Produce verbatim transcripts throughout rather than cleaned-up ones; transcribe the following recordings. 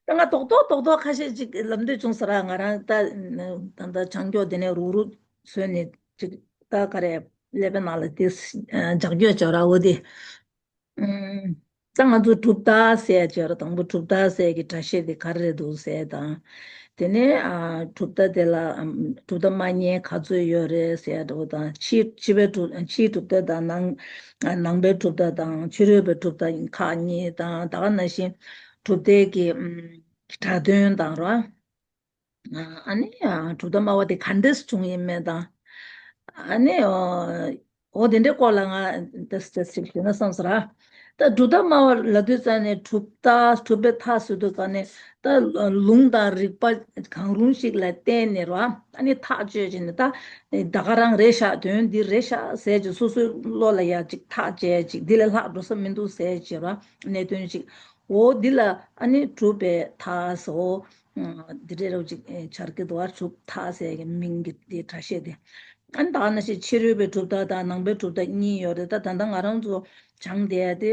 ད་ང་རྡོག་རྡོག་རྡོག་རྡོག་ཁ་ཤས་ཅིག་ལབ་འདོད་བྱུང་ས་ར། ང་རང་ད་ད་ད་བྱང་ཕྱོགས་དེ་ནས་རུག་རུག་བཟོས་ནས་ཅིག་ད་ག་རེ་ཀླད་པའི་ནང་ལ་དེ་ཨ་འཇགས་རྒྱུ་བྱོས་ར་འོ་དེ། ཨུམ། ད་ང་ཚོ་གྲུབ་རྟགས་ཟེར་བྱས་ར། དང་པོ་གྲུབ་རྟགས་ཟེར་གྱི་སྒྲ་བཤད་དེ་ག་རེ་འདུག་ཟེར་དང་། དེ་ནས་ཨ་གྲུབ་རྟགས་དེ་ལ་ཨམ་གྲུབ་རྟགས་མ་རྙེད་ག་ཚོད་ཡོད་རེད་ཟེར་འགྲོ་དང་། ཕྱིའི་ཕྱི་པའི་གྲུབ་ཕྱིའི་གྲུབ་རྟགས་དང་ནང་ནང་པའི་གྲུབ་རྟགས་དང་ཕྱི་རོལ་པའི་གྲུབ་རྟགས་ཁག་གཉིས་དང་། ད་ག་ནང་བཞིན་གྲུབ་རྟགས་ཀྱི་ཨམ་སྒྲ་དོན་དང་ར། ཨ་ནི་གྲུབ་མཐའ་སྨྲ་བ་དེ་ག་འདྲས་བྱུང་ཡིན་མིན་དང་། ཨ་ནི་འོ་དེ་འདྲའི་སྐོར་ལ་ང་ཏོག་ཙམ་ཞིག་ཞུས་ན་བསམ་སོང་ར། ད་གྲུབ་མཐའ་སྨྲ་བ་ལབ་དུས་ཙང་ནས་གྲུབ་མཐའ་གྲུབ་པའི་མཐའ་ཟེར་དུས་ཙང་ནས་ད་ལུང་དང་རིགས་པ་གང་རུང་ཞིག་ལ་བརྟེན་ནས་ར། ཨ་ནི་ཐག་གཅོད་བྱས་ནས་ད་ད་ག་རང་རེད་ཤག་དོན་འདི་རེད་ཤག་ཟེར་གྱི་སོ་སོའི་བློ་ལ་ཡ་ཅིག་ཐག་བཅད་ཅིག་འདི་ལས་ལྷག་འགྲོ་ས་མི་འདུག་ཟེར་གྱི་ར་གནད་དོན་ཅིག་འོ་འདི་ལ་ཨ་ནི་གྲུབ་པའི་མཐའ་ཟེར། འོ་འདི་འདྲའི་རབ་ཅིག་འཆར་གྱི་འདུག་བ། གྲུབ་མཐའ་ཟེར་གྱི་མིང་གི་འདི་སྒྲ་བཤད་དེ། ཨ་ནི་ད་ནང་བཞིན་ཕྱི་རོལ་པའི་གྲུབ་མཐའ་དང་ནང་པའི་གྲུབ་མཐའ་གཉིས་ཡོད་རེད། ད་ད་ལྟ་ང་རང་ཚོ་སྦྱངས་བསྡད་ཡ་དེ་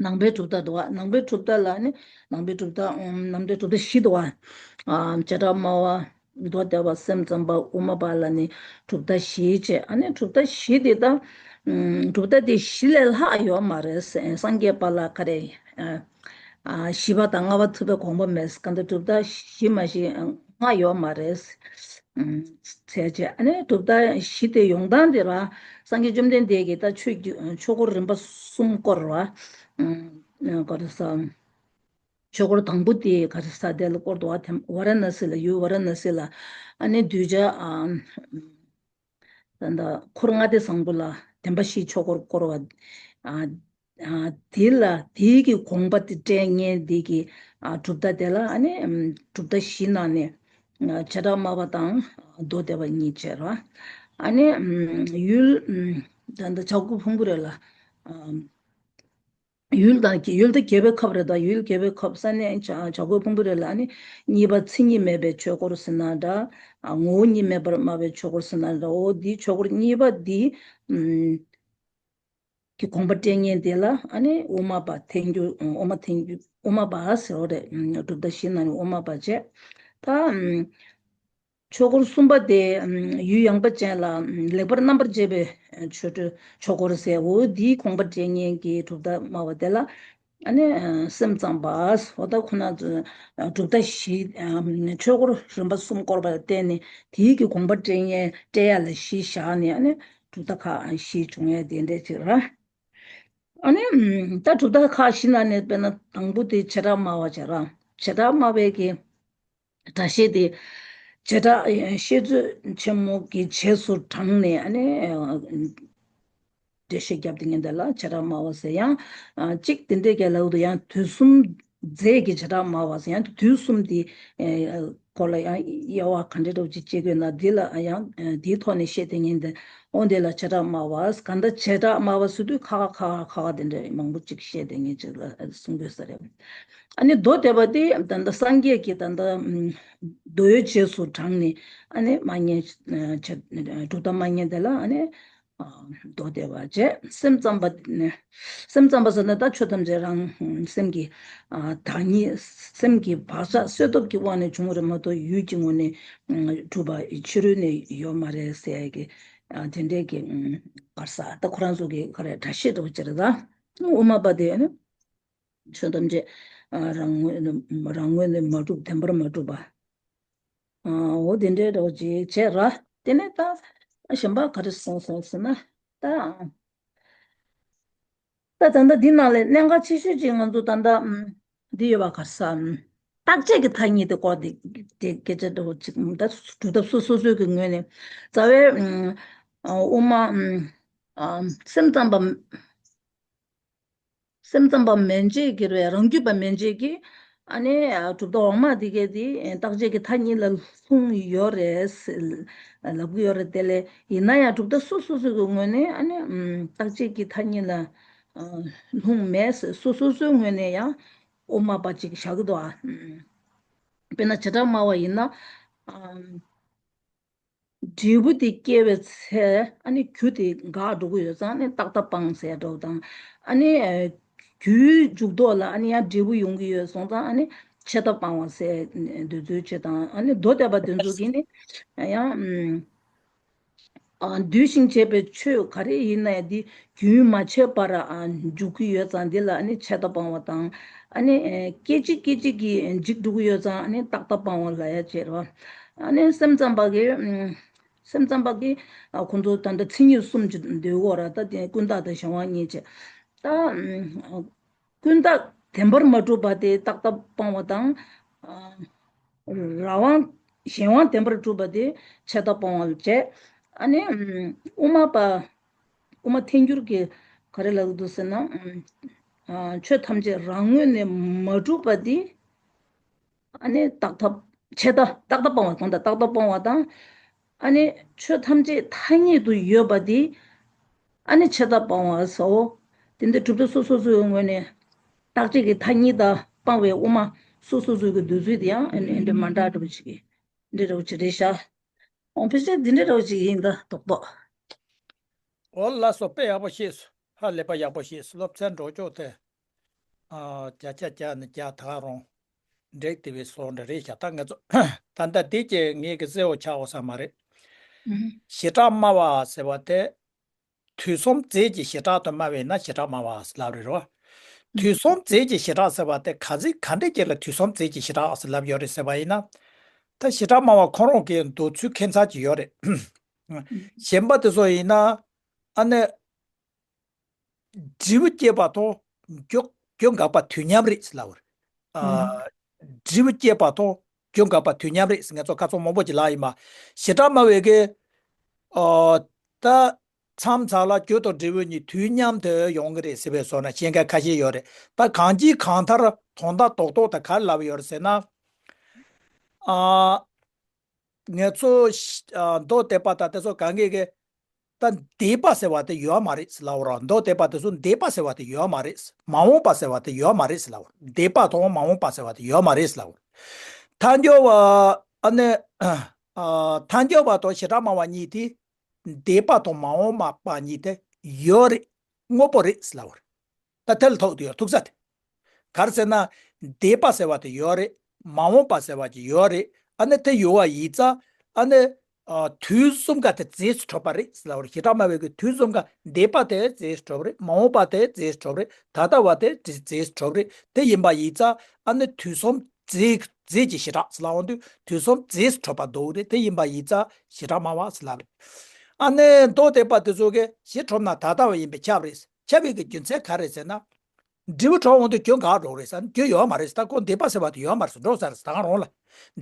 ནང་པའི་གྲུབ་མཐའ་འདུག་བ། ནང་པའི་གྲུབ་མཐའ་ལ་ནི་ནང་པའི་གྲུབ་མཐའ་ནང་པའི་གྲུབ་མཐའ་བཞི་འདུག་བ། བྱེ་བྲག་སྨྲ་བ། མདོ་སྡེ་པ། སེམས་ཙམ་པ། དབུ་མ་པ་ལ་ནི་གྲུབ་མཐའ་བཞི་བྱས། ཨ་ནི་གྲུབ་མཐའ་བཞི་དེ་ད་གྲུབ་མཐའ་དེ་བཞི་ལས་ལྷག་ཡོད་མ་རེད། སངས་རྒྱས་པ་ལ་ག་རེ་བཞི་པ་དང་ལྔ་པ་ཐུབ་པའི་དགོངས་པ་མེད། གང་ལྟར་གྲུབ་མཐའ་བཞི་མ་གཏོགས་ལྔ་ཡོད་མ་རེད། ཚད་བྱས། ཨ་ནི་གྲུབ་མཐའ་བཞི་དེ་ཡོང་སྟངས་དེ་ར། སངས་རྒྱས་བཅོམ་ལྡན་འདས་ཀྱིས་ད་ཆོས་ཀྱི་ཆོས་འཁོར་རིམ་པ་གསུམ་བསྐོར་བ། ག་རེ་ཟ། ཆོས་འཁོར་དང་པོ་དེ་ག་རེ་ཟ་དེ་ལ་བསྐོར་འདུག་བ། དེ་ཝཱ་ར་ཎ་སི་ལ། ཡུལ་ཝཱ་ར་ཎ་སི་ལ་ཨ་ནི་གདུལ་བྱ་ཨ་ད་ལྟ་འཁོར་ལྔ་སྡེ་བཟང་པོ་ལ་བདེན་པ་བཞིའི་ཆོས་འཁོར་བསྐོར་བ། ཨ་ཨ་དེ་ལ་དེའི་གི་དགོངས་པ་དེ་སྤྲད་མཁན་དེ་གི་ཨ་གྲུབ་མཐའ་དེ་ལ་ཨ་ནི་ཨམ་གྲུབ་མཐའ་བཞི་ནང་ནས་ཨ་བྱེ་བྲག་སྨྲ་བ་དང་མདོ་སྡེ་པ་གཉིས་བྱས་ར། ཨ་ནི་ཨམ་ཡུལ་ཨམ་ད་ལྟ་བྱ་རྒོད་ཕུང་པོ་རེད་ལ། ཨམ་ཡུལ་དང་ཡུལ་དེ་རྒྱལ་པོའི་ཁབ་རེད། ད་ཡུལ་རྒྱལ་པོའི་ཁབ་ས་གནས་བྱ་བྱ་རྒོད་ཕུང་པོ་རེད་ལ། ཨ་ནི་གཉིས་པ་མཚན་ཉིད་མེད་པའི་ཆོས་འཁོར་ཟེར་ན་འདྲ། ཨ་ངོ་བོ་ཉིད་མེད་པར་སྨྲ་བའི་ཆོས་འཁོར་ཟེར་ན་འདྲ། འོ་འདིའི་ཆོས་འཁོར་གཉིས་པ་འདི་ཨམ་གི་དགོངས་པ་སྤྲད་མཁན་དེ་ལ་ཨ་ནི་དབུ་མ་པ་ཐལ་འགྱུར། དབུ་མ་ཐལ་འགྱུར། དབུ་མ་པ་ཟེར་བ་རེད། གྲུབ་མཐའ་བཞི་ནང་ནས་དབུ་མ་པ་བྱས། ད་ཨམ་ཆོས་འཁོར་གསུམ་པ་དེ་ཨམ་ཡུལ་ཡངས་པ་ཅན་ལ་ཨམ་ལེགས་པར་རྣམ་པར་འབྱེད་པའི་ཆོ་འཕྲུལ་ཆོས་འཁོར་ཟེར། འོ་འདིའི་དགོངས་པ་སྤྲད་མཁན་གྱི་གྲུབ་མཐའ་སྨྲ་བ་དེ་ལ་ཨ་ནི་ཨ་སེམས་ཙམ་པ། འོ་ད་ཁོ་ན་ཚོ་ཨ་གྲུབ་མཐའ་བཞི་ཨམ་ཆོས་འཁོར་རིམ་པ་གསུམ་བསྐོར་བ་ལ་བརྟེན་ནས་དེའི་གི་དགོངས་པ་སྤྲད་མཁན་སྤྲད་ཡ་ལ་བཞི་བཞག་ནས་ཨ་ནི་གྲུབ་མཐའ་ཁག་བཞི་བྱུང་ཡ་དེ་འདྲ་ཅིག་ར། ཨ་ནི་ཨམ་ད་གྲུབ་མཐའ་ཁག་བཞི་ནང་ནས་དཔེར་ན་དང་པོ་དེ་བྱེ་བྲག་སྨྲ་བ་བྱས་ར། བྱེ་བྲག་སྨྲ་བའི་གི་སྒྲ་བཤད་དེ་བྱེ་བྲག་བཤད་མཛོད་ཆེན་མོ་གི་རྗེས་སུ་འབྲངས་ནས་ཨ་ནི་འགྲེལ་བཤད་བརྒྱབ་སྟེ་ངས་འདི་ལ་བྱེ་བྲག་སྨྲ་བ་ཟེར། ཡང་གཅིག་དེ་འདྲས་ཀྱི་ལབ་འདུག་ཡང་དུས་གསུམ་རྫས་ཀྱི་བྱེ་བྲག་སྨྲ་བ་ཟེར། ཡང་དུས་གསུམ་དེ་སྐོར་ལ་ཡང་དབྱེ་བ་ག་འདྲས་འདྲ་བོ་ཅིག་བྱེད་དགོས་ན་འདི་ལ་ཡང་འདིའི་ཐོག་ནས་བཤད་དེ་ངས་འདི། འོ་འདི་ལ་བྱེ་བྲག་སྨྲ་བ། གང་ལྟར་བྱེ་བྲག་སྨྲ་བ་ཟེར་དུས་ཁ་ཁ་ཁ་ཁ་ཁ་ཁ་དེ་འདྲས་མང་པོ་ཅིག་བཤད་དེ་ངས་ཅིག་ལ་གསུང་དགོས་ས་རེད། ཨ་ནི་མདོ་སྡེ་པ་དེ་ད་ལྟ་སངས་རྒྱས་ཀྱི་ད་ལྟ་མདོའི་རྗེས་སུ་འབྲངས་ནས་ཨ་ནི་སྨྲ་མཁན་གྲུབ་མཐའ་སྨྲ་མཁན་དེ་ལ་ཨ་ནི་མདོ་སྡེ་པ་བྱས། སེམས་ཙམ་པ་ནི་སེམས་ཙམ་པ་ཟེར་ན་ད་ཆོས་ཐམས་ཅད་རང་སེམས་ཀྱི་བདག་ཉིད། སེམས་ཀྱི་བག་ཆགས་བསོད་སྟོབས་ཀྱི་དབང་ནས་བྱུང་བ་རེད་མ་གཏོགས་ཡུལ་གྱི་ངོས་ནས་གྲུབ་པ་ཕྱི་རོལ་ནས་ཡོད་མ་རེད་ཟེར་གྱི་དེ་འདྲས་ཀྱི་གར་ས་ད་ཁོ་རང་ཚོ་གི་ག་རེ་འདྲ་བཤད་འདྲ་བོ་ཅིག་རེད། ད་དབུ་མ་པ་དེ་ནི་ཆོས་ཐམས་ཅད་རང་ངོས་ནས་རང་ངོས་ནས་མ་གྲུབ་བདེན་པར་མ་གྲུབ་པ། འོ་དེ་འདྲའི་འདྲ་བོ་ཅིག་བྱས་ར། དེ་ནས་ད་གཞན་པ་ག་རེ་གསུངས་སོང་ཟེར་ན་ད། ད་ད་ལྟ་འདི་ནང་ལས་གནད་འགག་ཆེ་ཤོས་ཅིག་ང་ཚོ་ད་ལྟ་ཨམ་འདི་ཡོད་པ་ག་ས་ཨམ་རྟག་ཆད་ཀྱི་མཐའ་གཉིས་དེ་སྐོར་དེ་དེ་སྐད་ཆ་འདྲ་བོ་ཅིག་ད་གྲུབ་མཐའ་སོ་སོ་སོའི་གི་ངོས་ནས་རྩ་བའི་ཨམ་དབུ་མ་ཨམ་ཨམ་སེམས་ཙམ་པ། སེམས་ཙམ་པ་མན་ཆད་ཀྱི་རེད། རང་རྒྱུད་པ་མན་ཆད་ཀྱིས་ཨ་ནི་གྲུབ་མཐའ་འོག་མ་དེ་གས་དེ་རྟག་ཆད་ཀྱི་མཐའ་གཉིས་ལ་ལྷུང་ཡོད་རེད་ལབ་ཀྱི་ཡོད་རེད། དེ་ལས་ཡིན་ན་ཡང་གྲུབ་མཐའ་སོ་སོ་སོ་གི་ངོས་ནས་ཨ་ནི་རྟག་ཆད་ཀྱི་མཐའ་གཉིས་ལ་ལྷུང་མེད། སོ་སོ་སོའི་ངོས་ནས་ཡང་དབུ་མ་པ་ཅིག་བཞག་གི་འདུག་ཨ། དཔེར་ན་བྱེ་བྲག་སྨྲ་བ་ཡིན་ན། འབྲས་བུ་དེ་སྐྱེ་བའི་ཚེ་ཨ་ནི་རྒྱུ་དེ་འགག་འགྲོ་གི་ཡོད་ཙང་ཨ་ནི་རྟག་མཐའ་སྤངས་ཟེར་འགྲོ་དང་། ཨ་ནི་ རྒྱུའི་འཇུག་ལྡོག་ལ་ཨ་ནི་ཡང་འབྲས་བུ་ཡོང་གི་ཡོད་སོང་ཙང་ཨ་ནི་ཆད་ལྟ་སྤང་བ་ཟེར་འདོད་ཚུལ་བྱེད་དང་། ཨ་ནི་མདོ་སྡེ་པ་དེ་ཚོ་གིས་ནི་ཡང་ཨ་འདུས་ཤིང་བྱས་པའི་ཆོས་ག་རེ་ཡིན་ན་ཡང་འདི་རྒྱུན་མ་ཆད་པར་ཨ་འཇུག་གི་ཡོད་ཙང་འདི་ལ་ཨ་ནི་ཆད་ལྟ་སྤང་བ་དང་། ཨ་ནི་སྐད་ཅིག་སྐད་ཅིག་གིས་འཇིག་འགྲོ་གི་ཡོད་ཙང་ཨ་ནི་རྟག་ལྟ་སྤང་བ་ལབ་ཡ་བྱེད་རོ། ཨ་ནི་སེམས་ཙམ་པ་གིས་སེམས་ཙམ་པ་གིས་ཨ་ཁོང་ཚོ་ད་ལྟ་མཚན་ཉིད་གསུམ་གྱི་འདོད་གོ་ར། ད་དེ་ཀུན་བརྟགས་དང་གཞན་དབང་གཉིས་བྱས། ད་ཀུན་བརྟགས་བདེན་པར་མ་གྲུབ་པ་དེ་རྟག་ལྟ་སྤང་བ་དང་། ཨ་རང་དབང་གཞན་དབང་བདེན་པར་གྲུབ་པ་དེ་ཆད་ལྟ་སྤང་བ་ལ་བྱས། ཨ་ནི་དབུ་མ་པ་དབུ་མ་ཐལ་འགྱུར་གྱི་ག་རེ་ལབ་ཀྱི་འདུག་ཟེར་ན། ཨ་ཆོས་ཐམས་ཅད་རང་ངོས་ནས་མ་གྲུབ་པ་དེ་ཨ་ནི་རྟག་ལྟ་ཆད་ལྟ་རྟག་ལྟ་སྤང་བ་དང་། ད་རྟག་ལྟ་སྤང་བ་དང་། ཨ་ནི་ཆོས་ཐམས་ཅད་ཐ་སྙད་དུ་ཡོད་པ་དེ་ཨ་ནི་ཆད་ལྟ་སྤང་བ་ཟེར། དེ་འདྲ་གྲུབ་མཐའ་སོ་སོ་སོའི་ངོས་ནས་རྟག་ཆད་ཀྱི་མཐའ་གཉིས་དང་སྤངས་པའི་དབུ་མ་སོ་སོ་སོའི་གི་འདོད་ཚུལ་དེ་ཡང་ཨ་ནི་འདྲ་མ་འདྲ་འདྲ་བོ་ཅིག་གི་འདྲ་འདྲ་བོ་ཅིག་རེད་ཤག་འོ་ཕལ་ཆེར་འདི་འདྲ་འདྲ་བོ་ཅིག་ཡིན་ད་རྡོག་རྡོག་འོ་ལགས་སོ། དཔེ་ཡག་པོ་ཤེས་སོང་། ཧ་ལས་པ་ཡག་པོ་ཤེས་སོང་། སློབ་ཚན་འགྲོ་ཕྱོགས་དེ། ཨ་བརྒྱ་ཆ་བརྒྱ་ནས་བརྒྱ་ད་ག་རང་འགྲིག་དེ་བས་སོང་འདྲ་རེད་ཤག་ད་ང་ཚོ་ད་ལྟ་འདི་གཅིག་ངེད་ཀྱི་གསལ་བོ་ཆགས་འོང་ས་མ་རེད། ཨུ་ཧུ། བྱེ་བྲག་སྨྲ་བ་ཟེར་བ་དེ། དུས་གསུམ་རྫས་ཀྱི་བྱེ་བྲག་ཏུ་སྨྲ་བས་ན་བྱེ་བྲག་སྨྲ་བ་ཟེར་ལབ་རེད་རོ། དུས་གསུམ་རྫས་ཀྱི་བྱེ་བྲག་ཟེར་བ་དེ་ག་ཚིག་ག་འདྲས་ཅིག་ལ་དུས་གསུམ་རྫས་ཀྱི་བྱེ་བྲག་ཟེར་ལབ་ཡོད་རེད་ཟེར་བ་ཡིན་ན། ད་བྱེ་བྲག་སྨྲ་བ་ཁོ་རང་གི་འདོད་ཚུལ་ཁྱད་མཚར་ཅིག་ཡོད་རེད། གཞན་པ་དེ་ཚོ་ཡིན་ན། ཨ་ནི། འབྲས་བུ་སྐྱེས་པ་དང་རྒྱུ་རྒྱུ་འགག་པ་དུས་མཉམ་རེད་ཟེར་ལབ་པ་རེད། ཨ། ཨུ། འབྲས་བུ་སྐྱེས་པ་དང་རྒྱུ་འགག་པ་དུས་མཉམ་རེད་ཟེར། ང་ཚོ་ཁ་ཚོན་མང་པོ་ཅིག་ལབ་ཡིན་པ། བྱེ་བྲག་སྨྲ་བའི་གི། ཨ། ད་མཚམས་མཚམས་ལ་རྒྱུ་དང་འབྲས་བུ་གཉིས་དུས་མཉམ་དུ་ཡོང་གི་རེད་ཟེར་བའི་བཟོ་ན་བཤད་མཁན་ཁ་ཤས་ཡོད་རེད། ད་གང་ཅིའི་གང་ལྟར་དོན་དག་རྡོག་རྡོག་ད་ག་རེ་ལབ་ཡོད་རེད་ཟེར་ན། ཨ། ང་ཚོ་ཤ་ཨ་མདོ་སྡེ་པ་དང་དེ་ཚོ་གང་གིས་གི། ད་འདས་པ་ཟེར་བ་དེ་ཡོད་མ་རེད་ཟེར་ལབ་པ་རེད། མདོ་སྡེ་པ་དེ་ཚོ་འདས་པ་ཟེར་བ་དེ་ཡོད་མ་རེད། མ་འོངས་པ་ཟེར་བ་དེ་ཡོད་མ་རེད་ཟེར་ལབ་པ་རེད། འདས་པ་དང་མ་འོངས་པ་ཟེར་བ་དེ་ཡོད་མ་རེད་ཟེར་ལབ་པ་རེད། ཐལ་འགྱུར་བ་ཨ་ནི་ཨ་ཐལ་འགྱུར་བ་དང་བྱེ་བྲག་སྨྲ་བ་གཉིས་དེ་འདས་པ་དང་མ་འོངས་པ་གཉིས་དེ་ཡོད་རེད། དངོས་པོ་རེད་ཟེར་ལབ་པ་རེད། ད་དེ་ལ་ཐུག་དེ་ཡོད། ཐུག་ས་དེ། ག་རེ་ཟེར་ན། འདས་པ་ཟེར་བ་དེ་ཡོད་རེད། མ་འོངས་པ་ཟེར་བ་ཅིག་ཡོད་རེད། ཨ་ནི་དེ་ཡོད་པ་ཡིན་ཙང་ཨ་ནི། ཨ། དུས་གསུམ་ཀ་དེ་རྫས་སུ་གྲུབ་པ་རེད་ཟེར་ལབ་པ་རེད། བྱེ་བྲག་སྨྲ་བའི་གི་དུས་གསུམ་ཀ་འདས་པ་དེ་རྫས་སུ་གྲུབ་རེད། མ་འོངས་པ་དེ་རྫས་སུ་གྲུབ་རེད། ད་ལྟ་བ་དེ་རྫས་རྫས་སུ་གྲུབ་རེད། དེ་ཡིན་པ་ཡིན་ཙང་ཨ་ནི་དུས་གསུམ་རྫས་རྫས་ཀྱི་བྱེ་བྲག་ཟེར་ལབ་འོང་དུས་དུས་གསུམ་རྫས་སུ་གྲུབ་པ་འདུག་རེད། དེ་ཡིན་པ་ཡིན་ཙང་བྱེ་བྲག་སྨྲ་བ་ཟེར་ལབ་རེད། ཨ་ནི་མདོ་སྡེ་པ་དེ་ཚོ་གིས་གཞི་གྲུབ་ན་ད་ལྟ་བ་ཡིན་པས་ཁྱབ་རེད། ཁྱབ་པའི་གི་རྒྱུ་མཚན་ག་རེ་ཟེར་ན། འབྲས་བུ་གྲུབ་འོང་དུས་རྒྱུ་འགག་འགྲོ་རེད་ཟེར་ན་རྒྱུ་ཡོད་མ་རེད་ཟེར། ད་ཁོ་འདས་པ་ཟེར་བ་དེ་ཡོད་མ་རེད་ཟེར། འགྲོ་ས་རེད་ཟེར། ད་གང་རུང་ལ།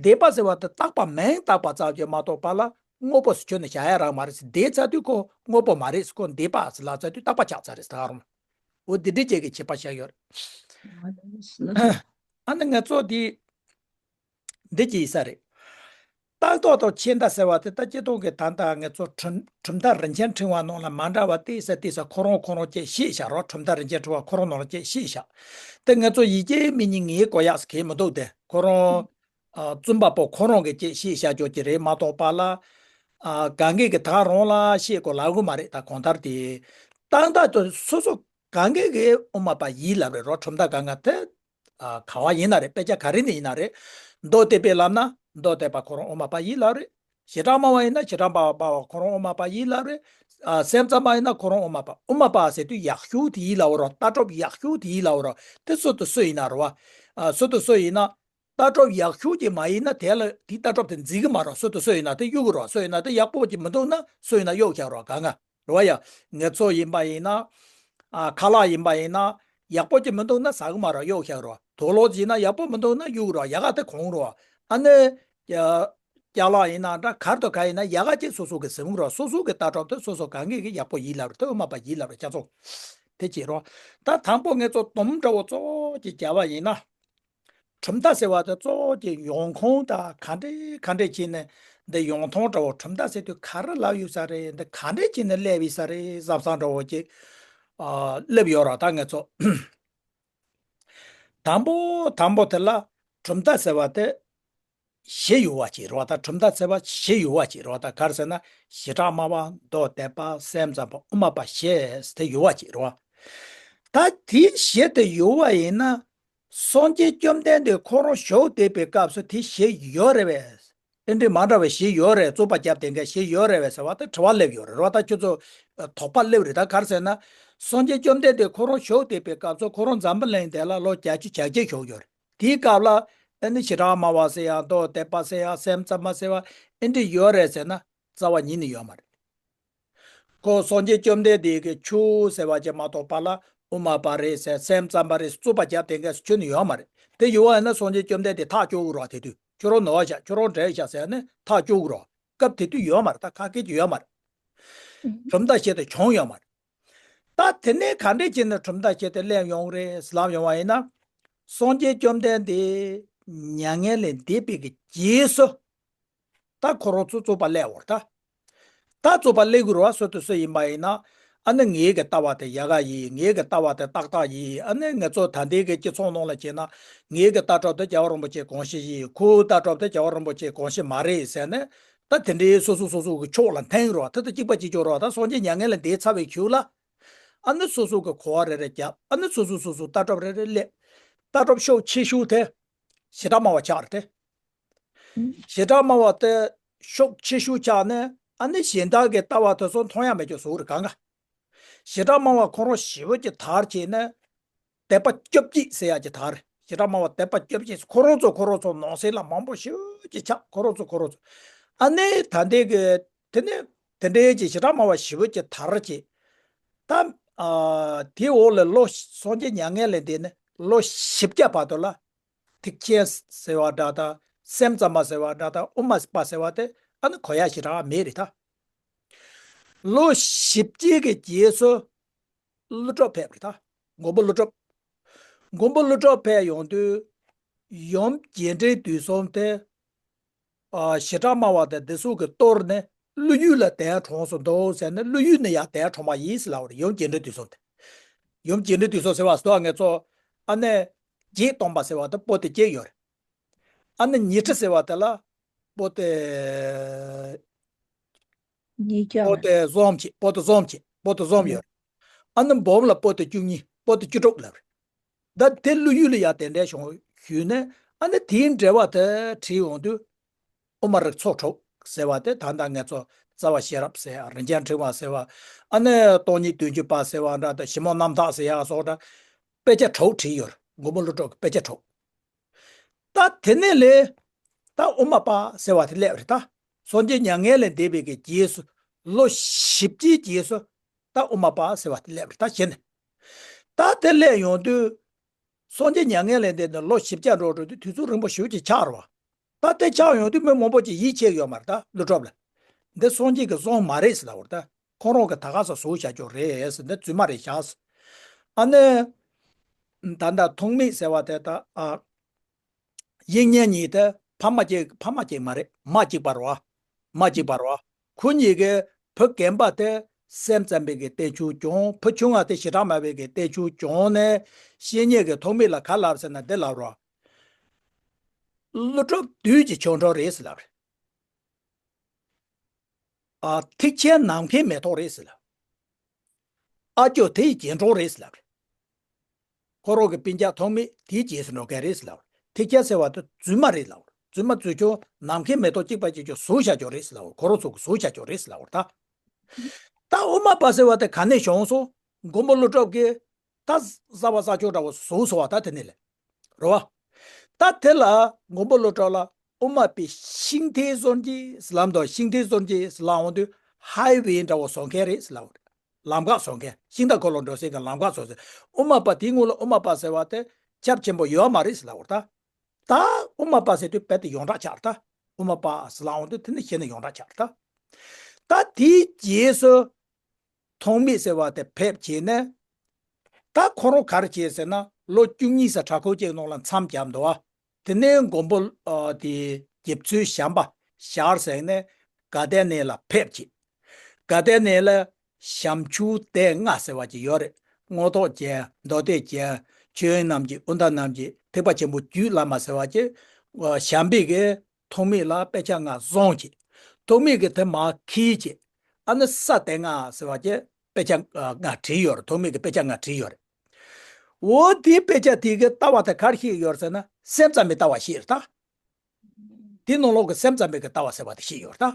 འདས་པ་ཟེར་བ་དེ་བཏགས་པ་མིང་བཏགས་པ་ཙམ་གྱིས་མ་གཏོགས་པ་ལ་དངོས་པོ་ཟེར་ཁྱོན་ནས་བཞག་ཡ་རག་མ་རེད་ཟེར། འདས་ཚར་དུས་ཁོ་དངོས་པོ་མ་རེད་ཟེར། ཁོ་འདས་པ་ཟེར་ལབ་ཚར་དུས་བཏགས་པ་ཆགས་ཚར་རེད་ཟེར། ད་གང་རུང་ལ། འོ་འདི་འདྲའི་ཅིག་གི་ཁྱད་པར་བཞག་ཡོད་རེད། ཨ་ནི་ང་ཚོ་འདི། འདི་ཅི་ཡིན་ས་རེད། རྟགས་རྟོག་དང་ཁྱད་མཐའ་ཟེར་བ་དེ་ད་སྤྱིར་བཏང་གི་ད་ལྟ་ང་ཚོ་གྲུབ་གྲུབ་མཐའ་རིན་ཆེན་ཕྲེང་བ་ནང་ལ་མ་འདྲ་བ་ཏོག་ཙམ་ཏོག་ཙམ་ཁོ་རང་ཁོ་རང་ཅིག་ཤེས་བཞག་རོགས། གྲུབ་མཐའ་རིན་ཆེན་ཕྲེང་བ་ཁོ་རང་ནང་ལ་ཅིག་ཤེས་བཞག་དེ་ང་ཚོ་ཡི་གེ་མི་གཉིས་ངེས་གོ་ཡག་ཟེར་མཁན་མི་འདུག་དེ་ཁོ་རང་ཨ་རྩོམ་པ་པོ་ཁོ་རང་གིས་ཅིག་ཤེས་བཞག་རྒྱུ་ཅིག་རེད་མ་གཏོགས་པ་ལ། ཨ་གང་གིས་གི་ད་རུང་ལ་ཤེས་དགོས་ལབ་གི་མ་རེད། ད་གང་ལྟར་དེ་རྟགས་རྟོག་དེ་སོ་སོ་གང་གིས་གི་དབུ་མ་པ་ཡིན་ལབ་རེད་རོགས། གྲུབ་མཐའ་གང་ག་དེ། ཨ་ག་བ་ཡིན་ན་རེད། དཔེ་ཆ་ག་རེ་ནས་ཡིན་ན་རེད། མདོ་སྡེ་པས་ལབ་ན་མདོ་སྡེ་པ་ཁོ་རང་དབུ་མ་པ་ཡིན་ལབ་རེད། བྱེ་བྲག་སྨྲ་བ་ཡིན་ན་བྱེ་བྲག་སྨྲ་བ་ཁོ་རང་དབུ་མ་པ་ཡིན་ལབ་རེད། ཨ་སེམས་ཙམ་པ་ཡིན་ན་ཁོ་རང་དབུ་མ་པ། དབུ་མ་པ་ཟེར་དུས་ཡག་ཤོས་དེ་ཡིན་ལབ་རོགས། ལྟ་གྲུབ་ཡག་ཤོས་དེ་ཡིན་ལབ་རོགས། དེ་སུ་དང་སུ་ཡིན་ན་རེད་བ། ཨ་སུ་དང་སུ་ཡིན་ན། ལྟ་གྲུབ་ཡག་ཤོས་ཅིག་མ་ཡིན་ན་དེ་ལ་དེའི་ལྟ་གྲུབ་དེ་འཛིན་གི་མ་རེད། སུ་དང་སུ་ཡིན་ན་དེ་གཡུག་གི་རེད། སུ་ཡིན་ན་དེ་ཡག་པོ་ཅིག་མི་འདུག་ན་སུ་ཡིན་ན་གཡུག་བཞག་རོགས། གང་ག་རེད་བ། ཡ་ངལ་རྩོལ་ཡིན་པ་ཡིན་ན། ཨ་ཁ་ལག་ཡིན་པ་ཡིན་ན། ཡག་པོ་ཅིག་མི་འདུག་ན་ཟ་གི་མ་རེད། གཡུག་བཞག་རོགས། དུག་ལོག་ཅིག་ཡིན་ན་ཡག་པོ་མི་འདུག་ན་གཡུག་རོགས། ཡག་ག་དེ་གོང་རོགས། ཨ་ནི། ཡ་ཅ་ལག་ཡིན་ན་འདྲ་གར་དང་ག་ཡིན་ན་ཡག་ག་ཅིག་སོ་སོ་གི་ཟིན་རོགས། སོ་སོ་གི་ལྟ་གྲུབ་དེ་སོ་སོ་གང་གིས་གི་ཡག་པོ་ཡིན་ལབ་རེད། དེ་དབུ་མ་པ་ཡིན་ལབ་རེད། ཁྱེད་ཚོ་དེ་བྱེད་རོགས། ད་དང་པོ་ངེད་ཚོ་སྡོམ་འདྲ་བོ་གཙོ་བོ་ཅིག་བརྒྱབ་པ་ཡིན་ན། གྲུབ་མཐའ་ཟེར་བ་དེ་གཙོ་བོ་ཅིག་ཡོང་ཁུངས་དང་ག་འདྲས་ག་འདྲས་བྱས་ནས་འདི་ཡོང་ཐོང་འདྲ་བོ། གྲུབ་མཐའ་ཟེར་དུས་ག་རེ་ལབ་ཡོད་ས་རེད། འདི་ག་འདྲས་བྱས་ནས་སླེབས་ཡོད་ས་རེད་བསམ་བསམ་འདྲ་བོ་ཅིག་ཨ་སླེབས་ཡོད་ར། ད་ངེད་ཚོ་དང་པོ་དང་པོ་དེ་ལ་གྲུབ་མཐའ་ཟེར་བ་དེ་བཞི་ཡོད་པ་ཅིག་རེད་བ། ད་གྲུབ་མཐའ་ཟེར་བ་བཞི་ཡོད་པ་ཅིག་རེད་བ། ད་ག་རེ་ཟེར་ན་བྱེ་བྲག་སྨྲ་བ། མདོ་སྡེ་པ། སེམས་ཙམ་པ། དབུ་མ་པ་བཞི་དེ་ཡོད་པ་ཅིག་རེད་བ། ད་དེའི་གཞི་དེ་ཡོད་པ་ཡིན་ན། སངས་རྒྱས་བཅོམ་ལྡན་འདས་ཁོ་རང་བཞུགས་བསྡད་པའི་སྐབས་སུ་དེ་གཞི་ཡོད་རེད་པས། ཨེ་འདྲ་མ་འདྲ་བའི་གཞི་ཡོད་རེད། རྩོད་པ་རྒྱབ་བསྡད་མཁན་གཞི་ཡོད་རེད་པས་ཟེར་བ་དེ་དྲི་བ་སླེབས་ཡོད་རེད། རེད་བ། ད་ཁྱོད་ཚོ་དོགས་པ་སླེབས་རེད། ད་ག་རེ་ཟེར་ན། སངས་རྒྱས་བཅོམ་ལྡན་འདས་ཁོ་རང་བཞུགས་བསྡད་པའི་སྐབས་སུ་ཁོ་རང་འཛམ་བུ་གླིང་འདི་ལ་ལོ་བརྒྱད་ཅུ་གྱ་བརྒྱད་བཞུགས་ཡོད་རེད། དེའི་སྐབས་ལ་ཨ་ནི་ཞེ་དྲག་སྨྲ་བ་ཟེར་ཡ། མདོ་སྡེ་པ་ཟེར་ཡ། སེམས་ཙམ་པ་ཟེར་བ་ཨེ་འདྲ་ཡོད་རེད་ཟེར་ན། རྩ་བ་ཉིད་ནས་ཡོད་མ་རེད། ཁོ་སངས་རྒྱས་བཅོམ་ལྡན་འདས་ཀྱི་ཆོས་ཟེར་བ་ཅིག་མ་གཏོགས་པ་ལ། དབུ་མ་པ་རེད་ཟེར། སེམས་ཙམ་པ་རེད་ཟེར། རྩོད་པ་རྒྱབ་བསྡད་མཁན་ཁྱོན་ནས་ཡོད་མ་རེད། དེ་ཡོད་པ་ཡིན་ན་སངས་རྒྱས་བཅོམ་ལྡན་འདས་ཐག་གཅོད་དགོས་རེད་བ། དེ་དུས་ཁྱོད་རང་ནོར་བ་བཞག་ཁྱོད་རང་འདྲེ་བཞག་ཟེར་ནས་ཐག་གཅོད་དགོས་རེད་བ། སྐབས་དེ་དུས་ཡོད་མ་རེད། ད་ཁ་སྐད་ཅིག་ཡོད་མ་རེད། གྲུབ་མཐའ་བྱས་ཏེ་བྱུང་ཡོད་མ་རེད། ད་དེ་ནས་ག་འདྲས་བྱས་ནས་གྲུབ་མཐའ་བྱས་ཏེ་སླེབས་ཡོང་རེད་ལབ་ཡོང་བ་ཡིན་ན། སངས་རྒྱས་བཅོམ་ལྡན་འདས་མྱ་ངན་ལས་འདས་པའི་གི་རྗེས་སུ། ད་ཁོ་རང་ཚོ་རྩོད་པ་སླེབས་པ་རེད་ད། ད་རྩོད་པ་སླེབས་དགོས་རེད་བ། སུ་དང་སུ་ཡིན་པ་ཡིན་ན། ཨ་ནི་ངའི་གི་ལྟ་བ་དེ་ཡག་ག་ཡིན། ངའི་གི་ལྟ་བ་དེ་ཏག་ཏག་ཡིན། ཨ་ནི་ང་ཚོ་ད་ལྟའི་གི་སྤྱི་ཚོགས་ནང་ལ་བྱས་ན། ངའི་གི་ལྟ་གྲུབ་དེ་རྒྱལ་བ་རིན་པོ་ཆེ་དགོངས་གཞི་ཡིན། ཁོའི་ལྟ་གྲུབ་དེ་རྒྱལ་བ་རིན་པོ་ཆེ་དགོངས་གཞི་མ་རེད་ཟེར་ནས། ད་དེ་འདྲའི་སོ་སོ་སོ་སོ་གི་ཕྱོགས་ལ་འཐེན་རོགས། དེ་དང་གཅིག་པ་གཅིག་རྐྱང་རོགས། ད་སངས་རྒྱས་མྱ་ངན་ལས་འདས་ཚར་བའི་གཞུག་ལ། ཨ་ནི་སོ་སོ་གི་གོ་བ་རེ་རེ་རྒྱབ། ཨ་ནི་སོ་སོ་སོ་སོ་ལྟ་གྲུབ་རེ་རེ་སླེབས། ལྟ་གྲུབ་ཤུགས་ཆེ་ཤོས་དེ་ཞེ་དྲག་སྨྲ་བ་ཆགས་རེད་དེ། ཞེ་དྲག་སྨྲ་བ་དེ་ཤུགས་ཆེ་ཤོས་ཆགས་ནས། ཨ་ནི་གཞན་དག་གི་ལྟ་བ་དེ་ཚོ་མཐོང་ཡ་མེད་ཀྱི་བཟོ་རེད་གང་ག། ཞེ་དྲག་སྨྲ་བ་ཁོ་རང་ཞེ་པོ་ཅིག་དར་བྱས་ནས། དད་པ་བཅོ་བརྒྱད་ཟེར་ཡ་ཅིག་དར། ཞེ་དྲག་སྨྲ་བ་དད་པ་བཅོ་བརྒྱད། ཁོ་རང་ཚོ་ཁོ་རང་ཚོ་ནང་སེམས་ལ་མང་པོ་ཞེ་པོ་ཅིག་ཆགས། ཁོ་རང་ཚོ་ཁོ་རང་ཚོ། ཨ་ནི་ད་ལྟའི་གི་དེ་ནས་དེ་འདྲའི་ཅིག་ཞེ་དྲག་སྨྲ་བ་ཞེ་པོ་ཅིག་དར་བྱས། ད་ཨ་དེའི་འོག་ལ་ལོ་སངས་རྒྱས་མྱ་ངན་ལས་འདས་ནས་ལོ་བཞི་བརྒྱ་བར་དུ་ལ། ཐེག་ཆེན་ཟེར་བ་འདྲ་དང་། སེམས་ཙམ་པ་ཟེར་བ་འདྲ་དང་། དབུ་མ་པ་ཟེར་བ་དེ་ཨ་ནི་གོ་ཡ་ཞེ་དྲག་མེད་རེད་ད། ལོ་བཞི་བཅུ་གི་རྗེས་སུ་ཀླུ་སྒྲུབ་ཕེབས་རེད་ད། མགོན་པོ་ཀླུ་སྒྲུབ། མགོན་པོ་ཀླུ་སྒྲུབ་ཕེབས་ཡོང་དུས། ཡུམ་རྒྱས་འབྲིང་བསྡུས་གསུམ་དེ། ཨ་ཞེ་དྲག་སྨྲ་བ་དང་དེ་ཚོ་གིས་གཏོར་ནས་ཀླུ་ཡུལ་ལ་གདན་དྲངས་སུ་འདུག་ཟེར་ནས། ཀླུ་ཡུལ་ནས་ཡར་གདན་དྲངས་པ་ཡིན་ཟེར་ལབ་པ་རེད། ཡུམ་རྒྱས་འབྲིང་བསྡུས་གསུམ་དེ། ཡུམ་རྒྱས་འབྲིང་བསྡུས་གསུམ་ཟེར་བ་སོགས་ང་ཚོ་ཨ་ནི་བརྒྱད་སྟོང་པ་ཟེར་བ་དེ་པོ་ཏི་བརྒྱད་ཡོད་རེད། ཨ་ནི་ཉི་ཁྲི་ཟེར་བ་དེ་ལ་པོ་ཏི་ཉིས་བརྒྱ། པོ་ཏི་གསུམ་བྱས། པོ་ཏི་གསུམ་བྱས། པོ་ཏི་གསུམ་ཡོད་རེད། ཨ་ནི་འབུམ་ལ་པོ་ཏི་བཅུ་གཉིས། པོ་ཏི་བཅུ་དྲུག་ལབ་རེད། ད་དེ་ཀླུ་ཡུལ་ལ་ཡར་གདན་འདྲེན་བྱུང་ཞུས་ནས། ཨ་ནི་དེའི་འགྲེལ་པ་དེ་བྲིས་ཡོང་དུས། དབུ་མ་རིགས་ཚོགས་དྲུག་ཟེར་བ་དེ། ད་ལྟ་ང་ཚོ་རྩ་བ་ཤེས་རབ་ཟེར་ཡ། རིན་ཆེན་ཕྲེང་བ་ཟེར་བ། ཨ་ནི་སྟོང་ཉིད་བདུན་ཅུ་པ་ཟེར་བ་འདྲ་དང་། ཞིབ་མོ་རྣམ་ཐར་ཟེར་ཡ་སོགས་འདྲ། དཔེ་ཆ་དྲུག་བྲིས་ཡོད་རེད། མགོན་པོ་ཀླུ་སྒྲུབ་ཀྱི་དཔེ་ཆ་དྲུག། ད་དེ་ནས་ལས་ད་དབུ་མ་པ་ཟེར་བ་དེ་སླེབས་རེད་ད། སངས་རྒྱས་མྱ་ངན་ལས་འདས་པའི་གི་རྗེས་སུ། ལོ་བཞི་བཅུའི་རྗེས་སུ་ད་དབུ་མ་པ་ཟེར་བ་དེ་སླེབས་རེད་ད། གཞི་ནས། ད་དེ་སླེབས་ཡོང་དུས། སངས་རྒྱས་མྱ་ངན་ལས་འདས་ནས་ལོ་བཞི་བརྒྱ་འགྲོ་འགྲོ་དུས་དུས་ཚོད་རིང་པོ་ཞེ་པོ་ཅིག་ཆགས་རེད་བ། ད་དེ་ཆགས་ཡོང་དུས་མི་མང་པོ་ཅིག་ཡིད་ཆེས་ཡོད་མ་རེད་ད་ཀླུ་སྒྲུབ་ལ། འདི་སངས་རྒྱས་ཀྱིས་བཟུང་མ་རེད་ཟེར་ལབ་པ་རེད་ད། ཁོང་རང་གིས་ད་ག་ས་བཟོས་བཞག་རྒྱུ་རེད་ཟེར། འདི་རྫུན་མ་རེད་བཞག་ཟེར། ཨ་ནི། ད་ལྟ་ཐོགས་མེད་ཟེར་བ་དེ་ད་ཨ། དབྱིག་གཉེན་གཉིས་དེ་ཕ་མ་གཅིག་ཕ་མ་གཅིག་མ་རེད། མ་གཅིག་པ་རེད་བ། མ་གཅིག་པ་རེད་བ། ཁོ་གཉིས་ཀས་བུ་རྒན་པ་དེ་སེམས་ཙམ་པའི་གི་བསྟན་བཅོས་སྦྱོང་། བུ་ཆུང་བ་དེ་ཞེ་དྲག་སྨྲ་བའི་གི་བསྟན་བཅོས་སྦྱོང་ནས། བཤེས་གཉེན་གྱིས་ཐོགས་མེད་ལ་ག་ལབ་ཟེར་ན་འདི་ལབ་རོགས། ཀླུ་སྒྲུབ་བདུད་ཀྱི་ཆོ་འཕྲུལ་རེད་ཟེར་ལབ་རེད། ཨ་ཐེག་ཆེན་ནམ་མཁའི་མེ་ཏོག་རེད་ཟེར་ལབ། ཨ་སྐྱོ་དེ་ཡི་རྗེས་འབྲང་རེད་ཟེར་ལབ་རེད། ཁོ་རང་གི་སྤུན་ཀྱག་ཐོགས་མེད་དེའི་རྗེས་སུ་འགྲོ་མཁན་རེད་ཟེར་ལབ་རེད། ཐེག་ཆེན་ཟེར་བ་དེ་རྫུན་མ་རེད་ལབ་རེད། རྫུན་མ་རྫུན་ཆུང་ནམ་མཁའི་མེ་ཏོག་གཅིག་པ་གཅིག་རྐྱང་བཟོས་བཞག་རྒྱུ་རེད་ཟེར་ལབ་རེད། ཁོ་རང་ཚོ་གིས་བཟོས་བཞག་རྒྱུ་རེད་ཟེར་ལབ་རེད་ད། ད་དབུ་མ་པ་ཟེར་བ་དེ་ག་ནས་བྱུང་སོང་། མགོན་པོ་ཀླུ་སྒྲུབ་ཀྱིས་ད་གསར་བ་གསར་ཆོག་འདྲ་བོ་བཟོས་སོང་བ་ད་དེ་ནས་ལས། རེད་བ། ད་དེ་ལ་མགོན་པོ་ཀླུ་སྒྲུབ་ལ་དབུ་མ་པའི་ཤིང་རྟའི་སྲོལ་འབྱེད་ཟེར་ལབ་འདུག་ཤིང་རྟའི་སྲོལ་འབྱེད་ཟེར་ལབ་འོང་དུས་ཧའི་ཝེ་འདྲ་བོ་བཟོ་མཁན་རེད་ཟེར་ལབ་པ་རེད། ལམ་ཁ་བཟོ་མཁན། ཤིང་རྟ་འཁོར་ལོ་འགྲོ་སའི་གི་ལམ་ཁ་བཟོ་ཟེར། དབུ་མ་པ་དེའི་སྔོན་ལ་དབུ་མ་པ་ཟེར་བ་དེ་ཁྱབ་ཆེན་པོ་ཡོད་མ་རེད་ཟེར་ལབ་པ་རེད་ད། ད་དབུ་མ་པ་ཟེར་དུས་རྦད་དེ་ཡོངས་གྲགས་ཆགས་རེད་ད། དབུ་མ་པ་ཟེར་ལབ་འོང་དུས་དེ་ནི་གཞི་ནས་ཡོངས་གྲགས་ཆགས་རེད་ད། ད་དེའི་རྗེས་སུ། ཐོགས་མེད་ཟེར་བ་དེ་ཕེབས་བྱས་ནས། ད་ཁོ་རང་ག་རེ་བྱས་ཟེར་ན་ལོ་བཅུ་གཉིས་ཙམ་གྲྭ་ཁོག་ཅིག་ནང་ལ་མཚམས་བརྒྱབ་འདུག་བ། དེ་ནས་མགོན་པོ་ཨ་དེ་རྗེ་བཙུན་བྱམས་པ་ཞལ་གཟིགས་ནས་དགའ་ལྡན་གླིང་ལ་ཕེབས་བྱས། དགའ་ལྡན་གླིང་ལ་བྱམས་ཆོས་སྡེ་ལྔ་ཟེར་བ་ཅིག་ཡོད་རེད། མངོན་རྟོགས་རྒྱན། མདོ་སྡེ་རྒྱན། ཆོས་དབྱིངས་རྣམ་འབྱེད། ཨུ་ཏྲ་རྣམ་འབྱེད། ཐེག་པ་ཆེན་པོའི་རྒྱུད་བླ་མ་ཟེར་བ་ཅིག་བྱམས་པས་ཀྱིས་ཐོགས་མེད་ལ་དཔེ་ཆ་ལྔ་བཟུང་བྱས། ཐོགས་མེད་ཀྱིས་དེ་མར་འཁྱེར་བྱས། ཨ་ནི་ས་སྡེ་ལྔ་ཟེར་བ་ཅིག་དཔེ་ཆ་ལྔ་བྲིས་ཡོད་རེད། ཐོགས་མེད་ཀྱིས་དཔེ་ཆ་ལྔ་བྲིས་ཡོད་རེད། འོ་དེའི་དཔེ་ཆ་དེ་གི་ལྟ་བ་དེ་ག་རེ་བཤད་ཡོད་ཟེར་ན། སེམས་ཙམ་པའི་ལྟ་བ་བཤད་ཡོད་ད། དེ་ནང་ལོགས་ཀྱི་སེམས་ཙམ་པའི་གི་ལྟ་བ་ཟེར་བ་དེ་བཤད་ཡོད་ད།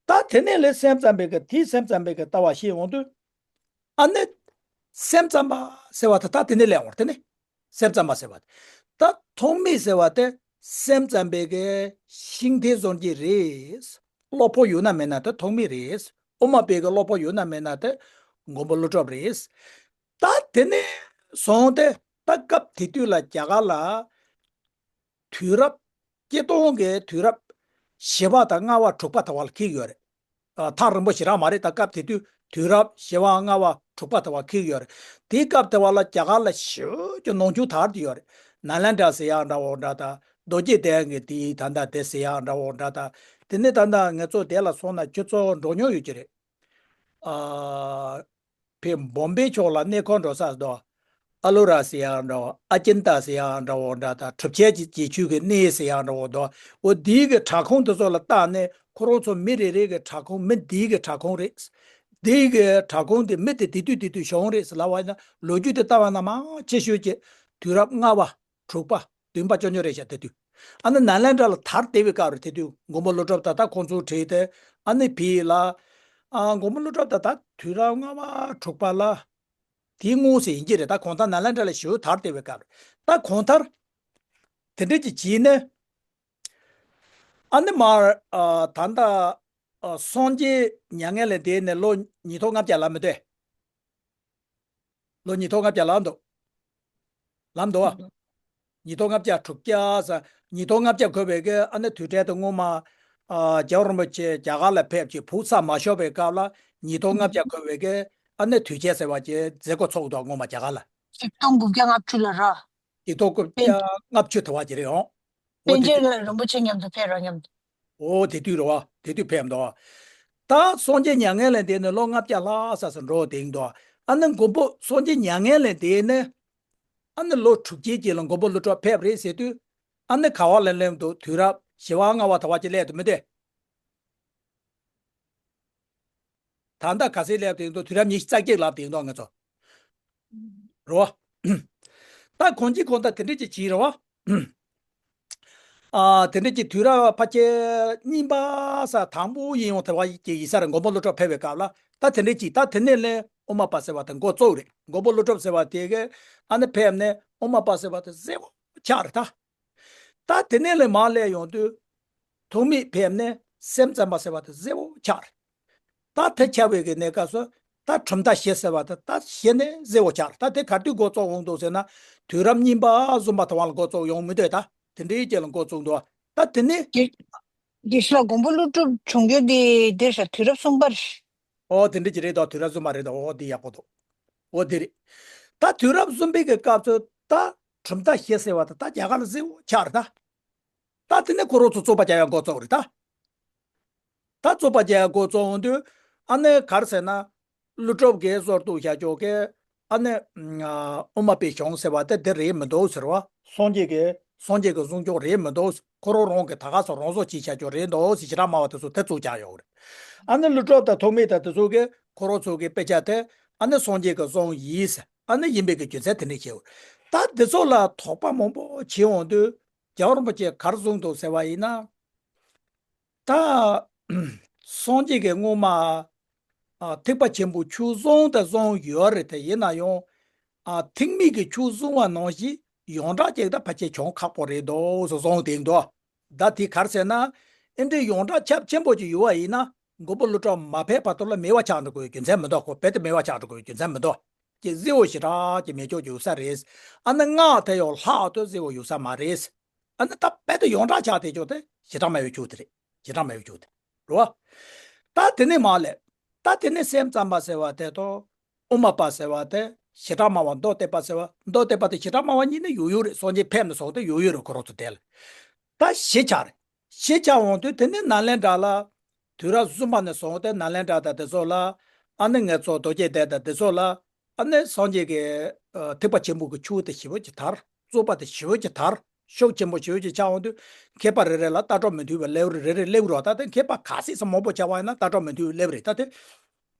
ད་དེ་ནས་ལས་སེམས་ཙམ་པའི་གི་དེའི་སེམས་ཙམ་པའི་གི་ལྟ་བ་བཤད་འོང་དུས། ཨ་ནི་སེམས་ཙམ་པ་ཟེར་བ་དེ་ད་དེ་ནས་ལས་འོང་དེ་ནས། སེམས་ཙམ་པ་ཟེར་བ་དེ། ད་ཐོགས་མེད་ཟེར་བ་དེ་སེམས་ཙམ་པའི་གི་ཤིང་རྟའི་བཟོ་གི་རེད། གློ་བུར་ཡོད་ན་མེད་ན་དེ་ཐོགས་མེད་རེད། དབུ་མ་པའི་གི་གློ་བུར་ཡོད་ན་མེད་ན་དེ་མགོན་པོ་ཀླུ་སྒྲུབ་རེད། ད་དེ་ནས་བཟུང་སྟེ་ད་སྐབས་དེ་དུས་ལ་རྒྱ་གར་ལ་དུས་རབས་སྤྱིར་བཏང་གི་དུས་རབས་བཞི་པ་དང་ལྔ་པ་དྲུག་པ་དེ་བ་ལ་འཁེལ་ཡོད་རེད། ཨ། ཐག་རིང་པོ་ཞེ་དྲག་མ་རེད། ད་སྐབས་དེ་དུས་དུས་རབས་བཞི་པ་ལྔ་པ་དྲུག་པ་དེ་བ་འཁེལ་ཡོད་རེད། དེའི་སྐབས་དེ་བ་ལ་རྒྱ་གར་ལ་ཞེ་པོ་ཅིག་ནང་ཆོས་དར་བསྡད་ཡོད་རེད། ནཱ་ལེནྡྲ་ཟེར་ཡག་འདྲ་བོ་འདྲ་དང་རྡོ་རྗེ་གདན་གྱི་དེའི་ད་ལྟ་དེ་ཟེར་ཡག་འདྲ་བོ་འདྲ་དང་། དེ་ནས་ད་ལྟ་ང་ཚོ་དེ་ལ་སོང་ན་ཁྱོད་ཚོ་འགྲོ་མྱོང་ཡོད་ཀྱི་རེད། ཨ། ཕེ་བོམ་བེ་ཕྱོགས་ལ་གནས་སྐོར་འགྲོ་ས་དོ། ཨ་ལོ་ར་ཟེར་ཡག་འདྲ་བོ། ཨ་ཀྱིན་ཏ་ཟེར་ཡག་འདྲ་བོ་འདྲ་དང་། གྲུབ་ཆེན་གྱི་རྗེས་འཇུག་གི་གནས་ཟེར་ཡག་འདྲ་བོ་དོ། འོ་དེའི་གི་བྲག་ཁུང་དེ་ཚོ་ལ་བལྟས་ནས་ཁོ་རང་ཚོ་མི་རེ་རེ་གི་བྲག་ཁུང་མི་འདིའི་གི་བྲག་ཁུང་རེད། འདིའི་གི་བྲག་ཁུང་དེ་མི་དེ་དེ་དུས་དེ་དུས་བྱུང་རེད་ཟེར་ལབ་པ་ཡིན་ན། ལོ་རྒྱུས་དེ་ལྟ་བ་ན་མང་ཆེ་ཤོས་ཀྱི་དུས་རབས་ལྔ་པ། དྲུག་པ། བདུན་པ་ཅོ་ཉོ་རེད་ཤག་དེ་དུས། ཨ་ནི་ནཱ་ལེནྡྲ་ལ་དར་བསྡད་པའི་སྐབས་རེད། དེ་དུས་མགོན་པོ་ཀླུ་སྒྲུབ་དང་ད་ཁོང་ཚོ་བྲིས་ཏེ། ཨ་ནི་ཕི་ལ། ཨ། མགོན་པོ་ཀླུ་སྒྲུབ་དང་ད་དུས་རབས་ལྔ་པ་དྲུག་པ་ལ། དེའི་སྔོན་ཟེར་ཡིན་གྱི་རེད། ད་གང་ལྟར་ནཱ་ལེནྡྲ་ལ་ཞེ་པོ་དར་བསྡད་པའི་སྐབས་རེད། ད་གང་ལྟར་དེ་འདྲ་ཅིག་བྱས་ནས། ཨ་ནི་མར། ཨ། ད་ལྟ། ཨ། སངས་རྒྱས་མྱ་ངན་ལས་འདས་ནས་ལོ་ཉིས་སྟོང་ལྔ་བརྒྱ་ལབ་མི་འདུག་ལོ་ཉིས་སྟོང་ལྔ་བརྒྱ་ལབ་འདུག་ལབ་འདུག་ཨ། ཉིས་སྟོང་ལྔ་བརྒྱ་དྲུག་བརྒྱ་ས། ཉིས་སྟོང་ལྔ་བརྒྱ་འཁོར་བའི་གི་ཨ་ནི་དུས་དྲན་དུ་སྔོན་མ། ཨ། རྒྱལ་བ་རིན་པོ་ཆེ་རྒྱ་གར་ལ་ཕེབས་ཀྱི་བུ་ཚ་མ་ཤོར་བའི་སྐབས་ལ་ཉིས་སྟོང་ལྔ་བརྒྱ་འཁོར་བའི་གི་ཨ་ནི་དུས་ཆེན་ཟེར་བ་ཅིག་མཛད་སྒོ་ཚོགས་འདུག་སྔོན་མ་རྒྱ་གར་ལ། ཆིག་སྟོང་དགུ་བརྒྱ་ལྔ་བཅུ་ལ་ར། ཆིག་སྟོང་དགུ་བརྒྱ་ལྔ་བཅུ་དེ་བ་ཅིག་རེད་ཨང་། འོ་དེ་དུས། པཎ་ཆེན་རིན་པོ་ཆེ་མཉམ་དུ་ཕེབས་ར་མཉམ་དུ། འོ་དེ་དུས་རེད་བ། དེ་དུས་ཕེབས་འདུག་ད་སངས་རྒྱས་མྱ་ངན་ལས་འདས་ནས་ལོ་ལྔ་བརྒྱ་ལྷག་ཙམ་ཙམ་འགྲོ་བསྡད་འདུག་ཨ་ནི་མགོན་པོ་སངས་རྒྱས་མྱ་ངན་ལས་འདས་ནས། ཨ་ནི་ལོ་དྲུག་ཅུའི་རྗེས་ལ་མགོན་པོ་ཀླུ་སྒྲུབ་ཕེབས་རེད་ཟེར་དུས། ཨ་ནི་ག་བ་ལ་སླེབས་འདུག་དུས་རབས་བཞི་པ་ལྔ་པ་དེ་བ་ཅིག་སླེབས་འདུག་མི་འདུག་ད་ལྟ་ག་ཚོད་སླེབས་བསྡད་འདུག་དུས་རབས་ཉི་ཤུ་རྩ་གཅིག་ལབ་བསྡད་འདུག་ང་ཚོ། རེད་བ། ད་གང་ཅི་གང་ལྟར་དེ་འདྲ་ཅིག་བྱས་རེད་བ། ཨ། དེ་འདྲ་ཅིག་དུས་རབས་ཕལ་ཆེར་གཉིས་པ་ས་དང་པོ་ཡིན་ཡང་དེ་བ་ཅིག་ཡིན་ས་རེད། མགོན་པོ་ཀླུ་སྒྲུབ་ཕེབས་པའི་སྐབས་ལ། ད་དེ་འདྲ་ཅིག་ད་དེ་ནས་ལས་དབུ་མ་པ་ཟེར་བ་དེ་འགོ་བཙུགས་རེད། མགོན་པོ་ཀླུ་སྒྲུབ་ཟེར་བ་དེ་གི་ཨ་ནི་ཕེབས་ནས་དབུ་མ་པ་ཟེར་བ་དེ་གསལ་པོ་ཆགས་རེད་ད། ད་དེ་ནས་ལས་མར་སླེབས་ཡོང་དུས། ཐོགས་མེད་ཕེབས་ནས་སེམས་ཙམ་པ་ཟེར་བ་དེ་གསལ་པོ་ཆགས་རེད། ད་དེ་ཆགས་པའི་གི་གནས་སྐབས་སུ་ད་གྲུབ་མཐའ་བཞི་ཟེར་བ་དེ་ད་གཞི་ནས་གསལ་པོ་ཆགས་རེད། ད་དེ་ག་དུས་འགོ་བཙུགས་འོང་འདུག་ཟེར་ན། དུས་རབས་གཉིས་པ་གསུམ་པ་དེ་བ་ལ་འགོ་བཙུགས་ཡོང་མི་འདུག་ད་དེ་འདྲའི་རྗེས་ལ་འགོ་བཙུགས་འདུག་ད་དེ་ནས། དེ་དེ་ཤ་མགོན་པོ་ཀླུ་སྒྲུབ་བྱུང་རྒྱུ་དེ་དེ་ཤ་དུས་རབས་གསུམ་པ་རེད། ཨོ་དེ་འདྲ་ཅིག་རེད་དོ། དུས་རབས་གསུམ་པ་རེད་དོ། ཨོ་དེ་ཡག་པོ་འདུག་ཨོ་དེ་རེད། ད་དུས་རབས་གསུམ་པའི་གི་སྐབས་སུ་ད་གྲུབ་མཐའ་བཞི་ཟེར་བ་དེ་ད་རྒྱ་གར་ལ་གསལ་པོ་ཆགས་རེད་ད། ད་དེ་ནས་ཁོ་རང་ཚོ་རྩོད་པ་རྒྱག་ཡག་འགོ་བཙུགས་རེད་ད། ད་རྩོད་པ་རྒྱག་ཡག་འགོ་བཙུགས་འོང་དུས། ཨ་ནི་ག་རེ་ཟེར་ན། ཀླུ་སྒྲུབ་ཀྱིས་གསོལ་འདེབས་བཞག་ཆོག་གི། ཨ་ནི། ཨ། དབུ་མ་པའི་གཞུང་ཟེར་བ་དེ་དེ་རེད་མི་འདུག་ཟེར་བ། སངས་རྒྱས་ཀྱི་སངས་རྒྱས་ཀྱི་གསུང་ཆོས་རེད་མི་འདུག་ཁོ་རང་རང་གི་ད་ག་སོ་རང་བཟོ་བྱས་བཞག་ཆོག་རེད་འདུག་ཟེར་ཞེ་དྲག་སྨྲ་བ་དེ་ཚོ་དེ་བཙུགས་བཞག་ཡོད་རེད། ཨ་ནི་ཀླུ་སྒྲུབ་དང་ཐོགས་མེད་དང་དེ་ཚོ་གིས་ཁོ་རང་ཚོ་གི་དཔེ་ཆ་དེ་ཨ་ནི་སངས་རྒྱས་ཀྱི་གསུང་ཡིན་ཟེར། ཨ་ནི་ཡིན་པའི་གི་རྒྱུ་མཚན་དེ་འདྲ་བྱས་ཡོད། ད་དེ་ཚོ་ལ་དོགས་པ་མང་པོ་བྱས་འོང་དུས། རྒྱལ་བ་རིན་པོ་ཆེས་ག་རེ་གསུངས་འདུག་ཟེར་བ་ཡིན་ན། ད་སངས་རྒྱས་ཀྱིས་སྔོན་མ། ཨ། ཐེག་པ་ཆེན་པོའི་ཆོས་གསུངས་དང་གསུངས་ཡོད་རེད་དེ། ཡིན་ན་ཡང་། ཨ། ཐེག་དམན་གྱི་ཆོས་གསུངས་པ་ནང་བཞིན་ཡོངས་གྲགས་ཅིག་ད་ཕལ་ཆེར་བྱུང་ཁག་པོ་རེད་འདུག་ཟེར་གསུངས་བསྡད་འདུག་ད་དེ་ག་རེ་ཟེར་ན། ཨེ་འདྲའི་ཡོངས་གྲགས་ཁྱབ་ཆེན་པོ་ཅིག་ཡོད་པ་ཡིན་ན། མགོན་པོ་ཀླུ་སྒྲུབ་མ་ཕེབས་བར་དུ་ལ་མེད་པ་ཆགས་འགྲོ་དགོས་རྒྱུ་མཚན་མི་འདུག་ཁོ་རྦད་དེ་མེད་པ་ཆགས་འགྲོ་དགོས་རྒྱུ་མཚན་མི་འདུག་ཀྱི་གསལ་པོ་ཞེ་དྲག་ཅིག་མེད་ཆོག་ཡོད་ས་རེད། ཨ་ནི་སྔགས་དེ་ཡང་ལྷག་ཏུ་གསལ་པོ་ཡོད་ས་མ་རེད། ཨ་ནི་ད་རྦད་དེ་ཡོངས་གྲགས་ཆགས་བསྡད་ཆོག་དེ་ཞེ་དྲག་མ་ཡོད་ཆོག་དེ་རེད། ཞེ་དྲག་མ་ཡོད་ཆོག་དེ་རེད་བ། ད་དེ་ནས་མར་ལས། ད་དེ་ནས་སེམས་ཙམ་པ་ཟེར་བ་དེ་དང་། དབུ་མ་པ་ཟེར་བ་དེ། ཞེ་དྲག་སྨྲ་བ་མདོ་སྡེ་པ་ཟེར་བ། མདོ་སྡེ་པ་དེ་ཞེ་དྲག་སྨྲ་བ་གཉིས་ནི་ཡོད་ཡོད་རེད། སངས་རྒྱས་ཕེབས་ནས་བཟུང་སྟེ་ཡོད་ཡོད་རེད། ཁོ་རང་ཚོ་དེ་ལ། ད་བཞི་ཆགས་རེད། བཞི་ཆགས་འོང་དུས་དེ་ནས་ནཱ་ལེནྡྲ་ལ། དུས་རབས་གསུམ་པ་ནས་བཟུང་སྟེ་ནཱ་ལེནྡྲ་དང་དེ་ཚོ་ལ། ཨ་ནི་ང་ཚོ་རྡོ་རྗེ་གདན་དང་དེ་ཚོ་ལ། ཨ་ནི་སངས་རྒྱས་ཀྱི། ཨ། ཐེག་པ་ཆེན་པོ་གི་ཆོས་དེ་ཞེ་པོ་ཅིག་དར། རྩོད་པ་དེ་ཞེ་པོ་ཅིག་དར། ཤུགས་ཆེན་པོ་ཞེ་པོ་ཅིག་ཆགས་འོང་དུས། མཁས་པ་རེ་རེ་ལ་ལྟ་གྲུབ་མི་མཐུན་པ་སླེབས་རེད། རེ་རེ་སླེབས་རོགས། ད་དེ་མཁས་པ་ག་ཚད་ཙམ་མང་པོ་ཆགས་པ་ཡིན་ན་ལྟ་གྲུབ་མི་མཐུན་པ་སླེབས་རེད། ད་དེ།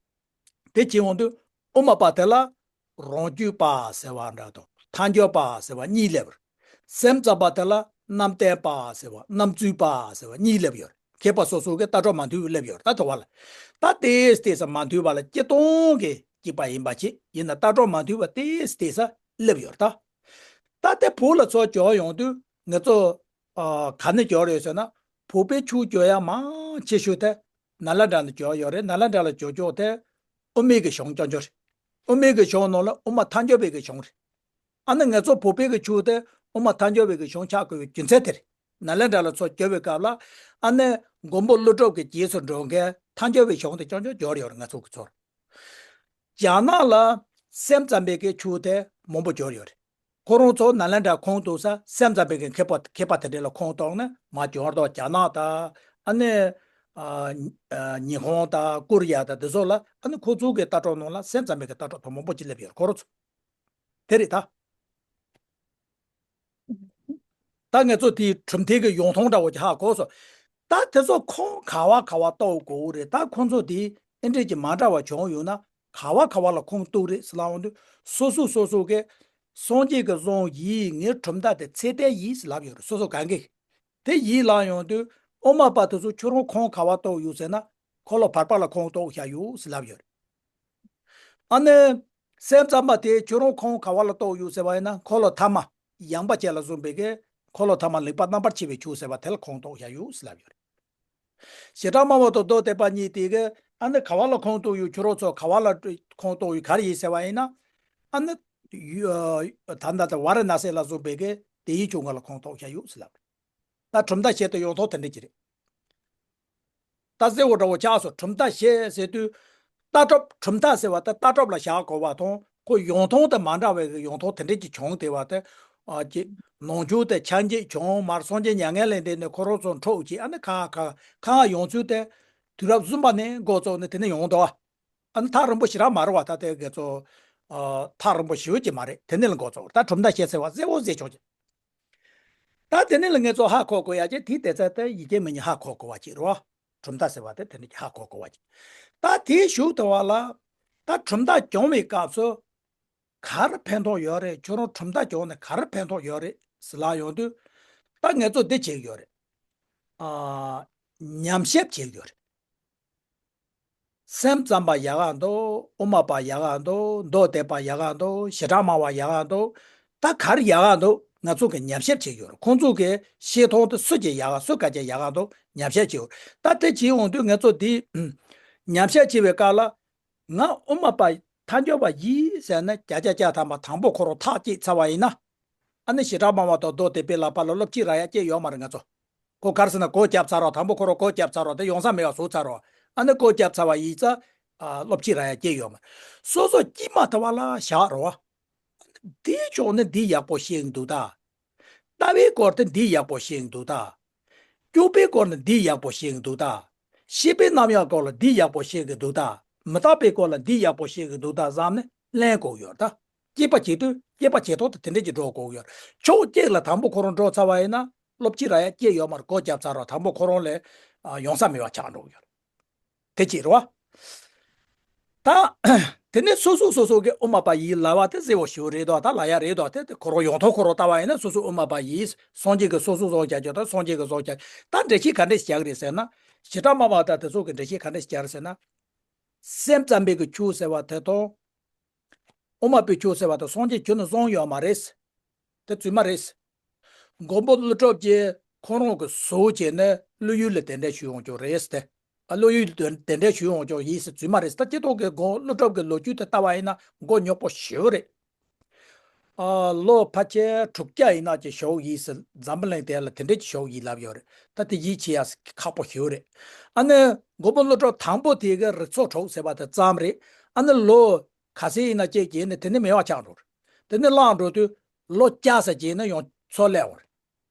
དེ་བྱེད་འོང་དུས་དབུ་མ་པ་དེ་ལ་རང་རྒྱུད་པ་ཟེར་བ་འདྲ་དང་ ཐལ་འགྱུར་བ་ཟེར་བ་གཉིས་སླེབས་པ་རེད། སེམས་ཙམ་པ་དེ་ལ་རྣམ་བལྟས་པ་ཟེར་བ་རྣམ་རྫུས་པ་ཟེར་བ་གཉིས་སླེབས་ཡོད་རེད། མཁས་པ་སོ་སོ་གི་ལྟ་གྲུབ་མ་མཐུན་པ་སླེབས་ཡོད་རེད། ད་དེ་བ་ལ། ད་དེ་དེ་ས་མ་མཐུན་པ་ལ་སྤྱིར་བཏང་གི་གཅིག་པ་ཡིན་པ་ཅིག་ཡིན་ན་ལྟ་གྲུབ་མ་མཐུན་པ་དེ་དེ་ས་སླེབས་ཡོད་རེད་ད། ད་དེ་བོད་ལ་ཚུར་འགྱུར་ཡོང་དུས་ང་ཚོ་ཨ་ག་ནས་འགྱུར་ཡོད་ཟེར་ན། བོད་པའི་ཆོས་བསྒྱུར་ཡ་མང་ཆེ་ཤོས་དེ་ནཱ་ལེནྡྲ་ནས་འགྱུར་ཡོད་རེད། ནཱ་ལེནྡྲ་ལ་འགྱུར་ཕྱོགས་དེ་དབུ་མའི་གི་གཞུང་རྐྱང་རྐྱང་རེད། དབུ་མའི་གི་གཞུང་ནང་ལ་དབུ་མ་ཐལ་འགྱུར་བའི་གི་གཞུང་རེད། ཨ་ནི་ང་ཚོ་བོད་པའི་གི་ཆོས་དེ་དབུ་མ་ཐལ་འགྱུར་བའི་གི་གཞུང་ཆགས་དགོས་པའི་རྒྱུ་མཚན་དེ་རེད། ནཱ་ལེནྡྲ་ལ་ཚུར་བསྒྱུར་བའི་སྐབས་ལ་ཨ་ནི་མགོན་པོ་ཀླུ་སྒྲུབ་ཀྱི་རྗེས་སུ་འགྲོ་མཁན་ཐལ་འགྱུར་བའི་གཞུང་དེ་རྐྱང་རྐྱང་བསྒྱུར་ཡོད་རེད་ང་ཚོ་གི་ཚོར། རྒྱ་ནག་ལ་སེམས་ཙམ་པའི་གི་ཆོས་དེ་མང་པོ་བསྒྱུར་ཡོད་རེད། ཁོ་རང་ཚོ་ནཱ་ལེནྡྲ་ཁུངས་གཏུགས་ས་སེམས་ཙམ་པའི་གི་མཁས་པ་མཁས་པ་དེ་འདྲ་ལ་ཁུངས་གཏུགས་ནས་མར་བསྒྱུར་དུས་རྒྱ་ནག་དང་ཨ་ནི་ཨ་ཨ་ཉི་ཧོང་དང་ཀོ་རི་ཡ་དང་དེ་ཚོ་ལ་ཨ་ནི་ཁོ་ཚོ་གི་ལྟ་གྲུབ་ནང་ལ་སེམས་ཙམ་པའི་གི་ལྟ་གྲུབ་དེ་མང་པོ་ཅིག་སླེབས་ཡོད་རེད་ཁོ་རང་ཚོ། དེ་རེད་ད། ད་ང་ཚོ་དེའི་གྲུབ་མཐའི་གི་ཡོང་ཐོང་འདྲ་བོ་ཅིག་ཧ་གོ་སོང་། ད་དེ་ཚོ་ཁུངས་ག་བ་ག་བ་གཏུགས་དགོས་རེད། ད་ཁོང་ཚོ་དེ་ཨེ་འདྲས་ཀྱི་མ་འདྲ་བ་བྱུང་ཡོད་ན་ག་བ་ག་བ་ལ་ཁུངས་གཏུགས་རེད་ཟེར་ལབ་ཡོང་དུས་སོ་སོ་སོ་སོ་གི་སངས་རྒྱས་ཀྱི་གསུང་ཡིན། ངའི་གྲུབ་མཐའ་དེ་ཚད་ལྡན་ཡིན་ཟེར་ལབ་ཡོད་རེད། སོ་སོ་གང་གིས་དེ་ཡིན་ལབ་ཡོང་དུས་དབུ་མ་པ་དེ་ཚོ་ཁྱོད་རང་ཁུངས་ག་བ་གཏུགས་ཡོད་ཟེར་ན་འཁོར་ལོ་བར་པ་ལ་ཁུངས་གཏུགས་བཞག་ཡོད་ཟེར་ལབ་ཡོད་རེད། ཨ་ནི། སེམས་ཙམ་པ་དེ་ཁྱོད་རང་ཁུངས་ག་བ་ལ་གཏུགས་ཡོད་ཟེར་བ་ཡིན་ན་འཁོར་ལོ་ཐ་མ། ཡངས་པ་ཅན་ལ་གསུངས་པའི་གི་འཁོར་ལོ་ཐ་མ་ལེགས་པར་རྣམ་པར་ཕྱེ་བའི་ཆོས་ཟེར་བ་དེ་ལ་ཁུངས་གཏུགས་བཞག་ཡོད་ཟེར་ལབ་ཡོད་རེད། བྱེ་བྲག་སྨྲ་བ་དང་མདོ་སྡེ་པ་གཉིས་དེ་གི་ཨ་ནི་ག་བ་ལ་ཁུངས་གཏུགས་ཡོད། ཁྱོད་རང་ཚོ་ག་བ་ལ་ཁུངས་གཏུགས་ཡོད་ག་རེ་ཡིན་ཟེར་བ་ཡིན་ན། ཨ་ནི། ད་ལྟ་ད་ཝཱ་ར་ཎ་སི་ལ་གསུངས་པའི་གི་དེའི་ཆོས་འགའ་ལ་ཁུངས་གཏུགས་བཞག་ཡོད་ཟེར་ལབ་རེད། ད་གྲུབ་མཐའ་བཤད་དུས་ཡོང་ཐོག་དེ་འདྲ་ཅིག་རེད། ད་གསལ་བོ་འདྲ་བོ་ཆགས་སོང་། གྲུབ་མཐའ་བཤད་ཟེར་དུས། ལྟ་གྲུབ་གྲུབ་མཐའ་ཟེར་བ་ད་ལྟ་གྲུབ་ལ་བཞག་དགོས་པ་དང་ཁོ་ཡོང་ཐོང་དེ་མ་འདྲ་བའི་ཡོང་ཐོང་དེ་འདྲ་ཅིག་བྱུང་བསྡད་པ་དེ། ཨ་ཅེ། ནང་ཆོས་དེ་ཆགས་འཇིག་བྱུང་མར་སངས་རྒྱས་མྱ་ངན་ལས་འདས་ནས་ཁོ་རང་ཚོ་འཁྲུག་ཅིག་ཨ་ནི་ཁ་ཁ་ཁ་ཡོང་ཚུལ་དེ། དུས་རབས་གསུམ་པ་ནས་འགོ་བཙུགས་ནས་དེ་ནས་ཡོང་འདུག་ཨ་ནི་ཐག་རིང་པོ་ཞེ་དྲག་མ་རེད་བ། ད་དེ་དགེ་ཚོ། ཨ་ཐག་རིང་པོ་ཞེ་པོ་ཅིག་མ་རེད། དེ་ནས་ལ་འགོ་བཙུགས་ད་གྲུབ་མཐའ་བཤད་ཟེར་བ་གསལ་བོ་གསལ་ཆོག་ཅིག་ད་དེ་ནས་ལ་ངེད་ཚོ་ཧ་གོ་དགོས་ཡ་ཅེ་དེའི་དེ་ཚད་དེ་ཡི་གེ་མི་ཉན་ཧ་གོ་དགོས་བ་ཅིག་རེད་བ། གྲུབ་མཐའ་ཟེར་བ་དེ་དེ་ནས་ཀྱི་ཧ་གོ་དགོས་བ་ཅིག་ད་དེའི་གཞུག་དེ་བ་ལ། ད་གྲུབ་མཐའ་སྦྱོང་བའི་སྐབས་སུ། ག་རེ་ཕན་ཐོགས་ཡོད་རེད། ཁྱོད་རང་གྲུབ་མཐའ་སྦྱོང་ནས་ག་རེ་ཕན་ཐོགས་ཡོད་རེད་ཟེར་ལབ་ཡོང་དུས། ད་ངེད་ཚོ་འདི་བྱེད་ཀྱི་ཡོད་རེད། ཨ། ཉམས་ཞིབ་བྱེད་ཀྱི་ཡོད་རེད། སེམས་ཙམ་པ་ཡག་ག་འདུག་དབུ་མ་པ་ཡག་ག་འདུག་མདོ་སྡེ་པ་ཡག་ག་འདུག་བྱེ་བྲག་སྨྲ་བ་ཡག་ག་འདུག་ད་ག་རེ་ཡག་ག་འདུག་ང་ཚོ་གི་ཉམས་ཞིབ་བྱེད་ཀྱི་ཡོད་རེད། ཁོང་ཚོ་གི་བཤད་སྟངས་དེ་སུ་གི་ཡག་ག་སུ་ག་གི་ཡག་ག་འདུག་ཉམས་ཞིབ་བྱེད་ཡོད་རེད། ད་དེ་བྱེད་འོང་དུས་ངེད་ཚོ་འདི་ཉམས་ཞིབ་བྱེད་པའི་སྐབས་ལ། ང་དབུ་མ་པ་ཐལ་འགྱུར་བ་ཡིན་ཟེར་ན་བརྒྱ་ཆ་བརྒྱ་ཐམ་པ་དང་པོ་ཁོ་རང་ཐག་བཅད་ཚར་བ་ཡིན་ན། ཨ་ནི་བྱེ་བྲག་སྨྲ་བ་དང་མདོ་སྡེ་པའི་ལག་པ་ལ་སློབ་ཕྱིའི་ར་ཡ་སྐྱེས་ཡོད་མ་རེད་ང་ཚོ། ཁོ་ག་རེ་ཟེར་ན་གོ་བརྒྱབ་ཚར་རོགས། དང་པོ་ཁོ་རང་གོ་བརྒྱབ་ཚར་རོགས་དེ་ཡོང་ས་མེད་པ་བཟོ་ཚར་རོགས། ཨ་ནི་གོ་བརྒྱབ་ཚར་བ་ཡིན་ཙང་། ཨ་སློབ་ཕྱིའི་ར་ཡ་སྐྱེས་ཡོད་མ་རེད། སོ་སོ་སྐྱིད་མ་ཐུབ་པ་ལ་བཞག་རོགས། འདིའི་ཕྱོགས་ནི་འདི་ཡག་པོ་ཤེས་ཀྱི་འདུག་ད། ལྟ་བའི་སྐོར་དེ་འདི་ཡག་པོ་ཤེས་ཀྱི་འདུག་ད། སྤྱོད་པའི་སྐོར་ལ་འདི་ཡག་པོ་ཤེས་ཀྱི་འདུག་ད། ཤེས་པའི་རྣམ་གཞག་སྐོར་ལ་འདི་ཡག་པོ་ཤེས་ཀྱི་འདུག་ད། མི་རྟག་པའི་སྐོར་ལ་འདི་ཡག་པོ་ཤེས་ཀྱི་འདུག་ད་བསམ་ནས་གླེང་དགོས་ཡོད་ད། སྐྱེས་པ་བྱེད་དུས་སྐྱེས་པ་བྱེད་ཐོག་ཏུ་དེ་འདྲས་ཀྱི་འགྲོ་དགོས་ཡོད། ཕྱོགས་གཅིག་ལ་དང་པོ་ཁོ་རང་འགྲོ་ཚར་བ་ཡིན་ན་སློབ་ཕྱིའི་ར་ཡ་སྐྱེས་ཡོད་མ་རེད། གོ་བརྒྱབ་ཚར་རོགས། དང་པོ་ཁོ་རང་ལས་ཨ་ཡོང་ས་མེད་པ་ཆགས་འགྲོ་གི་ཡོད། དེ་གཅིག་རེད་བ། ད། དེ་ནས་སོ་སོ་སོ་སོ་གི་དབུ་མ་པ་ཡིན་ལབ་པ་དེ་གསལ་བོ་ཞེ་པོ་རེད་དོ། ད་ལབ་ཡ་རེད་དོ། དེ་དེ་ཁོ་རང་ཡོང་ཐོག་ཁོ་རང་ལྟ་བ་ཡིན་ན་སོ་སོ་དབུ་མ་པ་ཡིན། སངས་རྒྱས་ཀྱི་སོ་སོ་སོ་རྒྱ་ཆོས་དང་སངས་རྒྱས་ཀྱི་སོ་རྒྱ། ད་འགྲེལ་བཤད་ག་འདྲས་ཞིག་རྒྱག་གི་རེད་ཟེར་ན། བྱེ་བྲག་སྨྲ་བ་དང་དེ་ཚོ་གི་འགྲེལ་བཤད་ག་འདྲས་ཞིག་རྒྱག་རེད་ཟེར་ན། སེམས་ཙམ་པའི་གི་ཆོས་ཟེར་བ་དེ་དང་། དབུ་མ་པའི་ཆོས་ཟེར་བ་དང་སངས་རྒྱས་ཁྱོན་ནས་གསུངས་ཡོད་མ་རེད། དེ་རྫུན་མ་རེད། མགོན་པོ་ཀླུ་སྒྲུབ་ཀྱིས་ཁོང་རང་གི་བཟོ་བྱས་ནས་བློ་ཡུལ་ལ་གདན་འདྲེན་ཞུས་ཡོང་ཆོག་རེད་དེ། ཨ་བློ་ཡུལ་ལ་གདན་འདྲེན་ཞུས་ཡོང་ཆོག་ཡིན་ཟེར་རྫུན་མ་རེད། ད་སྤྱི་ཐོག་གི་མགོན་ཀླུ་སྒྲུབ་ཀྱི་ལོ་རྒྱུས་དེ་ལྟ་བ་ཡིན་ན་མགོ་རྙོག་པོ་ཞེ་པོ་རེད། ཨ་ལོ་ཕལ་ཆེར་དྲུག་བརྒྱ་ཡིན་ན་ཅིག་བཞུགས་ཡིན་ཟེར་འཛམ་བུ་གླིང་དེ་ལ་དེ་འདྲས་ཅིག་བཞུགས་ཡིན་ལབ་ཡོད་རེད། ད་དེ་ཡིད་ཆེས་ཡ་ཁག་པོ་ཞེ་པོ་རེད། ཨ་ནི་མགོན་པོ་ཀླུ་སྒྲུབ་དང་པོ་དེ་གི་རིགས་ཚོགས་དྲུག་ཟེར་བ་དེ་ཙམ་རེད། ཨ་ནི་ལོ་ག་ཚོད་ཡིན་ན་ཅིག་གིས་ནི་དེ་ནི་མེད་པ་ཆགས་འགྲོ་རེད། དེ་ནི་བརླག་འགྲོ་དུས་ལོ་བརྒྱ་ཙམ་གྱིས་ནི་ཡང་ཚུར་སླེབས་འོང་རེད།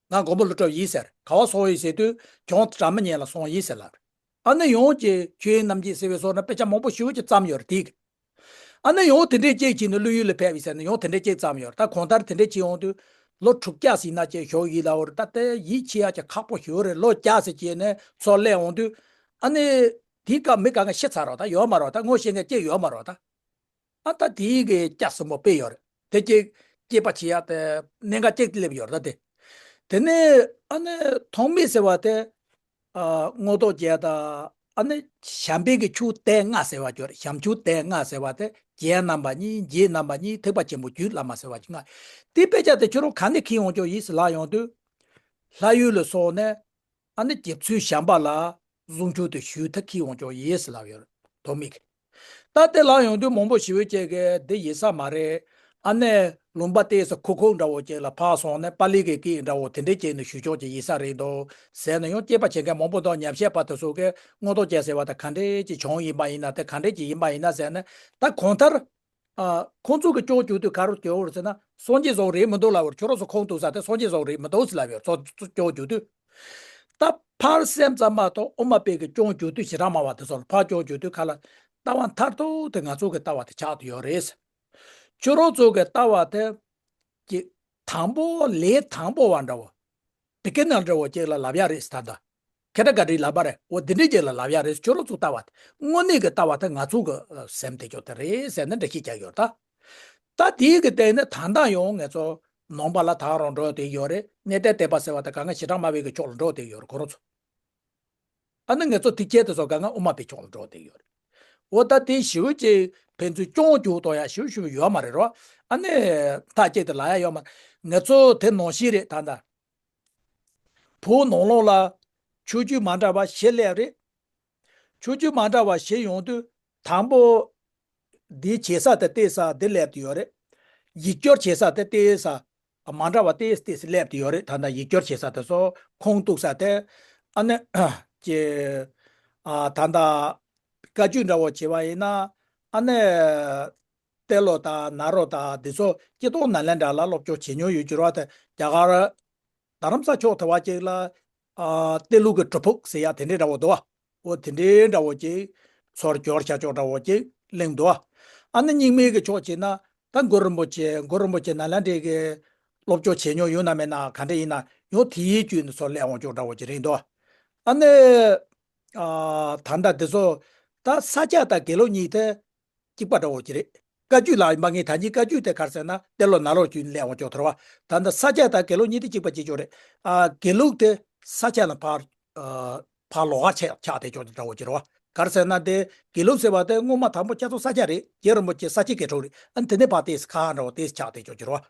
ང་མགོན་པོ་ཀླུ་སྒྲུབ་ཡིན་ཟེར། ག་པར་སོང་ཡིན་ཟེར་དུས་གྱང་དྲ་མི་ཉན་ལ་སོང་ཡིན་ཟེར་ལབ་རེད། ཨ་ནི་ཡང་ཅིག་ཆོས་དབྱིངས་རྣམ་འབྱེད་ཟེར་བའི་སོགས་ནས་དཔེ་ཆ་མང་པོ་ཞེ་པོ་ཅིག་བརྩམས་ཡོད་རེད་དེ། ཨ་ནི་ཡང་དེ་འདྲས་ཅིག་བྱས་ནས་བློ་ཡུལ་ལ་ཕེབས་ཡིན་ཟེར་ནས་ཡང་དེ་འདྲས་ཅིག་བརྩམས་ཡོད་རེད། ད་གང་ལྟར་དེ་འདྲས་བྱས་ཡོང་དུས་ལོ་དྲུག་བརྒྱ་ཟིན་ན་ཅིག་བཞུགས་ཡིན་ལབ་པ་རེད། ད་དེ་ཡིད་ཆེས་ཡ་ཅིག་ཁག་པོ་ཞེ་པོ་རེད། ལོ་བརྒྱ་ཙམ་བྱས་ནས་ཚུར་སླེབས་འོང་དུས་ཨ་ནི་དེའི་སྐབས་མི་གང་ག་ཤི་ཚར་རོགས། ད་ཡོད་མ་རེད། ད་ངོ་ཤེས་མཁན་ཅིག་ཡོད་མ་རེད། ད། ཨ་ད་དེའི་གི་སྐྱ་སྲིན་པོ་དཔེ་ཡོད་རེད། དེ་གཅིག་སྐྱེད་པ་བྱེད་ཡ་དེ་གནད་འགག་གཅིག་སླེབས་ཡོད་རེད་ད་དེ། དེ་ནས་ཨ་ནི་ཐོག་མེད་ཟེར་བ་དེ། ཨ་མངོན་རྟོགས་རྒྱས་དང་ཨ་ནི་བྱམས་པའི་གི་ཆོས་ཐེག་ལྔ་ཟེར་བ་ཅིག་ཡོད་རེད། བྱམས་ཆོས་ཐེག་ལྔ་ཟེར་བ་དེ་རྒྱན་རྣམ་པ་གཉིས། རྒྱན་རྣམ་པ་གཉིས་ཐེག་པ་ཆེན་པོ་རྒྱུད་བླ་མ་ཟེར་བ་ཅིག་ལྔ། དེ་དཔེ་ཆ་དེ་ཁྱོད་རང་ག་ནས་ཁྱེར་ཡོང་ཆོག་ཡིན་ཟེར་ལབ་ཡོང་དུས། ལྷ་ཡུལ་ལ་སོང་ནས་ཨ་ནི་རྗེ་བཙུན་བྱམས་པ་ལ་གཟུངས་ཆོས་དེ་ཞུས་ཐག་ཁྱེར་ཡོང་ཆོག་ཡིན་ཟེར་ལབ་ཡོད་རེད་ཐོག་མེད་ཀྱིས། ད་དེ་ལབ་ཡོང་དུས་མང་པོ་ཞེ་པོ་ཅིག་གིས་འདི་ཡིན་ས་མ་རེད། ཨ་ནི་ལུང་པ་དེ་ས་ཁུག་ཁུག་འདྲ་བོ་ཅིག་ལ་ཕར་སོང་ནས་པཱ་ལི་གི་སྐད་འདྲ་བོ་དེ་འདྲས་ཅིག་ནས་ཞུ་ཆོག་ཅིག་ཡིན་ས་རེད་འདུག་ཟེར་ནས་ཡང་དཔྱད་པ་བྱེད་མཁན་མང་པོ་འདུག་ཉམས་ཞིབ་པ་དེ་ཚོ་གིས་མངོན་རྟོགས་རྒྱས་ཟེར་བ་དེ་ག་འདྲས་ཅིག་བྱུང་ཡིན་པ་ཡིན་ན། དེ་ག་འདྲས་ཅིག་ཡིན་པ་ཡིན་ན་ཟེར་ནས། ད་གང་ལྟར། ཨ། ཁོང་ཚོ་གི་སྐྱོན་བརྗོད་དུས་ག་རེ་བརྗོད་ཡོད་རེད་ཟེར་ན། སངས་རྒྱས་བཟོ་རེད་མི་འདུག་ལབ་ཡོད་རེད། ཁྱོད་རང་ཚོ་ཁུངས་གཏུགས་ས་དེ་སངས་རྒྱས་བཟོ་རེད་མི་འདུག་ཟེར་ལབ་ཡོད་རེད། ཚོ་ཚོ་སྐྱོན་བརྗོད་དུས། ད་ཕར་སེམས་ཙམ་པ་དང་དབུ་མ་པའི་གི་སྐྱོན་བརྗོད་དུས། བྱེ་བྲག་སྨྲ་བ་དེ་ཚོ་ལ་ཕར་སྐྱོན་བརྗོད་དུས་ག་ལ། ལྟ་བ་མཐར་ཐུག་དེ་ང་ཚོ་གི་ལྟ་བ་དེ་ཆགས་བསྡད་ཡོད་རེད། ཁྱོད་རང་ཚོ་གི་ལྟ་བ་དེ། ཀྱི། དང་པོ་ལས་དང་པོ་བ་འདྲ་བོ། བི་གི་ནར་འདྲ་བོ་ཅིག་ལ་ལབ་ཡ་རེད་ད་ལྟ། ཁེ་ཏྲ་ག་འདྲའི་ལབ་པ་རེད། འོ་འདི་འདྲའི་ཅིག་ལ་ལབ་ཡ་རེད། ཁྱོད་རང་ཚོ་ལྟ་བ་དེ། དངོས་གནས་ཀྱི་ལྟ་བ་དེ་ང་ཚོ་གི་སེམས་དེ་ཅོག་དེ་རེད་ཟེར་ནས་འགྲེལ་བཤད་རྒྱག་ཡོད་ད། ད་དེའི་གི་སྟེང་ནས་ད་ལྟ་ཡང་ང་ཚོ་ནང་པ་ལ་ད་རུང་འགྲོ་བསྡད་ཡོད་རེད། གནས་བརྟན་དད་པ་ཟེར་བ་དེ་ག་ང་བྱེ་བྲག་སྨྲ་བའི་གི་ཕྱོགས་ལ་འགྲོ་བསྡད་ཡོད་རེད་ཁོ་རང་ཚོ། ཨ་ནི་ང་ཚོ་ཐེག་ཆེན་དེ་ཚོ་ག་ང་དབུ་མ་པའི་ཕྱོགས་ལ་འགྲོ་བསྡད་ཡོད་རེད། འོ་ད་དེ་ཞེ་པོ་ཅིག་ཕན་ཚུན་སྐྱོན་བརྗོད་གཏོང་ཡ་ཞེ་པོ་ཞེ་པོ་ཡོད་མ་རེད་རོ། ཨ་ནི་ཐག་གཅིག་ཏུ་ལབ་ཡ་ཡོད་མ་རེད། ང་ཚོ་དེ་ནང་བཞིན་རེད་ད་ལྟ། བོད་ནང་ལོགས་ལ་ཆོས་བརྒྱུད་མ་འདྲ་བ་བཞི་སླེབས་རེད། ཆོས་བརྒྱུད་མ་འདྲ་བ་བཞི་ཡོང་དུས་དང་པོ། འདིའི་བྱེད་ས་དེ་ཏོག་ཙམ་འདི་སླེབས་ཏེ་ཡོད་རེད། ཡིག་སྒྱུར་བྱེད་ས་དེ་ཏོག་ཙམ་མ་འདྲ་བ་ཏོག་ཙམ་ཏོག་ཙམ་སླེབས་ཏེ་ཡོད་རེད། ད་ལྟ་ཡིག་སྒྱུར་བྱེད་ས་དེ་ཚོ་ཁུངས་གཏུགས་ས་དེ། ཨ་ནི་ཀྱི། ཨ། ད་ལྟ་བཀའ་བརྒྱུད་འདྲ་བོ་བྱས་པ་ཡིན་ན། ཨ་ནི་ཏེ་ལོ་དང་ནཱ་རོ་དང་འདི་ཚོ་སྤྱིར་བཏང་ནཱ་ལེནྡྲ་ལ་སློབ་སྦྱོང་བྱེད་མྱོང་ཡོད་ཀྱི་རེད་བ། དེ་རྒྱ་གར། རྡ་རམ་ས་ཕྱོགས་དེ་བ་ཅིག་ལ། ཨ། ཏེ་ལུག་གི་གྲུབ་ཕུག་ཟེར་ཡ་དེ་འདྲའི་འདྲ་བོ་འདུག་བ། འོ་དེ་འདྲའི་འདྲ་བོ་ཅིག་ཚུར་བསྒྱུར་བྱ་ཆོག་འདྲ་བོ་ཅིག་གླེང་འདུག་བ། ཨ་ནི་རྙིང་མའི་གི་ཕྱོགས་བྱས་ན་ད་གུ་རུ་རིན་པོ་ཆེ། གུ་རུ་རིན་པོ་ཆེ་ནཱ་ལེནྡྲའི་གི་སློབ་སྦྱོང་བྱས་མྱོང་ཡོད་ན་མེད་ན། ག་འདྲ་ཡིན་ན་ཡང་དེའི་བརྒྱུད་ནས་ཚུར་སླེབས་འོང་ཆོག་འདྲ་བོ་ཅིག་རེད་འདུག་བ། ཨ་ནི། ཨ། ད་ལྟ་འདི་ཚོ་ད་ས་སྐྱ་དང་དགེ་ལུགས་གཉིས་དེ། གཅིག་པ་འདྲ་བོ་ཅིག་རེད། བཀའ་བརྒྱུད་ལ་ཡིན་པ་ངས་ད་གིན་བཀའ་བརྒྱུད་དེ་ག་རེ་ཟེར་ན་ཏེ་ལོ་ནཱ་རོ་བརྒྱུད་ནས་སླེབས་འོང་ཆོག་དེ་རེད་བ། ད་ལྟ་ས་སྐྱ་དང་དགེ་ལུགས་གཉིས་དེ་གཅིག་པ་གཅིག་རྐྱང་རེད། ཨ། དགེ་ལུགས་དེ་ས་སྐྱ་ལ་ཕར། ཨ། ཕར་ལོགས་ཀ་ཆགས་ཆགས་བསྡད་ཆོག་འདྲ་བོ་ཅིག་རེད་བ། ག་རེ་ཟེར་ན་དེ་དགེ་ལུགས་ཟེར་བ་དེ་སྔོན་མ་དང་པོ་ཆགས་ཚུལ་ས་སྐྱ་རེད། རྗེ་རིན་པོ་ཆེ་ས་སྐྱའི་དགེ་ཕྲུག་རེད། ཨ་ནི་དེ་ནས་ཕར་ཏོག་ཙམ་ཁ་འདྲ་བོ་ཏོག་ཙམ་ཆགས་བསྡད་ཆོག་ཅིག་རེད་བ།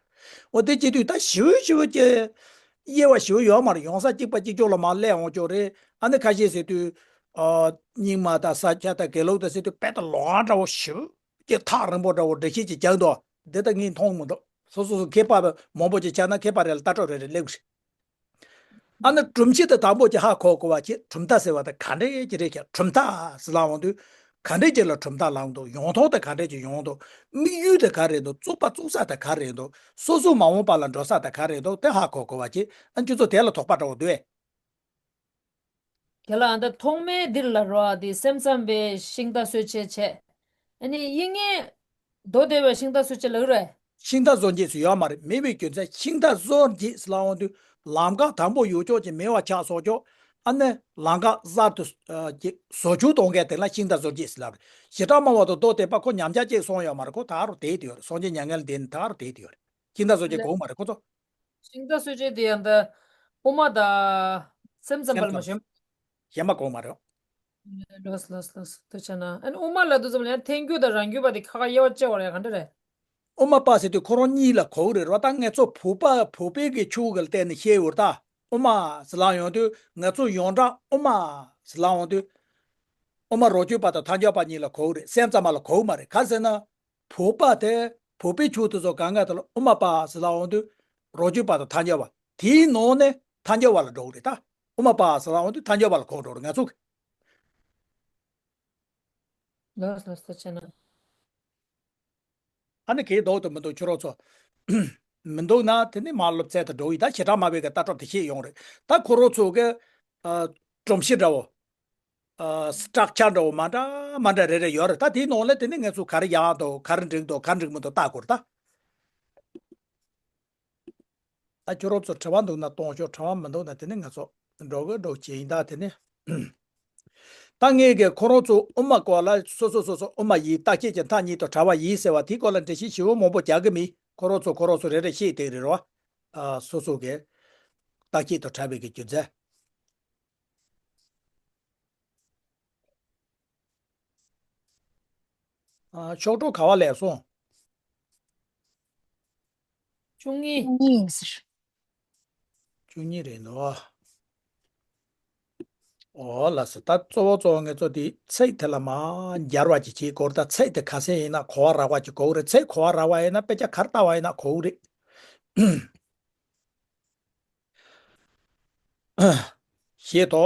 འོ་དེ་བྱེད་དུས་ད་ཞེ་པོ་ཞེ་པོ་ཅིག་དབྱེ་བ་ཞེ་པོ་ཡོད་མ་རེད། ཡོང་ས་གཅིག་པ་གཅིག་རྐྱང་ལ་མར་སླེབས་འོང་ཆོག་རེད། ཨ་ནི་ཁ་ཤས་ཟེར་དུས། ཨ། རྙིང་མ་དང་ས་སྐྱ་དང་དགེ་ལུགས་དང་ཟེར་དུས་དཔེ་ད་ལོགས་ཀ་འདྲ་བོ་ཞེ་པོ་ཅིག་ཐག་རིང་པོ་འདྲ་བོ་འགྲེལ་བཤད་ཅིག་རྒྱག་འདུག་འདི་ད་ངས་མཐོང་མི་འདུག་སོ་སོ་སོ་མཁས་པ་མང་པོ་ཅིག་ཆགས་ན་མཁས་པ་རེ་ལ་ལྟ་གྲབས་རེ་རེ་སླེབས་ཀྱི་རེད། ཨ་ནི་གྲུབ་ཆ་དེ་དང་པོ་ཅིག་ཧ་གོ་དགོས་པ་ཅིག་གྲུབ་མཐའ་ཟེར་བ་དེ་ག་འདྲས་ཅིག་རེད་ཀྱང་། གྲུབ་མཐའ་ཟེར་ལབ་འོང་དུས་ག་འདྲས་ཅིག་ལ་གྲུབ་མཐའ་ལབ་འདུག་ཡོང་ཐོག་དེ་ག་འདྲས་ཅིག་ཡོང་འདུག་དམིགས་ཡུལ་དེ་ག་རེ་འདུག་རྩོད་པ་རྩོམ་ས་དེ་ག་རེ་འདུག་སོ་སོ་མ་འོངས་པ་ལ་འགྲོ་ས་དེ་ག་རེ་འདུག་དེ་ཧ་གོ་དགོས་པ་ཅིག་ཨ། ཁྱོད་ཚོ་དེ་ལ་དོགས་པ་འདྲ་བོ་འདུག་ཨེ། དེ་ལ་ཨ་ད་ཐོག་མའི་འདིར་ལ་རོ། ཨ་དེ་སེམས་ཙམ་པའི་ཤིང་རྟ་གསོད་བྱེད་བྱས། ཨ་ནི་དབྱིག་གཉེན་མདོ་སྡེ་པའི་ཤིང་རྟ་གསོད་བྱེད་ལ་རེད། ཤིང་རྟ་གསོད་བྱེད་ཟེར་ཡོད་མ་རེད། མེད་པའི་རྒྱུ་མཚན་ཤིང་རྟ་གསོད་བྱེད་ཟེར་ལབ་འོང་དུས་ལམ་ཁ་དང་པོ་ཡོད་ཆོག་ཅིག་མེད་པ་ཆགས་སོང་ཆོག་ཨ་ནི་ལམ་ཁ་གསར་དུ། ཨ། ཅིག་བཟོ་བཅོས་གཏོང་མཁན་དེ་ལ་ཤིང་རྟ་གསོད་བྱེད་ཟེར་ལབ་རེད། བྱེ་བྲག་སྨྲ་བ་དང་མདོ་སྡེ་པ་ཁོ་ཉམས་ཆག་ཅིག་སོང་ཡོད་མ་རེད། ཁོ་ད་རུང་བསྡད་དེ་ཡོད་རེད། སངས་རྒྱས་མྱ་ངན་ལས་འདས་ནས་ད་རུང་བསྡད་དེ་ཡོད་རེད། ཤིང་རྟ་གསོད་བྱེད་ལ་དགོས་མ་རེད་ཁོ་ཚོ། ཤིང་རྟ་གསོད་བྱེད་དེ་ཡང་ད་དབུ་མ་དང་སེམས་ཙམ་པ་ལ་མ་ཞེན། ཞེན་པ་དགོས་མ་རེད། ལོས་ལོས་ལོས་ལོས་དེ་བྱས་ན་ཨ་ནི་དབུ་མ་ལབ་དུས་ཙམ་ལ་ཡང་ཐལ་འགྱུར་དང་རང་རྒྱུད་པ་དེ་ཁ་ཁ་དབྱེ་བ་ཕྱེ་བ་རེད། ག་འདྲ་རེད། དབུ་མ་པ་ཟེར་དུས་ཁོ་རང་གཉིས་ལ་གོ་གི་རེད་རོ། ད་ང་ཚོ་བོད་པ་བོད་པའི་གི་ཆོས་ཀྱི་སྟེང་ནས་བཤད་ཡོད་རེད་ད། དབུ་མ་ཟེར་ལབ་ཡོང་དུས་ང་ཚོ་ཡོངས་གྲགས་དབུ་མ་ཟེར་ལབ་ཡོང་དུས། དབུ་མ་རོ་སྐྱོར་པ་དང་ཐལ་འགྱུར་པ་གཉིས་ལ་གོ་གི་རེད། སེམས་ཙམ་པ་ལ་གོ་གི་མ་རེད། ག་རེ་ཟེར་ན། བོད་པ་དེ་བོད་པའི་ཆོས་དེ་ཚོ་གང་ག་དེ་ལ་དབུ་མ་པ་ཟེར་ལབ་འོང་དུས་རོ་སྐྱོར་པ་དང་ཐལ་འགྱུར་བ། དེའི་ནང་ནས་ཐལ་འགྱུར་བ་ལ་འགྲོ་གི་རེད་ད། དབུ་མ་པ་ཟེར་ལབ་འོང་དུས་ཐལ་འགྱུར་བ་ལ་གོ་འགྲོ་རེད་ང་ཚོ་གི། ལགས་ལགས་སོ་བྱས་ན། ཨ་ནི་གལ་འདུག་དང་མི་འདུག་ཁྱོད་རང་ཚོ། མི་འདུག་ན་དེ་ནི་མར་སློབ་ཚན་དུ་འགྲོ་ཡི། ད་བྱེ་བྲག་སྨྲ་བའི་གི་ལྟ་གྲུབ་དེ་ཤེས་ཡོང་རེད། ད་ཁོ་རང་ཚོ་གི། ཨ། སྒྲོམ་གཞི་འདྲ་བོ། ཨ། སི་ཊག་ཅར་འདྲ་བོ་མ་འདྲ་མ་འདྲ་རེ་རེ་ཡོད་རེད། ད་དེའི་ནང་ལ་དེ་ནི་ང་ཚོ་ག་རེ་ཡག་འདུག་ག་རེ་འགྲིག་འདུག་ག་རེ་འགྲིག་མི་འདུག་ལྟ་དགོས་རེད་ད། ད་ཁྱོད་རང་ཚོ་དྲི་བ་འདུག་ན་གཏོང་ཤོག་དྲི་བ་མི་འདུག་ན་དེ་ནི་ང་ཚོ་འགྲོ་གི་འགྲོ་བྱེད་ཡིན་ད། དེ་ནི། ད་ངས་གི་ཁོ་རང་ཚོ་དབུ་མ་སྐོར་ལ་སོ་སོ་སོ་སོ་དབུ་མ་ཡིན། རྟག་ཆད་ཀྱི་མཐའ་གཉིས་དང་བྲལ་བ་ཡིན་ཟེར་བ་དེའི་སྐོར་ལ་འགྲེལ་བཤད་ཞིབ་པོ་མང་པོ་རྒྱག་གི་མིན། ཁོ་རང་ཚོ་ཁོ་རང་ཚོ་རེ་རེ་ཤེས་བསྡད་རེད་རོ། ཨ་སོ་སོ་གི་རྟགས་ཁྱད་དང་བྲལ་བའི་གི་རྒྱུ་མཚན། ཨ་ཕྱོགས་གྲུ་ག་བ་ལས་སོང་། བཅུ་གཉིས། གཉིས་ཟེར། བཅུ་གཉིས་རེད་འདུག་ཨོ་ལགས་སོ། ད་གཙོ་བོ་གཙོ་བོ་ངེད་ཚོ་དེ་ཚིག་དེ་ལ་མ་འགྱུར་བ་ཅིག་བྱེད་དགོས་རེད། ད་ཚིག་དེ་ག་ཚད་ཡིན་ན་གོ་བ་རག་པ་ཅིག་དགོས་རེད། ཚིག་གོ་བ་རག་པ་ཡིན་ན་དཔེ་ཆ་ག་རེ་ལྟ་བ་ཡིན་ན་གོ་གི་རེད། ཞེས་དོ།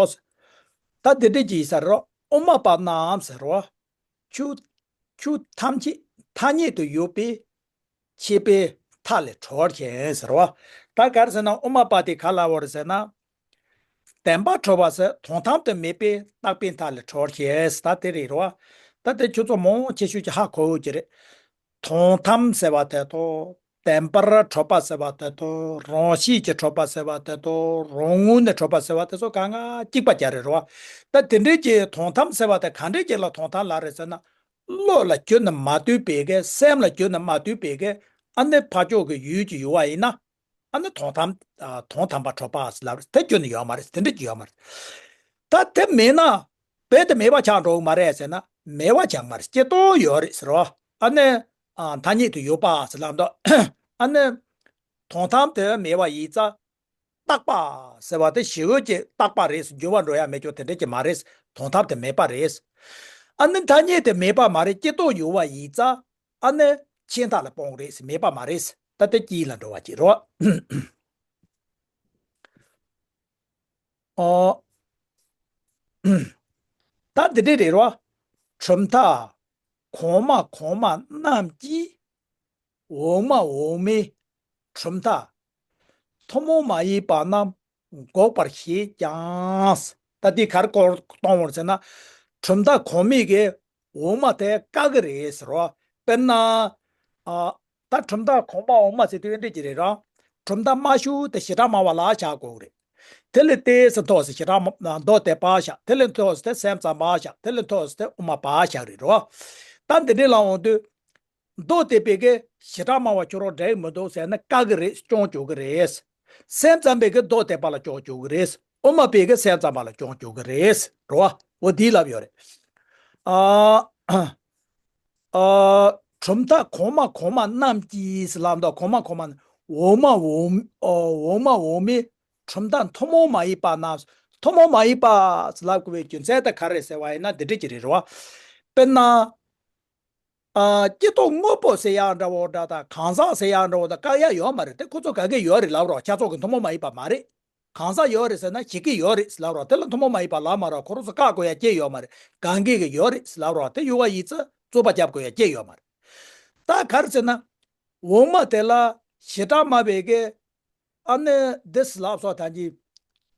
ད་འདི་འདྲ་ཅིག་ཟེར་རོ། དབུ་མ་པ་རྣམས་ཟེར་རོ། ཆོས་ཆོས་ཐམས་ཅད་ཐ་སྙད་དུ་ཡོད་པའི་ཤེས་པའི་མཐའ་ལས་གྲོལ་བ་ཞིག་ཟེར་བ། ད་ག་རེ་ཟེར་ན་དབུ་མ་པ་དེ་ག་ལབ་པ་རེད་ཟེར་ན། བདེན་པར་གྲུབ་པ་ཟེར་དོན་དམ་དུ་མེད་པའི་རྟག་པའི་མཐའ་ལས་གྲོལ་བ་ཞིག་ད་དེ་རེད་རོ། ད་དེ་ཁྱོད་ཚོ་མང་ཆེ་ཤོས་ཀྱིས་ཧ་གོ་ཡོད་ཀྱི་རེད། དོན་དམ་ཟེར་བ་དེ་དང་། བདེན་པར་གྲུབ་པ་ཟེར་བ་དེ་དང་། རང་བཞིན་གྱིས་གྲུབ་པ་ཟེར་བ་དེ་དང་། རང་ངོས་ནས་གྲུབ་པ་ཟེར་བ་དེ་ཚོ་གང་ག་གཅིག་པ་རྐྱང་རེད་རོ། ད་དེ་འདྲའི་གི་དོན་དམ་ཟེར་བ་དེ་ག་འདྲའི་གི་ལ་དོན་དམ་ལབ་རེད་ཟེར་ན། བློ་ལ་ཁྱོན་ནས་མ་ལྟོས་པའི་གི། སེམས་ལ་ཁྱོན་ནས་མ་ལྟོས་པའི་གི། ཨ་ནི་ཕར་ཕྱོགས་ཀྱི་ཡུལ་གྱི་ཡོད་པ་ཡིན་ན། ཨ་ནི་དོན་དམ། ཨ་དོན་དམ་པར་གྲུབ་པ་ཟེར་ལབ་རེད། དེ་ཁྱོན་ནས་ཡོད་མ་རེད། དེ་འདྲ་ཅིག་ཡོད་མ་རེད། ད་དེ་མེད་ན་རྦད་དེ་མེད་པ་ཆགས་འགྲོ་གི་མ་རེད་ཟེར་ན། མེད་པ་ཆགས་མ་རེད། སྤྱིར་བཏང་ཡོད་རེད་ཟེར་བ། ཨ་ནི་ཨ་ཐ་སྙད་དུ་ཡོད་པ་ཟེར་ལབ་འདུག་ཨ་ནི་དོན་དམ་དུ་མེད་པ་ཡིན་ཙང་། རྟག་པ་ཟེར་བ་དེ་ཞི་འོད་ཀྱི་རྟག་པ་རེད། འགྱུར་བ་འགྲོ་ཡ་མེད་ཀྱང་དེ་འདྲ་ཅིག་མ་རེད། དོན་དམ་དུ་མེད་པ་རེད། ཨ་ནི་ཐ་སྙད་དུ་མེད་པ་མ་རེད། སྤྱིར་བཏང་ཡོད་པ་ཡིན་ཙང་། ཨ་ནི་ཆད་མཐའ་ལ་སྤོང་རེད། མེད་པ་མ་རེད། ད་དེ་དཀྱིལ་ལ་འགྲོ་བ་ཅིག་རོ། ཨོ། ད་འདི་འདྲ་རེད་རོ། གྲུབ་མཐའ་གོང་མ་གོང་མ་རྣམས་ཀྱིས། འོག་མ་འོག་མའི་གྲུབ་མཐའ་ཐུན་མོང་མ་ཡིན་པ་རྣམས་འགོག་པར་བྱེད་ཀྱང་། ད་འདི་ག་རེ་སྐོར་གཏོང་བར་ཟེར་ན། གྲུབ་མཐའ་གོང་མའི་གི་འོག་མ་དེ་བཀག་གི་རེད་ཟེར་རོ། དཔེར་ན། ཨ། ད་གྲུབ་མཐའ་གོང་མ་འོག་མ་ཟེར་དུས་འདི་འདྲ་ཅིག་རེད་ར། གྲུབ་མཐའ་མ་ཞུགས་དེ་བྱེ་བྲག་སྨྲ་བ་ལ་བཞག་དགོས་ཀྱི་རེད། དེ་ལས་ཏོག་ཙམ་མཐོ་ཟེར་བྱེ་བྲག་སྨྲ། མདོ་སྡེ་པ་བཞག་དེ་ལས་མཐོ་ཟེར་དེ་སེམས་ཙམ་པ་བཞག་དེ་ལས་མཐོ་ཟེར་དེ་དབུ་མ་པ་བཞག་རེད་རོ། ད་འདི་འདྲ་ལ་འོང་དུས། མདོ་སྡེ་པའི་གི་བྱེ་བྲག་སྨྲ་བ་ཁྱོད་རང་འགྲིག་མི་འདུག་ཟེར་ན་བཀག་གི་རེད། སྐྱོན་འཇོག་གི་རེད། སེམས་ཙམ་པའི་གི་མདོ་སྡེ་པ་ལ་སྐྱོན་འཇོག་གི་རེད། དབུ་མ་པའི་གི་སེམས་ཙམ་པ་ལ་སྐྱོན་འཇོག་གི་རེད། རོ། འོ་འདི་ལབ་ཡོད་རེད། ཨ། ཨ། གྲུབ་མཐའ་གོང་མ་གོང་མ་རྣམས་ཀྱིས་ལབ་འདུག་གོང་མ་གོང་མ། འོག་མ་འོག་འོག་མ་འོག་མའི་གྲུབ་མཐའ་ཐུན་མོང་མ་ཡིན་པ་རྣམས། ཐུན་མོང་མ་ཡིན་པ་ལབ་དགོས་པའི་རྒྱུ་མཚན་དེ་ག་རེ་ཟེར་བ་ཡིན་ན་འདི་འདྲ་ཅིག་རེད་རོ། དཔེར་ན། ཨ། སྤྱིར་བཏང་དངོས་པོ་ཟེར་ཡག་འདྲ་བོ་འདྲ་དང་གང་ཟག་ཟེར་ཡག་འདྲ་བོ་དང་བཀག་ཡག་ཡོད་མ་རེད། དེ་ཁོ་ཚོ་ག་གེ་ཡོད་རེད་ལབ་རོགས། ཁྱེད་ཚོ་གི་ཐུན་མོང་མ་ཡིན་པ་མ་རེད། གང་ཟག་ཡོད་རེད་ཟེར་ན་ཞིག་གི་ཡོད་རེད་ལབ་རོགས། དེ་ལ་ཐུན་མོང་མ་ཡིན་པ་ལབ་མ་རོགས། ཁོ་རང་ཚོ་བཀག་དགོས་ཡག་ཅི་ཡོད་མ་རེད། གང་གི་གི་ཡོད་རེད་ལབ་རོགས། དེ་ཡོད་པ་ཡིན་ཙང་རྩོད་པ་རྒྱབ་དགོས་ཡག་ཅི་ཡོད་མ་རེད། ད་ག་རེ་ཟེར་ན། འོག་མ་དེ་ལ་བྱེ་བྲག་སྨྲ་བའི་གི། ཨ་ནི་འདི་ལབ་སོགས་དང་གི།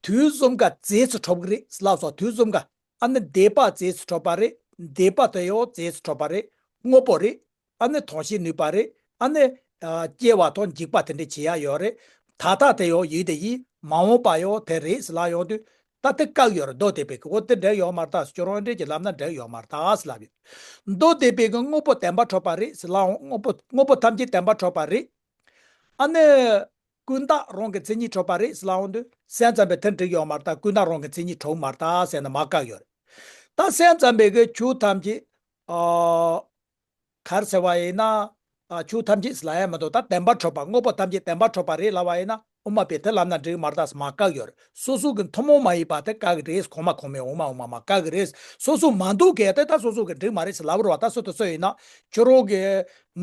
དུས་གསུམ་ག་རྫས་སུ་གྲུབ་ཀྱི་རེད་ལབ་སོགས། དུས་གསུམ་ག། ཨ་ནི་འདས་པ་རྫས་སུ་གྲུབ་པ་རེད། འདས་པ་དེ་ཡང་རྫས་སུ་གྲུབ་པ་རེད། དངོས་པོ་རེད། ཨ་ནི་དོན་བྱེད་ནུས་པ་རེད། ཨ་ནི། ཨ། སྐྱེ་བ་དང་འཇིག་པ་དེ་འདྲ་བྱེད་ཡག་ཡོད་རེད། ད་ལྟ་དེ་ཡང་ཡིན་དེ་ཡིན། མ་འོངས་པ་ཡང་དེ་རེད་ལབ་ཡོང་དུས། ད་དེ་བཀག་ཡོད་རེད། མདོ་སྡེ་པའི་གི། འོ་དེ་འགྲིག་ཡོད་མ་རེད་ད། ཁྱོད་རང་འདྲ་ཅིག་ལབ་ན་འགྲིག་ཡོད་མ་རེད་ད་ལབ་ཡོད། མདོ་སྡེ་པའི་གི་དངོས་པོ་བདེན་པར་གྲུབ་པ་རེད་ལབ་ཡོང་། དངོས་པོ་དངོས་པོ་ཐམས་ཅད་བདེན་པར་གྲུབ་པ་རེད། ཨ་ནི། ཀུན་བཏགས་རང་གི་མཚན་ཉིད་གྲུབ་པ་རེད་ལབ་ཡོང་དུས་སེམས་ཙམ་པའི་དེ་འགྲིག་ཡོད་མ་རེད་ད། ཀུན་བཏགས་རང་གི་མཚན་ཉིད་གྲུབ་མ་རེད་ད་ཟེར་ནས་མར་བཀག་ཡོད་རེད། ད་སེམས་ཙམ་པའི་གི་ཆོས་ཐམས་ཅད། ཨ། ག་རེ་ཟེར་བ་ཡིན་ན། ཨ། ཆོས་ཐམས་ཅད་ལབ་ཡག་མི་འདུག་ད་བདེན་པར་གྲུབ་པ། དངོས་པོ་ཐམས་ཅད་བདེན་པར་གྲུབ་པ་རེད་ལབ་པ་ཡིན་ན། དབུ་མ་པས་དེ་ལབ་ན་འགྲིག་མ་རེད་ད་མར་བཀག་ཡོད་རེད། སོ་སོ་གི་ཐུན་མོང་མ་ཡིན་པ་དེ་བཀག་གི་རེད། གོང་མ་གོང་མའི་འོག་མ་འོག་མ་མར་བཀག་གི་རེད། སོ་སོ་མ་འདུག་གས་དེ་ད་སོ་སོ་གི་འགྲིག་མ་རེད་ཟེར་ལབ་རོགས། ད་སུ་དང་སུ་ཡིན་ན་ཁྱོད་རང་གི།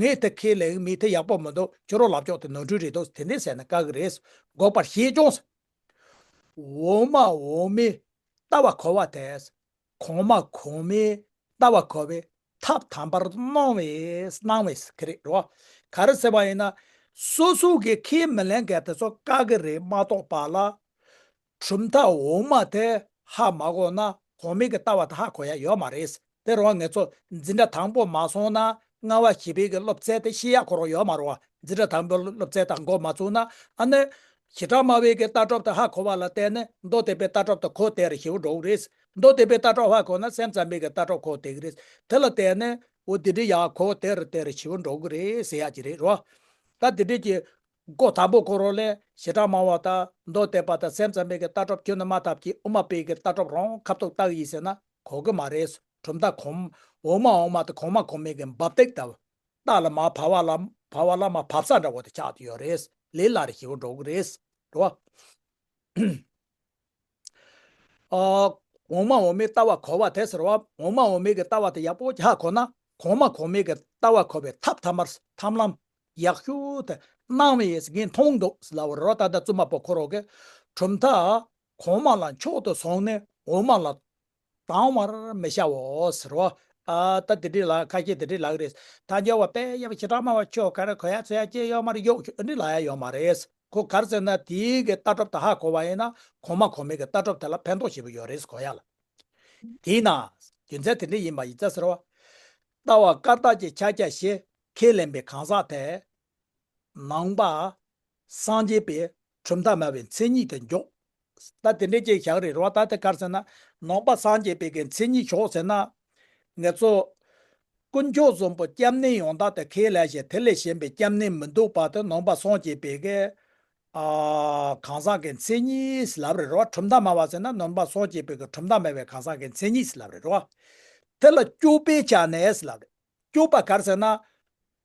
ངས་དེ་ཁས་ལེན་མི་དེ་ཡག་པོ་མི་འདུག་ཁྱོད་རང་ལབ་ཕྱོགས་དེ་ནོར་འཁྲུལ་རེད་འདུག་དེ་འདྲ་ཟེར་ནས་བཀག་གི་རེད། འགོག་པར་བྱེད་ཀྱང་། འོག་མ་འོག་མའི་ལྟ་བ་གོ་བ་དེ། གོང་མ་གོང་མའི་ལྟ་བ་གོ་བའི་ཐབས་དམ་པར་སྣང་བས། སྣང་བས་ཟེར་གི་རེད་རོ། ག་རེ་ཟེར་བ་ཡིན་ན། སོ་སོ་གི་ཁས་མི་ལེན་མཁན་དེ་ཚོ་བཀག་གི་རེད་མ་གཏོགས་པ་ལ། གྲུབ་མཐའ་འོག་མ་དེ་ཧ་མ་གོ་ན་གོང་མའི་གི་ལྟ་བ་དེ་ཧ་གོ་ཡ་ཡོད་མ་རེད། དེ་རུ་ང་ཚོ་འཛིན་གྲྭ་དང་པོ་མ་སོང་ན་ལྔ་པ་བཞི་པའི་གི་སློབ་ཚན་དེ་ཤེས་ཡ་ཁོ་རང་ཡོད་མ་རེད་བ། འཛིན་གྲྭ་དང་པོའི་སློབ་ཚན་དང་འགོ་མ་བཙུགས་ན། ཨ་ནི་བྱེ་བྲག་སྨྲ་བའི་གི་ལྟ་གྲུབ་དེ་ཧ་གོ་བ་ལ་བརྟེན་ནས་མདོ་སྡེ་པའི་ལྟ་གྲུབ་དེ་གོ་བདེ་རུ་ཞེ་པོ་འགྲོ་གི་རེད། མདོ་སྡེ་པའི་ལྟ་གྲུབ་ཧ་གོ་ན་སེམས་ཙམ་པའི་གི་ལྟ་གྲུབ་གོ་བདེ་གི་རེད། དེ་ལ་བརྟེན་ནས་འོ་དེ་འདྲ་ཡག་གོ་བདེ་རུ་བདེ་རུ་ཞེ་པོ་འགྲོ་གི་རེད་ཟེར་ཡ་ཅིག་རེད་རོ། ད་དེ་འདྲས་ཀྱི་མགོ་དམ་པོ་ཁོ་རང་ལས་ཞེ་དྲག་མང་བ་དང་མདོ་སྡེ་པ་དང་སེམས་ཙམ་པའི་གི་ལྟ་གྲུབ་ཁྱོན་ནས་མ་ཐབས་ཀྱི་དབུ་མ་པའི་གི་ལྟ་གྲུབ་རང་ཁ་ཐུག་ལྟ་གི་ཡིན་ཟེར་ན་གོ་གི་མ་རེད། གྲུབ་མཐའ་གོང་འོག་མ་འོག་མ་དང་གོང་མ་གོང་མའི་གི་འབབ་སྟེགས་ལྟ་བུ། རྟ་ལ་མར་བབས་པ་ལ་བབས་པ་ལ་མར་བབས་ས་འདྲ་བོ་དེ་ཆགས་ཏེ་ཡོད་རེད། ལས་སླ་རེ་ཞེ་པོ་འགྲོ་གི་རེད། རེད་བ། ཨ། འོག་མ་འོག་མའི་ལྟ་བ་གོ་བ་དེ་ཟེར་བ། འོག་མ་འོག་མའི་གི་ལྟ་བ་དེ་ཡག་པོ་ཧ་གོ་ན་གོང་མ་གོང་མའི་གི་ལྟ་བ་གོ་བའི་ཐབས་ཐ་མར་ཐབས་ལམ་ཡག་ཤོས་དེ་གནང་བས་ངས་མཐོང་འདུག་ལབ་པ་རེད་བ། ད་ལྟ་བཙུན་མ་པོ་ཁོ་རང་གི་གྲུབ་མཐའ་གོང་མ་ལ་མཆོག་ཏུ་བཟུང་ནས་འོག་མ་ལ་དང་བར་མི་བྱའོ་ཟེར་བ། ཨ། ད་དེ་འདྲས་ལ་ཁ་ཤས་དེ་འདྲས་ལབ་ཀྱི་རེད། ཐལ་འགྱུར་བ་དཔེ་ཡག་པོ་ཞེ་དྲག་སྨྲ་བ་ཁྱོད་ག་རེ་གོ་ཡ་ཚོད་ཡ་ཅི་ཡོད་མ་རེད། གཡོག་ཨ་འདྲས་ལབ་ཡ་ཡོད་མ་རེད། ཁོ་ག་རེ་ཟེར་ན་དེའི་གི་ལྟ་གྲུབ་དེ་ཧ་གོ་བ་ཡིན་ན་གོང་མ་གོང་མའི་གི་ལྟ་གྲུབ་དེ་ལ་ཕན་ཐོགས་ཞེ་པོ་ཡོད་རེད་གོ་ཡ་ལ། དེས་ན་རྒྱུ་མཚན་དེ་འདྲས་ཡིན་པ་ཡིན་ཙང་ཟེར་བ། ལྟ་བ་བཀའ་རྟགས་ཀྱི་ཕྱག་རྒྱ་བཞི་ཁས་ལེན་པའི་གང་ཟག་དེ། ནང་པ་སངས་རྒྱས་པའི་གྲུབ་མཐའ་སྨྲ་བའི་མཚན་ཉིད་དུ་འཇོག་ད་དེ་འདྲས་ཅིག་བཞག་རེད་རོ། ད་དེ་ག་རེ་ཟེར་ན། ནང་པ་སངས་རྒྱས་པའི་གི་མཚན་ཉིད་འཇོག་ཟེར་ན། ང་ཚོ་དཀོན་མཆོག་གསུམ་པོ་སྐྱབས་གནས་ཡང་དག་ཏུ་ཁས་ལེན་ཞིང་དེ་ལས་གཞན་པའི་སྐྱབས་གནས་མི་འདུག་པ་དེ་ནང་པ་སངས་རྒྱས་པའི་གི་ཨ། གང་ཟག་གི་མཚན་ཉིད་ལབ་རེད་རོ། གྲུབ་མཐའ་སྨྲ་བ་ཟེར་ན་ནང་པ་སངས་རྒྱས་པའི་གི་གྲུབ་མཐའ་སྨྲ་བའི་གང་ཟག་གི་མཚན་ཉིད་ལབ་རེད་རོ། དེ་ལ་སྐྱོབ་པའི་ཆ་ནས་ལབ་རེད། སྐྱོབ་པ་ག་རེ་ཟེར་ན།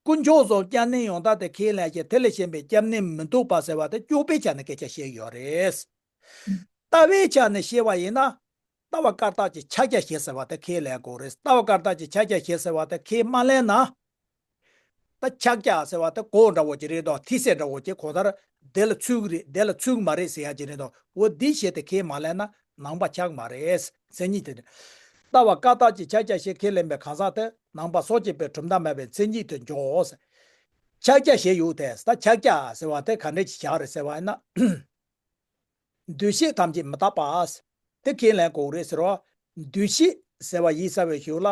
དཀོན་མཆོག་གསུམ་སྐྱབས་གནས་ཡང་དག་ཏུ་ཁས་ལེན་ཞིང་དེ་ལས་གཞན་པའི་སྐྱབས་གནས་མི་འདུག་པ་ཟེར་བ་དེ་སྐྱོབ་པའི་ཆ་ནས་སྐད་ཆ་བཤད་ཡོད་རེད། ལྟ་བའི་ཆ་ནས་བཤད་པ་ཡིན་ན། ལྟ་བ་བཀའ་རྟགས་ཀྱི་ཕྱག་རྒྱ་བཞི་ཟེར་བ་དེ་ཁས་ལེན་དགོས་རེད། ལྟ་བ་བཀའ་རྟགས་ཀྱི་ཕྱག་རྒྱ་བཞི་ཟེར་བ་དེ་ཁས་མ་ལེན་ན། ད་ཕྱག་རྒྱ་ཟེར་བ་དེ་གོ་འདྲ་བོ་ཅིག་རེད་དོ། ཐི་སེ་འདྲ་བོ་ཅིག་གོ་ལྟར་དེ་ལ་ཚུད་ཀྱི་རེད། དེ་ལ་ཚུད་ཀྱི་མ་རེད་ཟེར་ཡ་ཅིག་རེད་དོ། འོ་འདི་བཤད་དེ་ཁས་མ་ལེན་ན་ནང་པ་ཆགས་མ་རེད། མཚན་ཉིད་དེ་རེད། ལྟ་བ་བཀའ་རྟགས་ཀྱི་ཕྱག་རྒྱ་བཞི་ཁས་ལེན་པའི་གང་ཟག་དེ་ནང་པ་སངས་རྒྱས་པའི་གྲུབ་མཐའ་སྨྲ་བའི་མཚན་ཉིད་དུ་འཇོག་ཕྱག་རྒྱ་བཞི་ཡོད་དེ། ད་ཕྱག་རྒྱ་ཟེར་བ་དེ་ག་འདྲ་ཅིག་བཞག་རེད་ཟེར་བ་ཡིན་ན། འདུ་ཤེས་ཐམས་ཅད་མི་རྟག་པ། དེ་ཁས་ལེན་དགོས་རེད་ཟེར་བ། འདུ་ཤེས་ཟེར་བ་ཡིན་ས་བའི་གཞུག་ལ།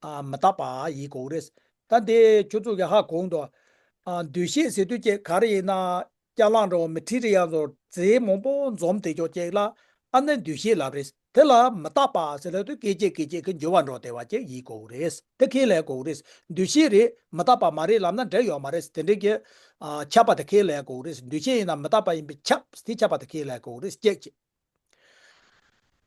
ཨ། མི་རྟག་པ་ཡིན་དགོས་རེད། ད་འདི་ཁྱོད་ཚོ་གི་ཧ་གོ་འདུག་ཨ། འདུ་ཤེས་ཟེར་དུས་ཀྱི་ག་རེ་ཡིན་ན། སྐྱ་ལང་འདྲ་བོ་མི་ཁྲི་རེ་ཡང་ཚོ་རྫས་མང་པོ་འཛོམས་དེ་ཅོག་ཅིག་ལ་ཨ་ནི་འདུ་ཤེས་ལབ་རེད། དེ་ལ་མི་རྟག་པ་ཟེར་ལབ་དུས་སྐད་ཅིག་སྐད་ཅིག་གི་འགྱུར་བ་འགྲོ་བདེ་བ་ཅིག་ཡིན་དགོས་རེད། དེ་ཁས་ལེན་དགོས་རེད། འདུ་ཤེས་རེད། མི་རྟག་པ་མ་རེད་ལབ་ན་འགྲིག་ཡོད་མ་རེད། དེ་འདྲའི་གི་ཨ། ཁྱབ་པ་དེ་ཁས་ལེན་དགོས་རེད། འདུ་ཤེས་ཡིན་ན་མི་རྟག་པ་ཡིན་པས་ཁྱབ། དེ་ཁྱབ་པ་དེ་ཁས་ལེན་དགོས་རེད། སྐད་ཅིག་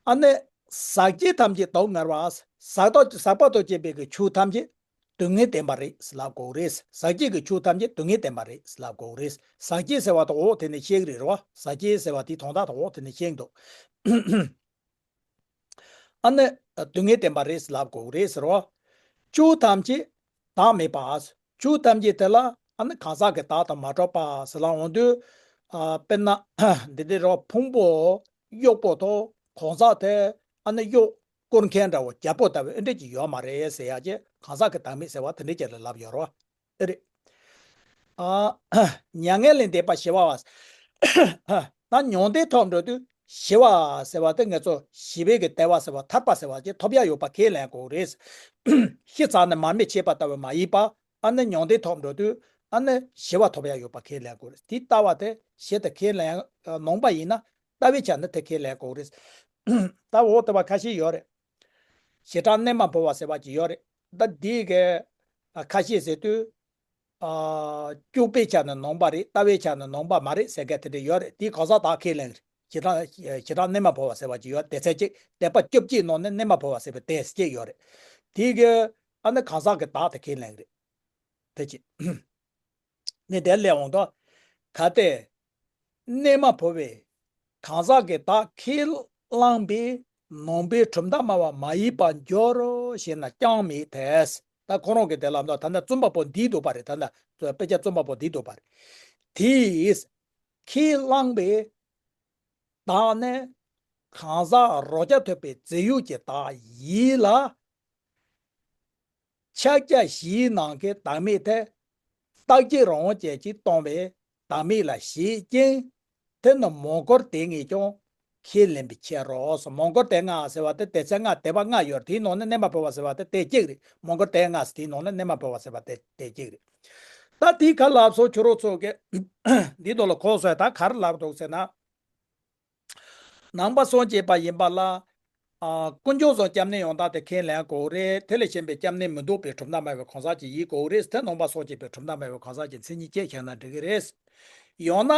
ཨ་ནི། ཟག་བཅས་ཐམས་ཅད་སྡུག་བསྔལ་བ། ཟག་དང་ཟག་པ་དང་བཅས་པའི་གི་ཆོས་ཐམས་ཅད་སྡུག་བསྔལ་བདེན་པ་རེད་ལབ་དགོས་རེད། ཟག་བཅས་ཀྱི་ཆོས་ཐམས་ཅད་སྡུག་བསྔལ་བདེན་པ་རེད་ལབ་དགོས་རེད། ཟག་བཅས་ཟེར་བ་དང་འོག་དེ་ནས་ཤེས་ཀྱི་རེད་རོ། ཟག་བཅས་ཟེར་བ་དེའི་དོན་དག་དང་འོག་དེ་ནས་ཤེས་ཀྱི་འདུག་ཨ་ནི། སྡུག་བསྔལ་བདེན་པ་རེད་ལབ་དགོས་རེད་ཟེར་རོ། ཆོས་ཐམས་ཅད་བདག་མེད་པ། ཆོས་ཐམས་ཅད་དེ་ལ་ཨ་ནི་གང་ཟག་གི་བདག་དང་མ་གྲུབ་པ་ཟེར་ལ་འོང་དུས། ཨ། དཔེར་ན། འདི་འདི་རོ། ཕུང་པོ། གཡོག་པོ་དང་གང་ཟག་དེ་ཨ་ནི་གཡོག་བཀོལ་མཁན་འདྲ་བོ་རྒྱལ་པོ་ལྟ་བུ་ཨེ་འདྲ་ཅིག་ཡོད་མ་རེད་ཟེར་ཡ་ཅེ། གང་ཟག་གི་བདག་མེད་ཟེར་བ་དེ་འདྲ་ཅིག་ལ་ལབ་ཡོད་རོ། ཨེ་རེད། ཨ། མྱ་ངན་ལས་འདས་པ་ཞི་བ་བ། ད་མྱང་འདས་ཐོབ་འགྲོ་དུས་ཞི་བ་ཟེར་བ་དེ་ང་ཚོ་ཞི་བའི་གི་བདེ་བ་ཟེར་བ་ཐར་པ་ཟེར་བ་ཅིག་ཐོབ་ཡ་ཡོད་པ་ཁས་ལེན་དགོས་རེད། ཤི་ཚར་ནས་མར་མེ་མཆེད་པ་ལྟ་བུ་མ་ཡིན་པ། ཨ་ནི་མྱང་འདས་ཐོབ་འགྲོ་དུས་ཨ་ནི་ཞི་བ་ཐོབ་ཡ་ཡོད་པ་ཁས་ལེན་དགོས་རེད། དེ་ལྟ་བ་དེ་ཞི་དེ་ཁས་ལེན་ནང་པ་ཡིན་ན་ལྟ་བའི་ཆ་ནས་དེ་ཁས་ལེན་དགོས་རེད། ད་འོ་ལྟ་བ་ཁ་ཤས་ཡོད་རེད། ཞེ་དྲག་གནས་མ་བོར་བ་ཟེར་བ་ཅིག་ཡོད་རེད། ད་འདི་གི་ཁ་ཤས་ཟེར་དུས། ཨ། སྐྱོབ་པའི་ཆ་ནས་ནང་པ་རེད། ལྟ་བའི་ཆ་ནས་ནང་པ་མ་རེད་ཟེར་མཁན་དེ་འདྲ་ཡོད་རེད། དེ་གང་ཟག་བདག་ཁས་ལེན་རེད། ཞེ་དྲག་ཞེ་དྲག་གནས་མ་བོར་བ་ཟེར་བ་ཅིག་ཡོད། སྡེ་ཚན་གཅིག་སྡེ་པ་བཅོ་བརྒྱད་ནང་ནས་གནས་མ་བོར་བ་ཟེར་བའི་སྡེ་ཚན་གཅིག་ཡོད་རེད། དེ་གི་ཨ་ནི་གང་ཟག་གི་བདག་དེ་ཁས་ལེན་རེད། དེ་ཅི། ནི་དེ་ལས་འོང་དོ། གལ་ཏེ། གནས་མ་བོར་བའི་གང་ཟག་གི་བདག་ཁས་བླངས་པའི་ནང་པའི་གྲུབ་མཐའ་སྨྲ་བ་མ་ཡིན་པར་འགྱུར་རོ་ཞེ་ན་ཅང་མེད་དེ། ད་ཁོ་རང་གི་དེ་ལ་ད་ལྟ་བཙུན་པ་པོ་འདིའི་འདུག་པ་རེད། ད་ལྟ་དཔེ་ཆ་བཙུན་པ་པོ་འདིའི་འདུག་པ་རེད། དེས་ཁས་བླངས་པའི་བདག་ནི་གང་ཟག་རང་རྐྱ་ཐུབ་པའི་རྫས་ཡོད་ཀྱི་བདག་ཡིན་ལ། ཕྱག་རྒྱ་བཞིའི་ནང་གི་བདག་མེད་དེ། རྟག་གཅིག་རང་དབང་ཅན་གྱིས་སྟོང་པའི་བདག་མེད་ལ་བཞེད་ཅིང་། དེ་ནི་མོའུ་འགལ་དེ་ལྔས་ཀྱང་ཁས་ལེན་པའི་ཕྱིར་རོ། མོའུ་འགལ་དེ་ལྔ་ཟེར་བ་དེ་སྡེ་ཚན་ལྔ་སྡེ་པ་ལྔ་ཡོད་རེད། དེའི་ནང་ནས་གནས་མ་བོར་བ་ཟེར་བ་དེ་དེ་གཅིག་རེད། མོའུ་འགལ་དེ་ལྔ་ཟེར་དེའི་ནང་ནས་གནས་མ་བོར་བ་ཟེར་བ་དེ་དེ་གཅིག་རེད། ད་དེའི་ཁ་ལབ་སོ་ཁྱོད་རང་ཚོ་གི་འདིའི་ཐོག་ལ་གོ་སོང་ད་ག་རེ་ལབ་འདུག་ཟེར་ན། ནང་པ་སངས་རྒྱས་པ་ཡིན་པ་ལ། ཀུན་འབྱུང་སོགས་སྐྱབས་གནས་ཡང་དག་དེ་ཁས་ལེན་དགོས་རེད། དེ་ལས་གཞན་པའི་སྐྱབས་གནས་མི་འདུག་པའི་གྲུབ་མཐའ་མེད་པའི་གང་ཟག་ཅིག་ཡིན་དགོས་རེད། དེ་ནང་པ་སོགས་བཅས་པའི་གྲུབ་མཐའ་མེད་པའི་གང་ཟག་ཅིག་མཚན་ཉིད་བཅས་བཞག་ན་འགྲིག་གི་རེད། ཡང་ན།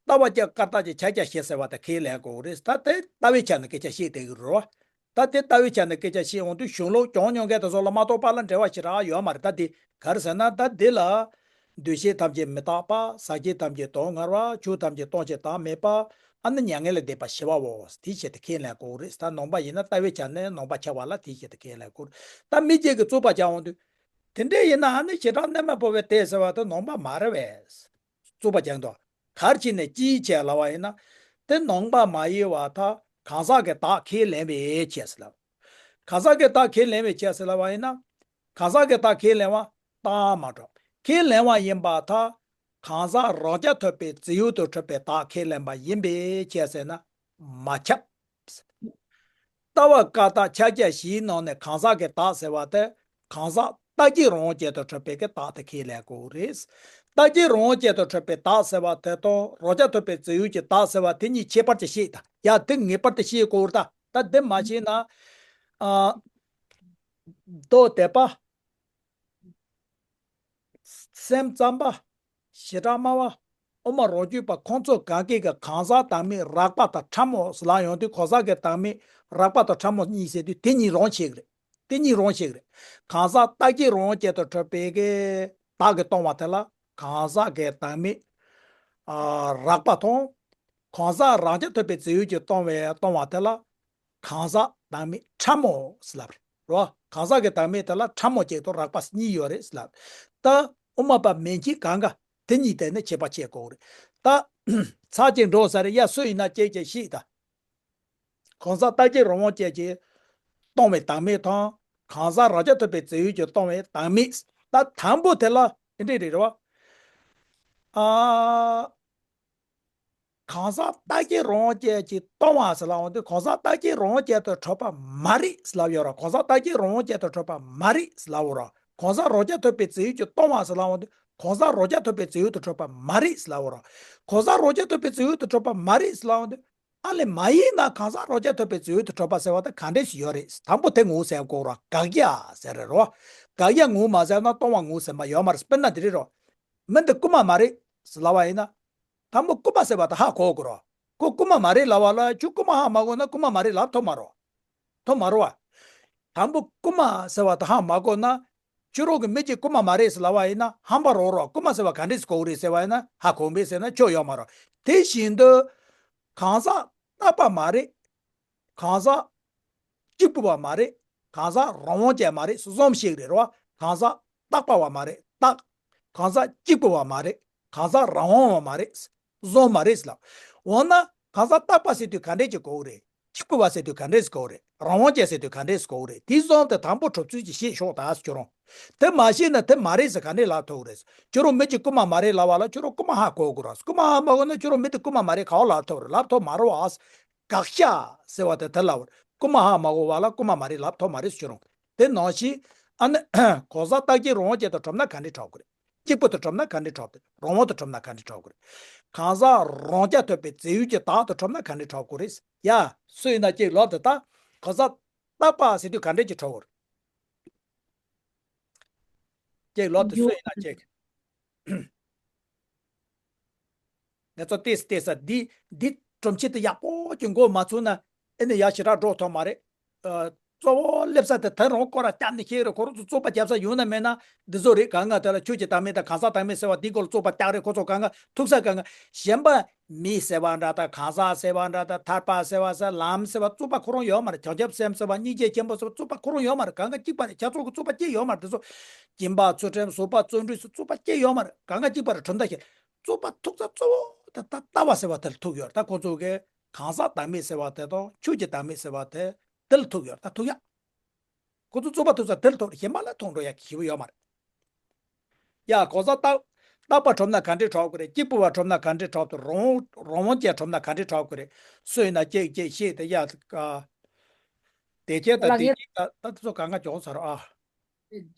ལྟ་བ་བརྒྱད་བཀར་བརྟག་གི་ཕྱག་རྒྱ་བཞི་ཟེར་བ་དེ་ཁས་ལེན་དགོས་རེད། ད་དེ་ལྟ་བའི་ཆ་ནས་སྐད་ཆ་བཤད་བསྡད་ཀྱི་རེད་བ། ད་དེ་ལྟ་བའི་ཆ་ནས་སྐད་ཆ་བཤད་འོང་དུས་གཞུང་ལུགས་གྱོང་མྱོང་མཁན་དེ་ཚོ་ལ་མ་གཏོགས་པ་ལ་འབྲེལ་བ་ཞེ་དྲག་ཡོད་མ་རེད། ད་དེ་ག་རེ་ཟེར་ན་ད་དེ་ལ། འདུ་ཤེས་ཐམས་ཅད་མི་རྟག་པ། ཟག་བཅས་ཐམས་ཅད་སྟོང་ངེས་པ། ཆོས་ཐམས་ཅད་སྟོང་ཞིང་བདག་མེད་པ། ཨ་ནི་མྱ་ངན་ལས་འདས་པ་ཞི་བའོ། དེ་བྱས་ཏེ་ཁས་ལེན་དགོས་རེད། ད་ནང་པ་ཡིན་ན་ལྟ་བའི་ཆ་ནས་ནང་པ་ཆགས་པ་ལ་དེ་བྱས་ཏེ་ཁས་ལེན་དགོས་རེད། ད་མི་གཅིག་གིས་རྩོད་པ་རྒྱག་འོང་དུས། དེ་འདྲ་ཡིན་ན་ཨ་ནི་བྱེ་བྲག་གནས་མལ་འཕོ་བའི་དེ་ཟེར་བ་དེ་ནང་པ་མ་རེད་པས། རྩོད་པ་རྒྱག་འདུག་ག་རེ་བྱས་ནས་ཅིའི་ཕྱིར་ལབ་པ་ཡིན་ན། དེ་ནང་པ་མ་ཡིན་པར་ཐལ། གང་ཟག་གི་བདག་ཁས་ལེན་པའི་ཕྱིར་ཟེར་ལབ། གང་ཟག་གི་བདག་ཁས་ལེན་པའི་ཕྱིར་ཟེར་ལབ་པ་ཡིན་ན། གང་ཟག་གི་བདག་ཁས་ལེན་པ་རྟགས་མ་གྲུབ། ཁས་ལེན་པ་ཡིན་པར་ཐལ། གང་ཟག་རང་རྐྱ་ཐུབ་པའི་བརྫས་ཡུལ་དུ་གྲུབ་པའི་བདག་ཁས་ལེན་པ་ཡིན་པའི་ཕྱིར་ཟེར་ན་མ་ཁྱབ། ལྟ་བ་བཀར་བརྟག་ཕྱག་རྒྱ་བཞིའི་ནང་ནས་གང་ཟག་གི་བདག་ཟེར་བ་དེ། གང་ཟག་རྟག་གཅིག་རང་དབང་ཅན་དུ་གྲུབ་པའི་གི་བདག་དེ་ཁས་ལེན་དགོས་རེད། རྟག་གཅིག་རང་དབང་ཅན་དུ་གྲུབ་པའི་བདག་ཟེར་བ་དེ་དང་རང་རྐྱ་ཐུབ་པའི་བརྫས་ཡུལ་གྱི་བདག་ཟེར་བ་དེ་གཉིས་ཁྱད་པར་ཅིག་ཤེས་དང་། ཡ་དེ་ངེས་པར་དུ་ཤེས་དགོས་རེད་ད། ད་དེ་མ་ཤེས་ན། ཨ། མདོ་སྡེ་པ། སེམས་ཙམ་པ། བྱེ་བྲག་སྨྲ་བ། དབུ་མ་རང་རྒྱུད་པ་ཁོང་ཚོ་གང་གིས་ཀྱི་གང་ཟག་བདག་མེད་རགས་པ་དང་ཕྲ་མོ་ཟེར་ལབ་ཡོང་དུས་གང་ཟག་གི་བདག་མེད་རགས་པ་དང་ཕྲ་མོ་གཉིས་ཟེར་དུས་དེ་གཉིས་རང་ཆགས་ཀྱི་རེད། དེ་གཉིས་རང་ཆགས་ཀྱི་རེད། གང་ཟག་རྟག་གཅིག་རང་དབང་ཅན་དུ་གྲུབ་པའི་གི་བདག་གིས་སྟོང་བ་དེ་ལ་གང་ཟག་གི་བདག་མེད། ཨ། རགས་པ་དང་། གང་ཟག་རང་རྐྱ་ཐུབ་པའི་བརྫས་ཡུལ་གྱིས་སྟོང་བའི་སྟོང་བ་དེ་ལ། གང་ཟག་བདག་མེད་ཕྲ་མོ་ཟེར་ལབ་རེད་རོ། གང་ཟག་གི་བདག་མེད་དེ་ལ་ཕྲ་མོ་གཅིག་དང་རགས་པ་གཉིས་ཡོད་རེད་ཟེར་ལབ། ད་དབུ་མ་པ་མན་ཆད་གང་ག་དེ་གཉིས་དེ་ནི་ཁྱད་པར་ཕྱེ་དགོས་རེད། ད་ཚར་གཅིག་འགྲོ་ས་རེད་ཡ། སུ་ཡིན་ན་གཅིག་གཅིག་ཤེས་ད། གང་ཟག་རྟག་གཅིག་རང་དབང་ཅན་གྱིས་སྟོང་བའི་བདག་མེད་དང་། གང་ཟག་རང་རྐྱ་ཐུབ་པའི་བརྫས་ཡུལ་གྱིས་སྟོང་བའི་བདག་མེད། ད་དང་པོ་དེ་ལ་འདི་འདྲ་རེད་རོ། ཨ། གང་ཟག་རྟག་གཅིག་རང་དབང་ཅན་གྱིས་སྟོང་བ་ཟེར་ལབ་འོང་དུས་གང་ཟག་རྟག་གཅིག་རང་དབང་ཅན་དུ་གྲུབ་པ་མ་རེད་ཟེར་ལབ་ཡོད་ར། གང་ཟག་རྟག་གཅིག་རང་དབང་ཅན་དུ་གྲུབ་པ་མ་རེད་ཟེར་ལབ་འོང་ར། གང་ཟག་རང་རྐྱ་ཐུབ་པའི་བརྫས་ཡུལ་གྱིས་སྟོང་བ་ཟེར་ལབ་འོང་དུས་གང་ཟག་རང་རྐྱ་ཐུབ་པའི་བརྫས་ཡུལ་དུ་གྲུབ་པ་མ་རེད་ཟེར་ལབ་འོང་ར། གང་ཟག་རང་རྐྱ་ཐུབ་པའི་བརྫས་ཡུལ་དུ་གྲུབ་པ་མ་རེད་ཟེར་ལབ་འོང་དུས་ཨ་ལས་མ་ཡིན་ན་གང་ཟག་རང་རྐྱ་ཐུབ་པའི་བརྫས་ཡུལ་དུ་གྲུབ་པ་ཟེར་བ་དེ་ག་འདྲས་ཞིག་ཡོད་རེད། དང་པོ་དེ་ངོ་ཟེར་དགོས་ར། དགག་བྱ་ཟེར་རེད་རོ། དགག་བྱ་ངོ་མ་ཟེར་ན་སྟོང་བ་ངོ་ཟེར་མ་ཡོད་མ་རེད། དཔེར་ན་འདི་རེད་རོ། མི་འདི་རྐུན་མ་མ་རེད་ཟེར་ལབ་པ་ཡིན་ན། དང་པོ་རྐུན་མ་ཟེར་བ་དེ་ཧ་གོ་དགོས་རོ། ཁོ་རྐུན་མ་མ་རེད་ལབ་པ་ལ་ཁྱོད་རྐུན་མ་ཧ་མ་གོ་ན་རྐུན་མ་མ་རེད་ལབ་ཐུབ་མ་རོ། ཐུབ་མ་རོ་བ། དང་པོ་རྐུན་མ་ཟེར་བ་དེ་ཧ་མ་གོ་ན། ཁྱོད་རང་གི་མི་གཅིག་རྐུན་མ་མ་རེད་ཟེར་ལབ་པ་ཡིན་ན་ཧམ་པ་རོ་རོ། རྐུན་མ་ཟེར་བ་ག་འདྲས་གོ་གི་རེད་ཟེར་བ་ཡིན་ན་ཧ་གོ་མེད་ཟེར་ན་ཁྱོད་ཡོད་མ་རོ། དེ་བཞིན་དུ། གང་ཟག་རྟག་པ་མ་རེད། གང་ཟག་གཅིག་པུ་བ་མ་རེད། གང་ཟག་རང་དབང་ཅན་མ་རེད། གསུམ་ཞིག་རེད་རོ། གང་ཟག་རྟག་པ་བ་མ་རེད། རྟག་གང་ཟག་གཅིག་པུ་བ་མ་རེད། གང་ཟག་རང་དབང་བ་མ་རེད། གསུམ་མ་རེད་ཟེར་ལབ། འོ་ན་གང་ཟག་རྟག་པ་ཟེར་དུས་ག་འདྲས་ཀྱི་གོ་གི་རེད། གཅིག་པུ་བ་ཟེར་དུས་ག་འདྲས་གོ་གི་རེད། རང་དབང་ཅན་ཟེར་དུས་ག་འདྲས་གོ་གི་རེད། དེ་གསུམ་དེ་དང་པོ་གྲུབ་ཚུལ་གྱི་ཤེས་ཤོག་ད་ཁྱོད་རང་། དེ་མ་ཤེས་ན་དེ་མ་རེད་ཟེར་ག་འདྲས་ལབ་ཐུབ་ཀྱི་རེད། ཁྱོད་རང་མི་གཅིག་རྐུན་མ་མ་རེད་ལབ་པ་ལ་ཁྱོད་རང་རྐུན་མ་ཧ་གོ་དགོས་ར། རྐུན་མ་ཧ་མ་གོ་ན་ཁྱོད་རང་མི་དེ་རྐུན་མ་མ་རེད་ག་པར་ལབ་ཐུབ་རེད། ལབ་ཐུབ་མ་རེད་བ། དགག་བྱ་ཟེར་བ་དེ་དེ་ལབ་པ་རེད། རྐུན་མ་ཧ་མ་གོ་བ་ལ་རྐུན་མ་མ་རེད་ལབ་ཐུབ་མ་རེད་ཟེར་རུང་། དེ་ནང་བཞིན་ཨ་ནི་གང་ཟག་རྟག་གཅིག་རང་དབང་ཅན་དུ་གྲུབ་ན་ག་འདྲས་གྲུབ་ཀྱི་རེད། གཅིག་པུ་དུ་གྲུབ་ན་ག་འདྲས་གྲུབ་ཀྱི་རེད། རང་དབང་དུ་གྲུབ་ན་ག་འདྲས་གྲུབ་ཀྱི་རེད། གང་ཟག་རང་རྐྱ་ཐུབ་པའི་བརྫས་ཡུལ་གྱི་བདག་ཏུ་གྲུབ་ན་ག་འདྲས་གྲུབ་ཀྱི་རེད། ཡ། སུ་ཡིན་ན་གཅིག་ལབ་དེ་ད། གང་ཟག་རྟག་པ་ཟེར་དུས་ག་འདྲས་ཀྱི་གྲུབ་ཀྱི་རེད། ཅིག་ལོ་དེ་སུ་ཡིན་ན་ཅིག་ང་ཚོ་ཏེས་ཏེས་ས་འདི་འདི་སྒྲོམ་ཆེན་དེ་ཡག་པོ་ཅིག་འགོ་མ་ཚུགས་ན་ཨེ་ནི་ཡ་ཞེ་དྲག་འགྲོ་ཐུབ་མ་རེད། ཨ། གཙོ་བོ་སླེབས་ས་དེ་དེ་རང་སྐོར་ར་བསྐྱར་ནས་ཤེས་རེད། ཁོ་རང་ཚོ་རྩོད་པ་རྒྱབ་ས་ཡོང་ན་མེད་ན་འདི་ཚོ་རེད། གང་ང་དེ་ལ་ཆོས་ཀྱི་བདག་མེད་དང་གང་ཟག་བདག་མེད་ཟེར་བ་འདི་སྐོར་ལ་རྩོད་པ་རྒྱག་རེད། ཁོ་ཚོ་གང་ང་ཐུག་ས་གང་ང་གཞན་པ། མི་ཟེར་བ་འདྲ་དང་གང་ཟག་ཟེར་བ་འདྲ་དང་ཐར་པ་ཟེར་བ་ཟེར་ལམ་ཟེར་བ་རྩོད་པ་ཁོ་རང་ཡོད་མ་རེད། བྱང་ཆུབ་སེམས་ཟེར་བ་སྙིང་རྗེ་ཆེན་པོ་ཟེར་བ་རྩོད་པ་ཁོ་རང་ཡོད་མ་རེད། གང་ག་གཅིག་པ་རེད། ཁྱེད་ཚོ་གི་རྩོད་པ་གཅིག་ཡོད་མ་རེད། དེ་ཚོ་སྦྱིན་པ་ཚུལ་ཁྲིམས་ཟོག་པ་བརྩོན་འགྲུས་ཟེར་རྩོད་པ་གཅིག་ཡོད་མ་རེད། གང་ག་གཅིག་པ་རེད། གྲུབ་མཐའ་ཞིག་རྩོད་པ་ཐུག་ས་གཙོ་བོ་དེ་ད་ལྟ་བ་ཟེར་བ་དེ་ལ་ཐུག་ཡོད་རེད། ད་ཁོ་ཚོ་གི་གང་ཟག་བདག་མེད་ཟེར་བ་དེ་དང་ཆོས་ཀྱི་བདག་མེད་ཟེར་བ་དེ་དེ་ལ་ཐུག་ཡོད་རེད། ད་ཐུག་ཡ། ཁོ་ཚོ་རྩོད་པ་ཐུག་ས་དེ་ལ་ཐུག་རེད། གཞན་པ་ལ་ཐུག་འགྲོ་ཡ་ཞེ་པོ་ཡོད་མ་རེད། ཡ། གང་ཟག་རྟག་རྟག་པ་གྲུབ་ན་ག་འདྲས་གྲུབ་ཀྱི་རེད། གཅིག་པུ་བ་གྲུབ་ན་ག་འདྲས་གྲུབ་ཐུབ། རང་རང་དབང་ཅན་གྲུབ་ན་ག་འདྲས་གྲུབ་ཀྱི་རེད། སུ་ཡིན་ན་གཅིག་གཅིག་ཤེས་དེ་ཡ། ཨ། དེ་ཁྱེད་ད་ལ་དེ་ངས་གཅིག་ད་ད་དེ་ཚོ་གང་ག་གྱོང་ཚར་ཨ།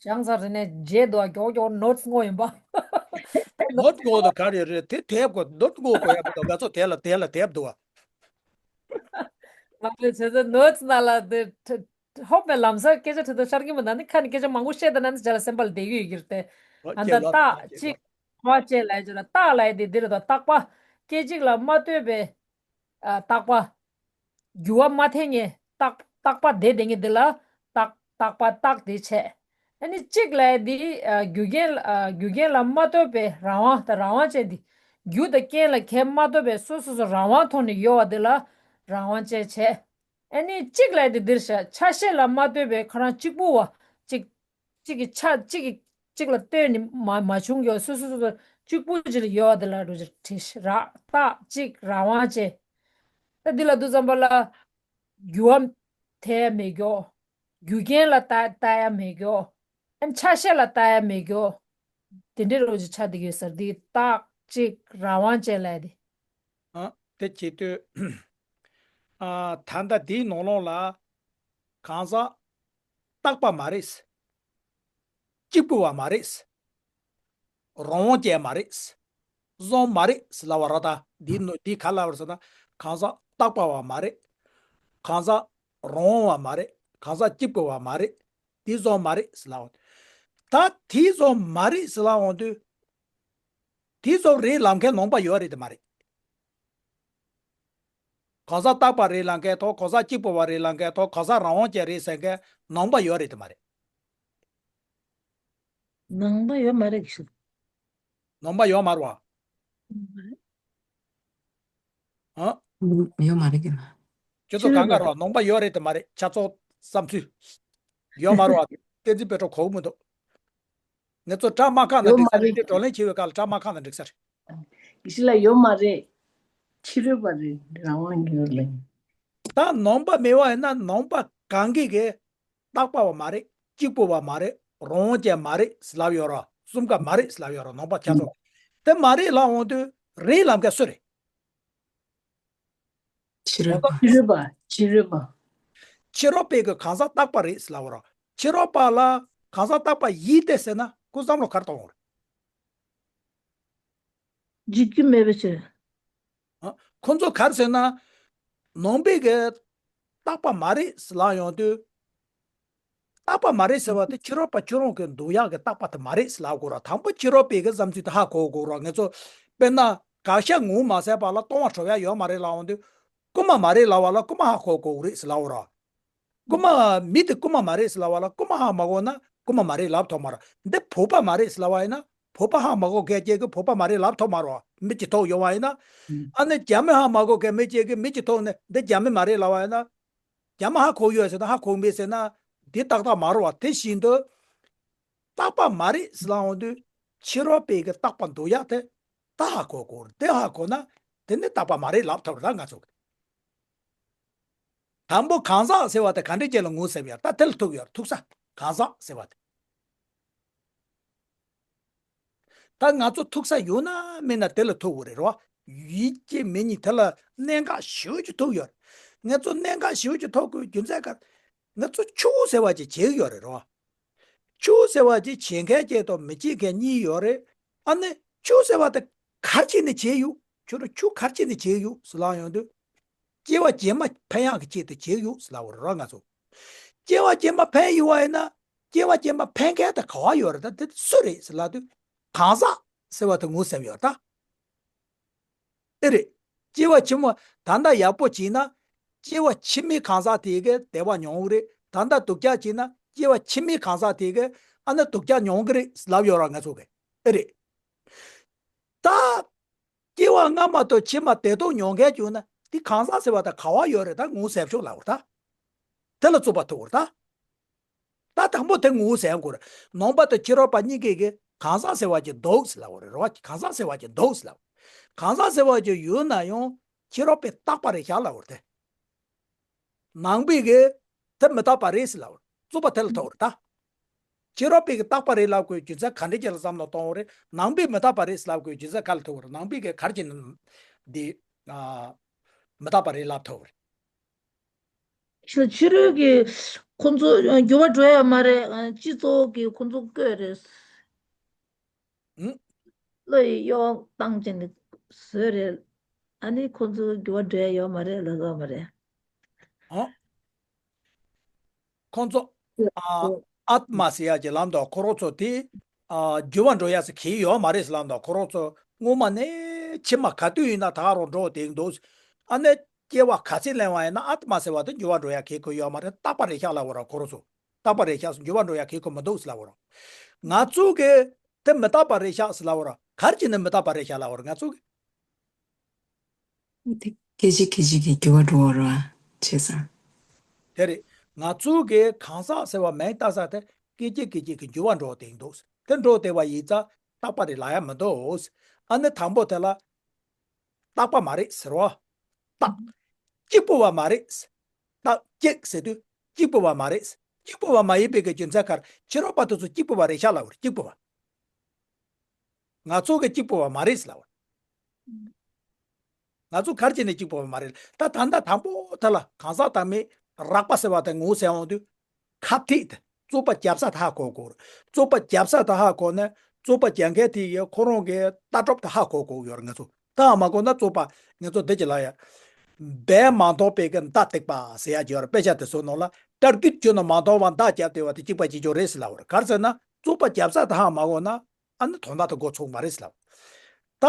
སྦྱངས་ཚར་རེ་ནས་རྗེས་དུ་མགྱོགས་མགྱོགས་ནོ་ཊི་སི་བསྔོ་ཡིན་པ། ནོ་ཊི་སི་བསྔོ་དུ་ག་རེ་རེད། དེ་དེབ་གོ་ནོ་ཊི་སི་བསྔོ་དགོས་ཡ་མི་འདུག་ང་ཚོ་དེ་ལ་དེ་ལ་དེབ་འདུག་བ། མ་ལོས་བྱས་ཙང་ནོར་ཙི་ན་ལ་དེ་ཧོབ་མེད་ལམ་སང་སྐད་ཆ་ཁྲི་ཐོག་ཤར་གྱི་མི་འདུག་ནི་ཁ་ནས་སྐད་ཆ་མང་པོ་བཤད་ད་ན་ནི་བྱ་ལ་སེམས་པ་ལ་བསྡད་ཀྱི་ཡོད་ཀྱི་རེད་དེ། ཨ་ད་རྟགས་གཅིག་རང་དབང་ཅན་ལབ་ཡ་ཅིག་ལ་རྟགས་ལབ་ཡ་དེ་འདི་རེད་དོ། རྟག་པ་སྐད་ཅིག་ལ་མ་ལྟོས་པའི་ཨ་རྟག་པ། འགྱུར་བ་མ་ཐེབས་མཁན་རྟག་རྟག་པ་དེ་དེ་ངེས་འདི་ལ་རྟག་རྟག་པ་རྟགས་དེ་བྱས། ཨ་ནི་གཅིག་ལ་འདི་ཨ་རྒྱུ་རྐྱེན་ཨ་རྒྱུ་རྐྱེན་ལ་མ་ལྟོས་པའི་རང་དབང་དང་རང་དབང་ཅན་འདི། རྒྱུ་དང་རྐྱེན་ལ་གལ་མ་ལྟོས་པའི་སོ་སོ་སོ་རང་དབང་ཐོག་ནས་ཡོད་པ་འདི་ལ་རང་དབང་ཅན་བྱས། ཨ་ནི་གཅིག་ལ་འདི་འདིར་བཞག་ཆ་ཤས་ལ་མ་ལྟོས་པའི་ཁོ་རང་གཅིག་པུ་བ་གཅིག་གཅིག་གི་ཆ་གཅིག་གི་གཅིག་ལ་ལྟོས་ནས་མ་མ་བྱུང་ཡོད་སོ་སོ་སོ་སོ་གཅིག་པུ་ཅིག་ལ་ཡོད་པ་འདི་ལ་རུ་ཅིག་བྲིས་རག་རྟགས་གཅིག་རང་དབང་ཅན། ད་འདི་ལ་དུས་ཙམ་པ་ལ་འགྱུར་བ་ཐེབས་མེད་ཀྱོ། རྒྱུ་རྐྱེན་ལ་ལྟ་ལྟ་ཡ་མེད་ཀྱོ། ཨན་ཆ་ཤས་ལ་ལྟ་ཡ་མེད་ཀྱོ། དེ་འདྲའི་རོ་ཅིག་ཆ་དེ་གི་སར་དེ་རྟགས་གཅིག་རང་དབང་ཅན་ལས་དེ། ཨ་དེ་བྱེད་དུས་ཨ་ད་ལྟ་དེའི་ནང་ལོགས་ལ་གང་ཟག་རྟག་པ་མ་རེད། གཅིག་པུ་བ་མ་རེད། རང་དབང་ཅན་མ་རེད། བཟང་མ་རེད་ཟེར་ལབ་པ་ར་ད། འདི་ནོ་འདི་ག་ལབ་པ་རེད་ཟེར་ན། གང་ཟག་རྟག་པ་བ་མ་རེད། གང་ཟག་རང་དབང་བ་མ་རེད། གང་ཟག་གཅིག་པུ་བ་མ་རེད། འདི་བཟང་མ་རེད་ཟེར་ལབ་པ། ད་དེ་བཟང་མ་རེད་ཟེར་ལབ་འོང་དུས། དེ་བཟང་རེད་ལབ་མཁན་ནང་པ་ཡོད་རེད་དེ་མ་རེད། གང་ཟག་རྟག་པ་རེད་ལབ་མཁན་ཐོག་གང་ཟག་གཅིག་པུ་བ་རེད་ལབ་མཁན་ཐོག་གང་ཟག་རང་དབང་ཅན་རེད་ཟེར་མཁན་ནང་པ་ཡོད་རེད་དེ་མ་རེད། ནང་པ་ཡོད་མ་རེད་ཞུ། ནང་པ་ཡོད་མ་རེད་བ། ཨ། ཡོད་མ་རེད་ཀྱི་ན། ཁྱོད་ཚོ་གང་ག་རེད་བ། ནང་པ་ཡོད་རེད་དེ་མ་རེད། ཆ་ཚོགས་བསམ་ཚུལ། ཡོད་མ་རེད་བ། བསྟན་འཛིན་པད་སྒྲོན་གོ་གི་མི་འདུག་ངེད་ཚོ་བཀྲ་མ་ཁང་ནང་ཡོད་འགྲིག་མ་ས་རེད། རེད་དེ་བགྲོ་གླེང་བྱེད་པའི་སྐབས་ལ་བཀྲ་མ་ཁང་ནང་འགྲིག་ས་རེད། ཡེ་ཤེས་ལགས་ཡོད་མ་རེད། ཕྱི་རོལ་པ་རེད་རང་དབང་ཡོད་ལེ། ད་ནང་པ་མེད་པ་ཡིན་ན་ནང་པ་གང་གིས་གི་རྟག་པ་བ་མ་རེད། གཅིག་པུ་བ་མ་རེད། རང་དབང་ཅན་མ་རེད་ཟེར་ལབ་ཡོད་ར། གསུམ་ཀ་མ་རེད་ཟེར་ལབ་ཡོད་ར། ནང་པ་ཁྱ་ཚོ་དེ་མ་རེད་ལབ་འོང་དུས་རེད་ལབ་མཁན་སུ་རེད། ཕྱི་རོལ་པ། ཕྱི་རོལ་པ། ཕྱི་རོལ་པ། ཕྱི་རོལ་པས་གི་གང་ཟག་རྟག་པ་རེད་ཟེར་ལབ་པ་ར། ཕྱི་རོལ་པ་ལ་གང་ཟག་རྟག་པ་ཡིན་ཏེ་ཟེར་ན་ཁོ་བསམ་བློ་ག་རེ་གཏོང་དགོས་རེད། འཇིག་རྒྱུ་མེད་པའི་ཕྱིར། ཨ། ཁོ་ཚོ་ག་རེ་ཟེར་ན། ནང་པའི་གི་རྟག་པ་མ་རེད་ཟེར་ལབ་ཡོང་དུས། རྟག་པ་མ་རེད་ཟེར་བ་དེ་ཕྱི་རོལ་པ་ཁྱོད་རང་གི་འདུག་ཡག་གི་རྟག་པ་དེ་མ་རེད་ཟེར་ལབ་དགོས་ར། དང་པོ་ཕྱི་རོལ་པའི་གི་བསམ་ཚུལ་དེ་ཧ་གོ་དགོས་ར། ངེད་ཚོ་དཔེར་ན་དགག་བྱ་ངོ་མ་ཟད་པ་ལ་སྟོང་པ་གྲུབ་ཡ་ཡོད་མ་རེད་ལབ་འོང་དུས། རྐུན་མ་མ་རེད་ལབ་པ་ལ་རྐུན་མ་ཧ་གོ་དགོས་རེད་ཟེར་ལབ་དགོས་ར། རྐུན་མ་མི་དེ་རྐུན་མ་མ་རེད་ཟེར་ལབ་པ་ལ་རྐུན་མ་ཧ་མ་གོ་ན་རྐུན་མ་མ་རེད་ལབ་ཐུབ་མ་རེད། འདི་བོད་པ་མ་རེད་ཟེར་ལབ་པ་ཡིན་ན་བོད་པ་ཧ་མ་གོ་མཁན་གཅིག་གིས་བོད་པ་མ་རེད་ལབ་ཐུབ་མ་རེད། མི་གཅིག་ཐོག་ཡོང་བ་ཡིན་ན། ཨ་ནི་རྒྱ་མི་ཧ་མ་གོ་མཁན་མི་གཅིག་གིས་མི་གཅིག་ཐོག་ནས་འདི་རྒྱ་མི་མ་རེད་ལབ་པ་ཡིན་ན། རྒྱ་མི་ཧ་གོ་ཡོད་ཟེར་ན་ཧ་གོ་མེད་ཟེར་ན་འདི་ཏག་ཏག་མ་རེད་བ། དེ་བཞིན་དུ་རྟག་པ་མ་རེད་ཟེར་ལབ་འོང་དུས་ཕྱི་རོལ་པའི་གི་རྟག་པ་འདུག་ཡག་དེ་ད་ཧ་གོ་དགོས་རེད། དེ་ཧ་གོ་ན་དེ་ནི་རྟག་པ་མ་རེད་ལབ་ཐུབ་རེད་ད་ང་ཚོ་གི། དང་པོ་གང་ཟག་ཟེར་བ་དེ་ག་འདྲ་ཅིག་ལ་ངོས་ཟིན་ཡོད་ད་དེ་ལ་ཐུག་ཡོད་ཐུག་ས་གང་ཟག་ཟེར་བ་དེ། ད་ང་ཚོ་ཐུག་ས་ཡོད་ན་མེད་ན་དེ་ལ་ཐུག་དགོས་རེད་རོ། ཡིན་གཅིག་མིན་གཉིས་དེ་ལ་གནད་འགག་ཞེ་པོ་ཅིག་ཐུག་ཡོད་རེད། ང་ཚོ་གནད་འགག་ཞེ་པོ་ཅིག་ཐུག་དགོས་རྒྱུ་མཚན་ག་ང་ཚོ་ཆོས་ཟེར་བ་ཅིག་བྱེད་ཀྱི་ཡོད་རེད་རོ། ཆོས་ཟེར་བ་ཅིག་བྱེད་མཁན་གཅིག་དང་མི་བྱེད་མཁན་གཉིས་ཡོད་རེད། ཨ་ནི་ཆོས་ཟེར་བ་དེ་ག་རེ་བྱས་ནས་བྱས་ཡོད། ཁྱོད་རང་ཆོས་ག་རེ་བྱས་ནས་བྱས་ཡོད་ཟེར་ལབ་ཡོང་དུས། སྐྱེ་བ་རྗེས་མ་འཕེན་ཡག་གི་ཆེད་དུ་བྱས་ཡོད་ཟེར་ལབ་པ་རེད་ར་ང་ཚོ། སྐྱེ་བ་རྗེས་མ་འཕེན་ཡོད་པ་ཡིན་ན་སྐྱེ་བ་རྗེས་མ་འཕེན་མཁན་དེ་ག་པར་ཡོད་རེད་ད་དེ་སུ་རེད་ཟེར་ལབ་དུས། གང་ཟག་ཟེར་བ་དེ་ངོས་ཟིན་ཡོད་ད། ཨེ་རེད། སྐྱེ་བ་ཕྱི་མ་ད་ལྟ་ཡག་པོ་བྱས་ན། སྐྱེ་བ་ཕྱི་མའི་གང་ཟག་དེ་གས་བདེ་བ་མྱོང་གི་རེད། ད་ལྟ་སྡུག་ཅག་བྱས་ན་སྐྱེ་བ་ཕྱི་མའི་གང་ཟག་དེ་གས་ཨ་ནི་སྡུག་ཅག་མྱོང་གི་རེད་ལབ་ཡོད་ར་ང་ཚོ་གས། ཨེ་རེད། ད། སྐྱེ་བ་སྔ་མ་དང་ཕྱི་མ་བདེ་སྡུག་མྱོང་མཁན་བྱུང་ན་དེ་གང་ཟག་ཟེར་བ་དང་ག་པར་ཡོད་རེད་ད་ངོས་ཟིན་ཆོག་ལབ་པ་རེད་ད། དེ་ལ་རྩོད་པ་ཐུག་པ་རེད་ད། ད་དང་པོ་དེ་ངོས་ཟིན་དགོས་རེད། ནང་པ་དང་ཕྱི་རོལ་པ་གཉིས་ཀས་ཀྱི་གང་ཟག་ཟེར་བ་ཅིག་འདུག་ཟེར་ལབ་པ་རེད་རོ། གང་ཟག་ཟེར་བ་ཅིག་འདུག་ཟེར་ལབ། གང་ཟག་ཟེར་བ་ཅིག་ཡོད་ན་ཡང་ཕྱི་རོལ་པས་རྟག་པ་རེད་བཞག་ལབ་པ་རེད་དེ། ནང་པས་ཀྱི་དེ་མི་རྟག་པ་རེད་ཟེར་ལབ་པ་རེད། རྩོད་པ་དེ་ལ་ཐུག་པ་རེད་ད། ཕྱི་རོལ་པས་ཀྱི་རྟག་པ་རེད་ལབ་དགོས་རྒྱུ་མཚན་ག་འདྲ་ཅིག་ལ་བསམ་བློ་གཏོང་བ་རེད། ནང་པས་མི་རྟག་པ་རེད་ཟེར་ལབ་དགོས་རྒྱུ་མཚན་ག་ལ་ཐུག་པ་རེད། ནང་པས་ཀྱི་ག་རེ་བྱས་ནས་འདི་ཨ་མི་རྟག་པ་རེད་ལབ་ཐུབ་པ་རེད། ཕྱི་ཕྱི་རོལ་གྱི་ཁོ་ཚོ་འགྱུར་བ་འགྲོ་ཡ་མ་རེད། སྤྱི་ཚོགས་ཀྱིས་ཁོ་ཚོ་བསྐོས་རེད། ཨུ། བློ་ཡི་གཡོ་བ་བཏང་བྱས་ནས་བཟོས་རེད། ཨ་ནི་ཁོ་ཚོ་འགྱུར་བ་འགྲོ་ཡ་ཡོད་མ་རེད་ལབ་ས་མ་རེད། ཁོང་ཚོ་ཨ་ཨ་ཏྨ་ཟེར་ཡག་གི་ལམ་དུ་ཁོ་རང་ཚོ་དེ་ཨ་འགྱུར་བ་འགྲོ་ཡག་ཟེར་གྱི་ཡོད་མ་རེད་ཟེར། ལམ་དུ་ཁོ་རང་ཚོ་སྔོན་མ་ནས་ཕྱི་མ་ག་དུས་ཡིན་ན་ད་རུང་འགྲོ་བསྡད་འདུག་ཨ་ནི་སྐྱེ་བ་ག་ཚད་ལེན་པ་ཡིན་ན་ཨ་ཏྨ་ཟེར་བ་དེ་འགྱུར་བ་འགྲོ་ཡག་གི་ཁོ་ཡོད་མ་རེད། རྟག་པ་རེད་ཤག་ལབ་པ་རེད། ཁོ་རང་ཚོ་རྟག་པ་རེད་ཤག་ཟེར། འགྱུར་བ་འགྲོ་ཡག་གི་ཁོ་མི་འདུག་ཟེར་ལབ་པ་རེད། ང་ཚོ་གི་དེ་མི་རྟག་པ་རེད་ཤག་ཟེར་ལབ་པ་རེད། ག་རེ་བྱས་ནས་མི་རྟག་པ་རེད་ཤག་ལབ་པ་རེད། ང་ཚོ་གི་དེ་སྐད་ཅིག་སྐད་ཅིག་གིས་འགྱུར་བ་འགྲོ་བ་རེད་བ། བྱས་ཙང་། དེ་རེད། ང་ཚོ་གི་གང་ཟག་ཟེར་བ་མིང་བཏགས་ས་དེ་སྐད་ཅིག་སྐད་ཅིག་གིས་འགྱུར་བ་འགྲོ་བསྡད་འདུག་དེ་འགྲོ་བསྡད་པ་ཡིན་ཙང་རྟག་པ་རེད་ལབ་ཡག་མི་འདུག་ཨ་ནི་དང་པོ་དེ་ལ་རྟག་པ་མ་རེད་ཟེར་བ། རྟག་གཅིག་པུ་བ་མ་རེད། རྟག་གཅིག་ཟེར་དུས་གཅིག་པུ་བ་མ་རེད། གཅིག་པུ་བ་མ་ཡིན་པའི་གི་རྒྱུ་མཚན་ག་རེ། ཕྱི་རོལ་པ་དེ་ཚོ་གཅིག་པུ་བ་རེད་ཤག་ལབ་པ་རེད། གཅིག་པུ་བ། ང་ཚོ་གི་གཅིག་པུ་བ་མ་རེད་ལབ་པ། ང་ཚོ་ག་རེ་བྱས་ནས་གཅིག་པུ་བ་མ་རེད། ད་ད་ལྟ་དང་པོ་དེ་ལ་གང་ཟག་དང་མི་རགས་པ་ཟེར་བ་དེ་ངོ་ཟེར་འོང་དུས་ཁ་ཐིག་དེ་རྩོད་པ་རྒྱབ་ས་དེ་ཧ་གོ་དགོས་རེད། རྩོད་པ་རྒྱབ་ས་དེ་ཧ་གོ་ནས་རྩོད་པ་རྒྱག་མཁན་དེ་ཡི་ཁོ་རང་གི་ལྟ་གྲུབ་དེ་ཧ་གོ་དགོས་ཡོད་རེད། ང་ཚོ་ད་མ་གོ་ན་རྩོད་པ་ང་ཚོ་འདི་ཅི་ལ་ཡ། སྦས་མ་མཐོང་པའི་གི་མདའ་སྟེགས་པ་ཟེར་ཡག་ཅིག་ཡོད་རེད། དཔེ་ཆ་དེ་ཚོའི་ནང་ལ་སྐྲག་སྐྱིད་ཁྱོན་ནས་མ་མཐོང་བར་མདའ་བརྒྱབ་བསྡད་པ་དེ་གཅིག་པ་གཅིག་རྐྱང་རེད་ཟེར་ལབ་པ་རེད། ག་རེ་ཟེར་ན་རྩོད་པ་རྒྱབ་ས་དེ་ཧ་མ་གོ་ན། ཨ་ནི་དོན་དག་དེ་འགོ་ཚུགས་མ་རེད་ཟེར་ལབ། ད་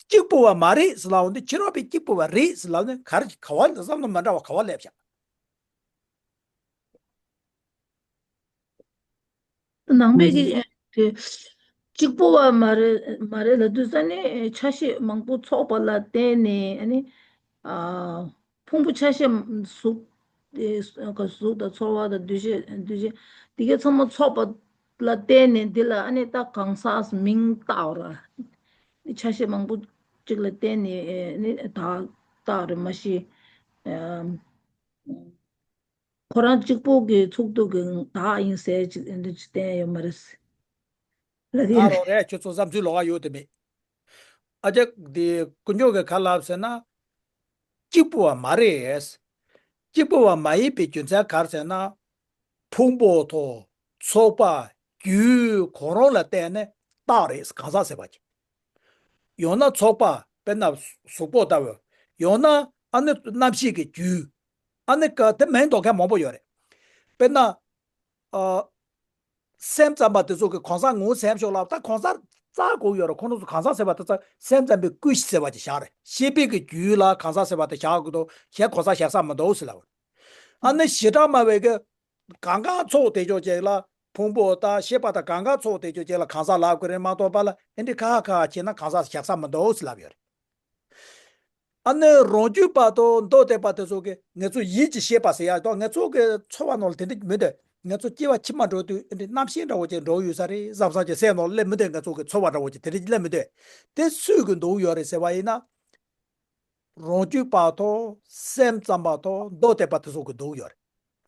གཅིག་པུ་བ་མ་རེད་ཟེར་ལབ་འོང་དུས་ཕྱི་རོལ་པས་གཅིག་པུ་བ་རེད་ཟེར་ལབ་ནས་ག་རེ་ག་བ་བསམ་བློ་མ་འདྲ་བ་ག་བ་སླེབས་ཤག་ནང་པའི་གི་དེ་གཅིག་པུ་བ་མ་རེད་མ་རེད་ལབ་དུས་ཙ་ནི་ཆ་ཤས་མང་པོ་ཚོགས་པ་ལ་བརྟེན་ནས་ཨ་ནི་ཨ་ཕུང་པོ་ཆ་ཤས་གཟུགས་དེ་གཟུགས་དང་ཚོར་བ་དང་འདུ་ཤེས་འདུ་བྱེད་དེ་གའི་ཚང་མ་ཚོགས་པ་ལ་བརྟེན་ནས་འདི་ལ་ཨ་ནི་ད་གང་ཟག་མིང་བཏགས་ར། ཆ་ཤས་མང་པོ་གཅིག་ལ་བརྟེན་ནས་ཨ་ནི་ད་བཏགས་རེད་མ་གཞི། ཨ་ཁོ་རང་གཅིག་པོ་གི་ཚོགས་འདུ་གི་བདག་ཡིན་ཟེར་ཅིག་འདི་ཅིག་བསྟན་ཡོད་མ་རེད། ལ་ད་རེད། རོགས་རེད། ཁྱོད་ཚོ་བསམ་ཚུལ་ལོགས་ཀ་ཡོད་དེ་མེད། ཨ་ཅག་འདི་དཀོན་མཆོག་གིས་ག་ལབ་ཟེར་ན། གཅིག་པུ་བ་མ་རེད། གཅིག་པུ་བ་མ་ཡིན་པའི་རྒྱུ་མཚན་ག་རེ་ཟེར་ན། ཕུང་པོ་དང་ཚོགས་པ་རྒྱུ་ཁོ་རང་ལ་བརྟེན་ནས་རྟགས་རེད། གང་ཟག་ཟེར་བ་ཅིག་ཡང་ན་ཚོགས་པ་དཔེར་ན་གཟུགས་པོ་ལྟ་བུ། ཡང་ན་ཨ་ནི་རྣམ་ཤེས་ཀྱི་རྒྱུ། ཨ་ནི་ཀ་དེ་མིང་འདོགས་མཁན་མང་པོ་ཡོད་རེད། དཔེར་ན། ཨ། སེམས་ཙམ་པ་དེ་ཚོ་གི་གང་ཟག་ངོ་ཟེར་ཤོག་ལབ། ད་གང་ཟག་རྩ་དགོས་ཡོད་རེད། ཁོང་ཚོ་གང་ཟག་ཟེར་བ་དེ་ཚོ་སེམས་ཙམ་པའི་སྐུ་ཟེར་བ་ཅིག་བཞག་རེད། ཤེས་པའི་གི་རྒྱུད་ལ་གང་ཟག་ཟེར་བ་དེ་བཞག་དགོས་དོ། གཞན་གང་ཟག་བཞག་ས་མི་འདུག་ཟེར་ལབ། ཨ་ནི་བྱེ་བྲག་སྨྲ་བའི་གི་གང་གང་ཚོགས་དེ་ཅོག་ཅིག་ལ་ཕུང་པོ་དང་ཤེས་པ་དང་གང་གང་ཚོགས་དེ་ཅོག་ཅིག་ལ་གང་ཟག་ལབ་དགོས་རེད་མ་གཏོགས་པ་ལ་ཨེ་འདྲི་ཁ་ཁ་ཁ་བྱས་ན་གང་ཟག་བཞག་ས་མི་འདུག་ཟེར་ལབ་ཡོད་རེད། ཨ་ནི་རང་རྒྱུད་པ་དང་མདོ་སྡེ་པ་དེ་ཚོ་གིས་ངེད་ཚོ་ཡིད་ཀྱི་ཤེས་པ་ཟེར་ཡག་དང་། ངེད་ཚོ་གི་ཚོར་བ་ནང་ལ་དེ་འདྲ་མི་འདུག་ངེད་ཚོ་སྐྱེ་བ་ཕྱི་མ་འགྲོ་དུས་ཨེ་འདྲ་རྣམ་ཤེས་འདྲ་བོ་ཅིག་འགྲོ་ཡོད་ས་རེད་བསམ་བསམ་གྱི་སེམས་ནང་སླེབས་མི་འདུག་ངེད་ཚོ་གི་ཚོར་བ་འདྲ་བོ་ཅིག་དེ་འདྲ་སླེབས་མི་འདུག་དེ་སུས་གི་འདུག་ཡོད་རེད་ཟེར་བ་ཡིན་ན། རང་རྒྱུད་པ་དང་སེམས་ཙམ་པ་དང་མདོ་སྡེ་པ་དེ་ཚོ་གི་འདུག་ཡོད་རེད།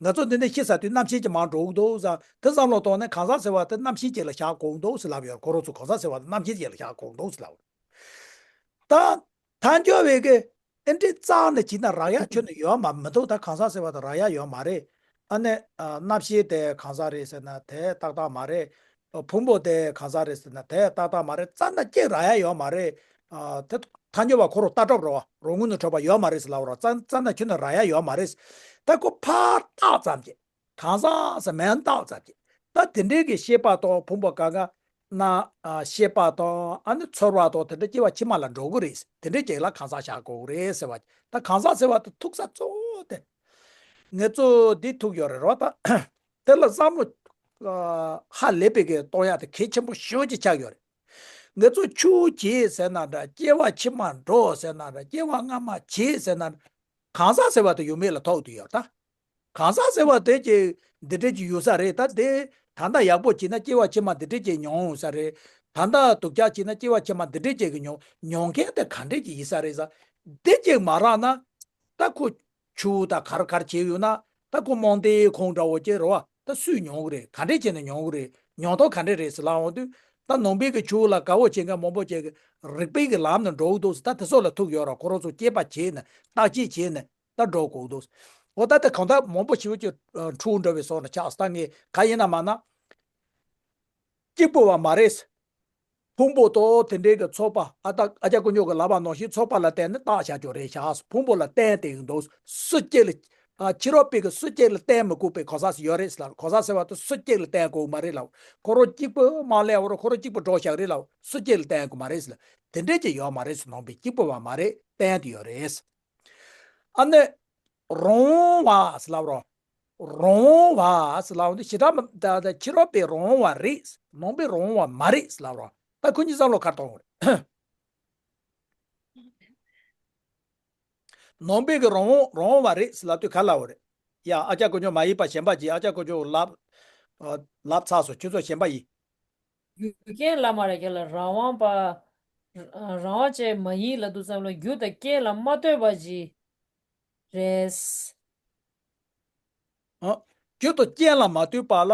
ང་ཚོ་འདི་ནས་ཤི་ཚར་དུས་རྣམ་ཤེས་ཀྱི་མར་འགྲོ་གི་འདུག་ཟེར། དེ་བསམ་བློ་གཏོང་ནས་གང་ཟག་ཟེར་བ་དེ་རྣམ་ཤེས་ཅིག་ལ་བཞག་དགོས་ཀྱི་འདུག་ཟེར་ལབ་ཡོད། ཁོ་རང་ཚོ་གང་ཟག་ཟེར་བ་དེ་རྣམ་ཤེས་ཅིག་ལ་བཞག་དགོས་ཀྱི་འདུག་ཟེར་ལབ། ད་ཐལ་འགྱུར་བའི་གི་ཨེ་འདྲའི་རྩ་ནས་བྱས་ན་རག་ཡག་ཁྱོན་ནས་ཡོད་མ་མི་འདུག་ད་གང་ཟག་ཟེར་བ་དེ་རག་ཡག་ཡོད་མ་རེད། ཨ་ནི་ཨ་རྣམ་ཤེས་དེ་གང་ཟག་རེད་ཟེར་ན་དེ་ཏག་ཏག་མ་རེད། ཕུང་པོ་དེ་གང་ཟག་རེད་ཟེར་ན་དེ་ཏག་ཏག་མ་རེད། རྩ་ནས་གཅིག་རག་ཡག་ཡོད་མ་རེད། ཨ་དེ་ཐལ་འགྱུར་བ་ཁོ་རང་ལྟ་གྲུབ་རེད་བ། རང་ངོས་ནས་གྲུབ་པ་ཡོད་མ་རེད་ཟེར་ལབ་ར། རྩ་རྩ་ནས་ཁྱོན་ནས་རག་ཡག་ཡོད་མ་རེད། ད་ཁོ་ཕར་བཏགས་ཙམ་གྱིས། གང་ཟག་ཟེར་མིང་བཏགས་ཙམ་གྱིས། ད་དེ་འདྲའི་གི་ཤེས་པ་དང་ཕུང་པོ་གང་ག་ན། ཨ་ཤེས་པ་དང་ཨ་ནི་ཚོར་བ་དང་དེ་འདྲ་སྐྱེ་བ་ཕྱི་མ་ལ་འགྲོ་གི་རེད། དེ་འདྲའི་རྐྱེན་ལ་གང་ཟག་བཞག་དགོས་རེད་ཟེར་བ། ད་གང་ཟག་ཟེར་བ་དེ་ཐུག་ས་གཙོ་བོ་དེ། ངེད་ཚོ་འདི་ཐུག་ཡོད་རེད་རོ། ད་དེ་ལ་བསམ་བློ་ཨ་ཧ་ལས་པའི་གི་གཏོང་ཡག་དེ་གལ་ཆེན་པོ་ཞེ་པོ་ཅིག་ཆགས་ཡོད་རེད། ངེད་ཚོ་ཆུང་བྱས་ཟེར་ན་འདྲ། སྐྱེ་བ་ཕྱི་མ་འགྲོ་ཟེར་ན་འདྲ། སྐྱེ་བ་སྔ་མ་བྱས་ཟེར་ན་འདྲ། གང་ཟག་ཟེར་བ་དེ་ཡོད་མེད་ལ་ཐུག་བསྡད་ཡོད་ད། གང་ཟག་ཟེར་བ་དེ་ཅིག་འདི་འདྲས་ཅིག་ཡོད་ས་རེད། ད་དེ་ད་ལྟ་ཡག་པོ་བྱས་ན་སྐྱེ་བ་ཕྱི་མ་འདི་འདྲས་ཅིག་མྱོང་ཡོང་ས་རེད། ད་ལྟ་སྡུག་ཅག་བྱས་ན་སྐྱེ་བ་ཕྱི་མ་འདི་འདྲས་ཅིག་གི་མྱོང་མྱོང་མཁན་དེ་ག་འདྲས་ཅིག་ཡིན་ས་རེད་ཟེར། འདི་ཅིག་མ་རག་ན། ད་ཁོ་ཆུ་ད་གར་གར་བྱས་ཡོད་ན། ད་ཁོ་རྨོངས་དད་ཁོང་འདྲ་བོ་ཅིག་རེད་བ། ད་སུས་མྱོང་གི་རེད། ག་འདྲས་བྱས་ནས་མྱོང་གི་རེད། མྱོང་སྟངས་ག་འདྲས་རེད་ཟེར་ལབ་འོང་དུས། ད་ནང་པའི་གི་ཆོས་ལ་དགའ་བོ་བྱེད་མཁན་མང་པོ་ཅིག་གིས་རིགས་པའི་གི་ལམ་ནས་འགྲོ་གི་འདུག་ཟེར། ད་དེ་ཚོ་ལ་ཐུག་ཡོད་ར། ཁོ་རང་ཚོ་དཔྱད་པ་བྱས་ནས་བརྟག་དཔྱད་བྱས་ནས་ད་འགྲོ་དགོས་འདུག་འོ་ད་ལྟ་གང་ལྟར་མང་པོ་ཞེ་པོ་ཅིག་འཁྲུག་འགྲོ་བའི་བཟོ་འདྲ་ཆགས། ད་ངས་ག་ཡིན་ན་མ་ན། གཅིག་པུ་བ་མ་རེད། ཕུང་པོ་དང་དེ་འདྲའི་གི་ཚོགས་པ། ཨ་ད་ཨ་ཅག་ཀུན་སྐྱོང་གི་ལབ་པ་ནང་བཞིན་ཚོགས་པ་ལ་བརྟེན་ནས་བཏགས་བཞག་རྒྱུ་རེད་ཤག་ཕུང་པོ་ལ་བརྟེན་བསྡད་ཀྱི་འདུག་སུ་སྐྱེ་ལ་ ཨ་ཕྱི་རོལ་པའི་གི་སུ་གཅིག་ལ་བརྟེན་མི་དགོས་པའི་གང་ཟག་ཞིག་ཡོད་རེད་ཟེར་ལབ། གང་ཟག་ཟེར་བ་དེ་སུ་གཅིག་ལ་བརྟེན་དགོས་མ་རེད་ལབ། ཁོ་རང་གཅིག་པུ་མ་སླེབས་བར་ཁོ་རང་གཅིག་པུ་འགྲོ་བཞག་རེད་ལབ། སུ་གཅིག་ལ་བརྟེན་དགོས་མ་རེད་ཟེར་ལབ། དེ་འདྲས་ཅིག་ཡོད་མ་རེད་ཟེར། ནང་པའི་གཅིག་པུ་བ་མ་རེད། བརྟེན་དུ་ཡོད་རེད། ཨ་ནི་རང་དབང་བ་ཟེར་ལབ་རོགས། རང་དབང་བ་ཟེར་ལབ་འོང་དུས་ཞེ་དྲག་མ་ད་ད་ཕྱི་རོལ་པའི་རང་དབང་བ་རེད། ནང་པའི་རང་དབང་བ་མ་རེད་ཟེར་ལབ་རོགས། ད་ཁོ་གཉིས་བསམ་བློ་ག་རེ་གཏོང་དགོས་རེད། ནང་པའི་གི་རང་དབང་རང་དབང་བ་རེད་ཟེར་ལབ་དུས་ག་ལབ་རེད། ཡ་ཨ་ཅག་དཀོན་མཆོག་མ་ཡིན་པ་གཞན་པ་ཅིག་ཨ་ཅག་དཀོན་མཆོག་ལབ་ཨ་ལབ་ཚར་སོང་། ཁྱོད་ཚོ་གཞན་པ་ཡིན། རྒྱུ་རྐྱེན་ལ་མ་རེད་ཁྱེད་ལ་རང་དབང་པ། རང་དབང་ཅན་མ་ཡིན་ལབ་དུས་ཙམ་ལ་རྒྱུ་དང་རྐྱེན་ལ་མ་ལྟོས་པ་ཅིག་རེད། ཨ། རྒྱུ་དང་རྐྱེན་ལ་མ་ལྟོས་པ་ལ་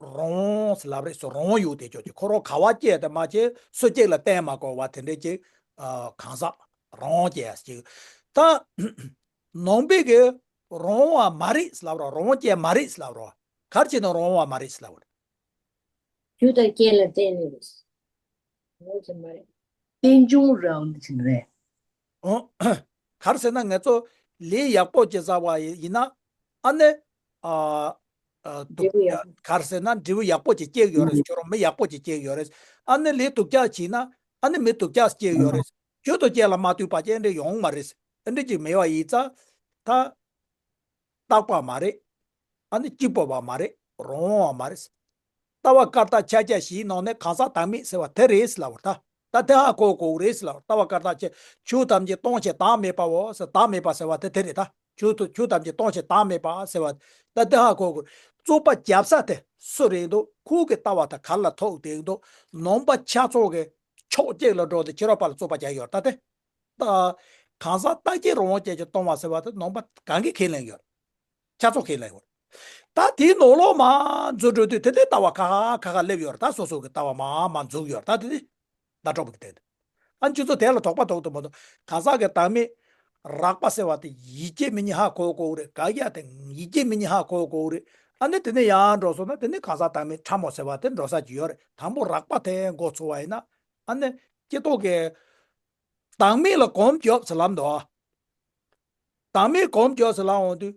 རང་དབང་ཟེར་ལབ་རེད་ཟེར། རང་དབང་ཡོད་དེ་ཅོག་ཅིག་ཁོ་རང་ག་བ་སྐྱེས་དེ་མ་སྐྱེས་སུ་གཅིག་ལ་བརྟེན་མ་དགོས་པ་དེ་འདྲས་ཅིག་ཨ་གང་ཟག་རང་དབང་ཅན་ཅིག་ད་ནང་པའི་གི་རང་དབང་བ་མ་རེད་ཟེར་ལབ་རོགས། རང་དབང་ཅན་མ་རེད་ཟེར་ལབ་རོགས། ག་རེ་བྱས་ནས་རང་དབང་བ་མ་རེད་ཟེར་ལབ་རོགས། རྒྱུ་དང་རྐྱེན་ལ་བརྟེན་ནས་རེད། རང་དབང་ཅན་མ་རེད། རྟེན་འབྱུང་རང་བཞིན་རེད། ཨོ། ག་རེ་ཟེར་ན་ང་ཚོ་ལས་ཡག་པོ་ཅིག་བསགས་པ་ཡིན་ན་ཨ་ནི་ཨ་ཨ་འབྲས་བུ་ཡག་པོ། ག་རེ་ཟེར་ན་འབྲས་བུ་ཡག་པོ་ཅིག་སྐྱེ་གི་ཡོད་རེད། ཁྱོད་རང་མི་ཡག་པོ་ཅིག་སྐྱེ་གི་ཡོད་རེད། ཨ་ནི་ལས་སྡུག་ཅག་བྱས་ན་ཨ་ནི་མི་སྡུག་ཅག་སྐྱེ་གི་ཡོད་རེད། རྒྱུ་དང་རྐྱེན་ལ་མ་ལྟོས་པ་ཅན་འདྲ་ཡོང་མ་རེད། ཨ་འདྲ་ཅིག་མེད་པ་ཡིན་ཙང་ད། རྟག་པ་མ་རེད། ཨ་ནི་གཅིག་པུ་བ་མ་རེད། རང་དབང་བ་མ་རེད། ལྟ་བ་བཀར་ཐབས་ཕྱག་རྒྱ་བཞིའི་ནང་ནས་གང་ཟག་བདག་མེད་ཟེར་བ་དེ་རེད་ཟེར་ལབ་པ་རེད་ད། ད་དེ་ཧ་གོ་དགོས་རེད་ཟེར་ལབ་པ། ལྟ་བ་བཀར་ཐབས་ཕྱག་ཆོས་ཐམས་ཅད་སྟོང་ཞིང་བདག་མེད་པའོ་ཟེར། བདག་མེད་པ་ཟེར་བ་དེ་དེ་རེད་ད། ཆོས་ཐུ་ཆོས་ཐམས་ཅད་སྟོང་ཞིང་བདག་མེད་པ་ཟེར་བ་ད་དེ་ཧ་གོ་དགོས། རྩོད་པ་རྒྱབ་ས་དེ་སུ་རེད་འདུག་ཁོ་གི་ལྟ་བ་དང་ག་ལ་ཐུག་བསྡད་འདུག་ནང་པ་ཆ་ཚང་གི་ཕྱོགས་གཅིག་ལ་འགྲོ་སྟེ་ཕྱི་རོལ་པ་ལ་རྩོད་པ་རྒྱག་ཡོད་ད་དེ། ད་གང་ཟག་རྟག་གཅིག་རང་དབང་ཅན་གྱིས་སྟོང་བ་ཟེར་བ་དེ་ནང་པ་གང་གིས་ཁས་ལེན་ཡོད། ཆ་ཚང་ཁས་ལེན་ཡོད། ད་དེའི་ནང་ལོགས་མར་འཛུལ་འགྲོ་དུས་དེ་དེ་ལྟ་བ་ཁ་ཁ་ཁ་ཁ་སླེབས་ཡོད་རེད། ད་སོ་སོ་གི་ལྟ་བ་མར་མར་འཛུགས་ཡོད་རེད། ད་དེ་དེ་ད་གྲོགས་པོ་གི་སྟེང་དུ་ཨ་ཁྱོད་ཚོ་དེ་ལ་དོགས་པ་དོགས་དུ་མ་དོགས། གང་ཟག་གི་བདག་མེད་རགས་པ་ཟེར་བ་དེ་ཡིད་ཀྱི་མི་ཉིད་ཧ་གོ་དགོས་རེད། དགག་ཡ་དེ་ཡིད་ཀྱི་མི་ཉིད་ཧ་གོ་དགོས་རེད། ཨ་ནི་དེ་ནས་ཡར་འགྲོ་སོང་ན་དེ་ནས་གང་ཟག་བདག་མེད་ཕྲ་མོ་ཟེར་བ་དེ་འགྲོ་ས་ཅིག་ཡོད་རེད། དང་པོ་རགས་པ་དེ་འགོ་ཚུགས་པ་ཡིན་ན་ཨ་ནི་སྤྱི་ཐོག་གི་བདག་མེད་ལ་གོམས་རྒྱོབ་ཟེར་ལབ་འདུག་བདག་མེད་གོམས་རྒྱོབ་ཟེར་ལབ་འོང་དུས་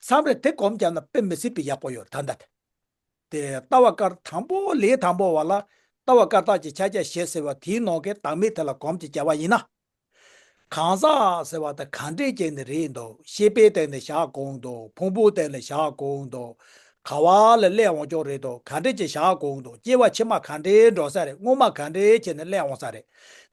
མཚམས་རེ་དེ་གོམས་རྒྱབ་ན་དཔེ་མི་སྲིད་པའི་ཡག་པོ་ཡོད་ད་ལྟ་དེ། དེ་ལྟ་བ་བཀར་དང་པོ་ལས་དང་པོ་བ་ལ་ལྟ་བ་བཀར་ཐབས་ཀྱི་ཕྱག་རྒྱ་བཞི་ཟེར་བ་དེའི་ནང་གི་བདག་མེད་དེ་ལ་གོམས་ཀྱིས་བརྒྱབ་པ་ཡིན་ན། གང་ཟག་ཟེར་བ་དེ་ག་འདྲས་ཅིག་ནས་རེད་འདུག་ཤེས་པའི་སྟེང་ནས་བཞག་དགོས་འདུག་ཕུང་པོའི་སྟེང་ནས་བཞག་དགོས་འདུག་ག་བ་ལ་སླེབས་འོང་ཆོག་རེད་འདུག་ག་འདྲས་ཅིག་བཞག་དགོས་འདུག་སྐྱེ་བ་ཕྱི་མ་ག་འདྲས་འགྲོ་ས་རེད། སྔོན་མ་ག་འདྲས་བྱས་ནས་སླེབས་འོང་ས་རེད།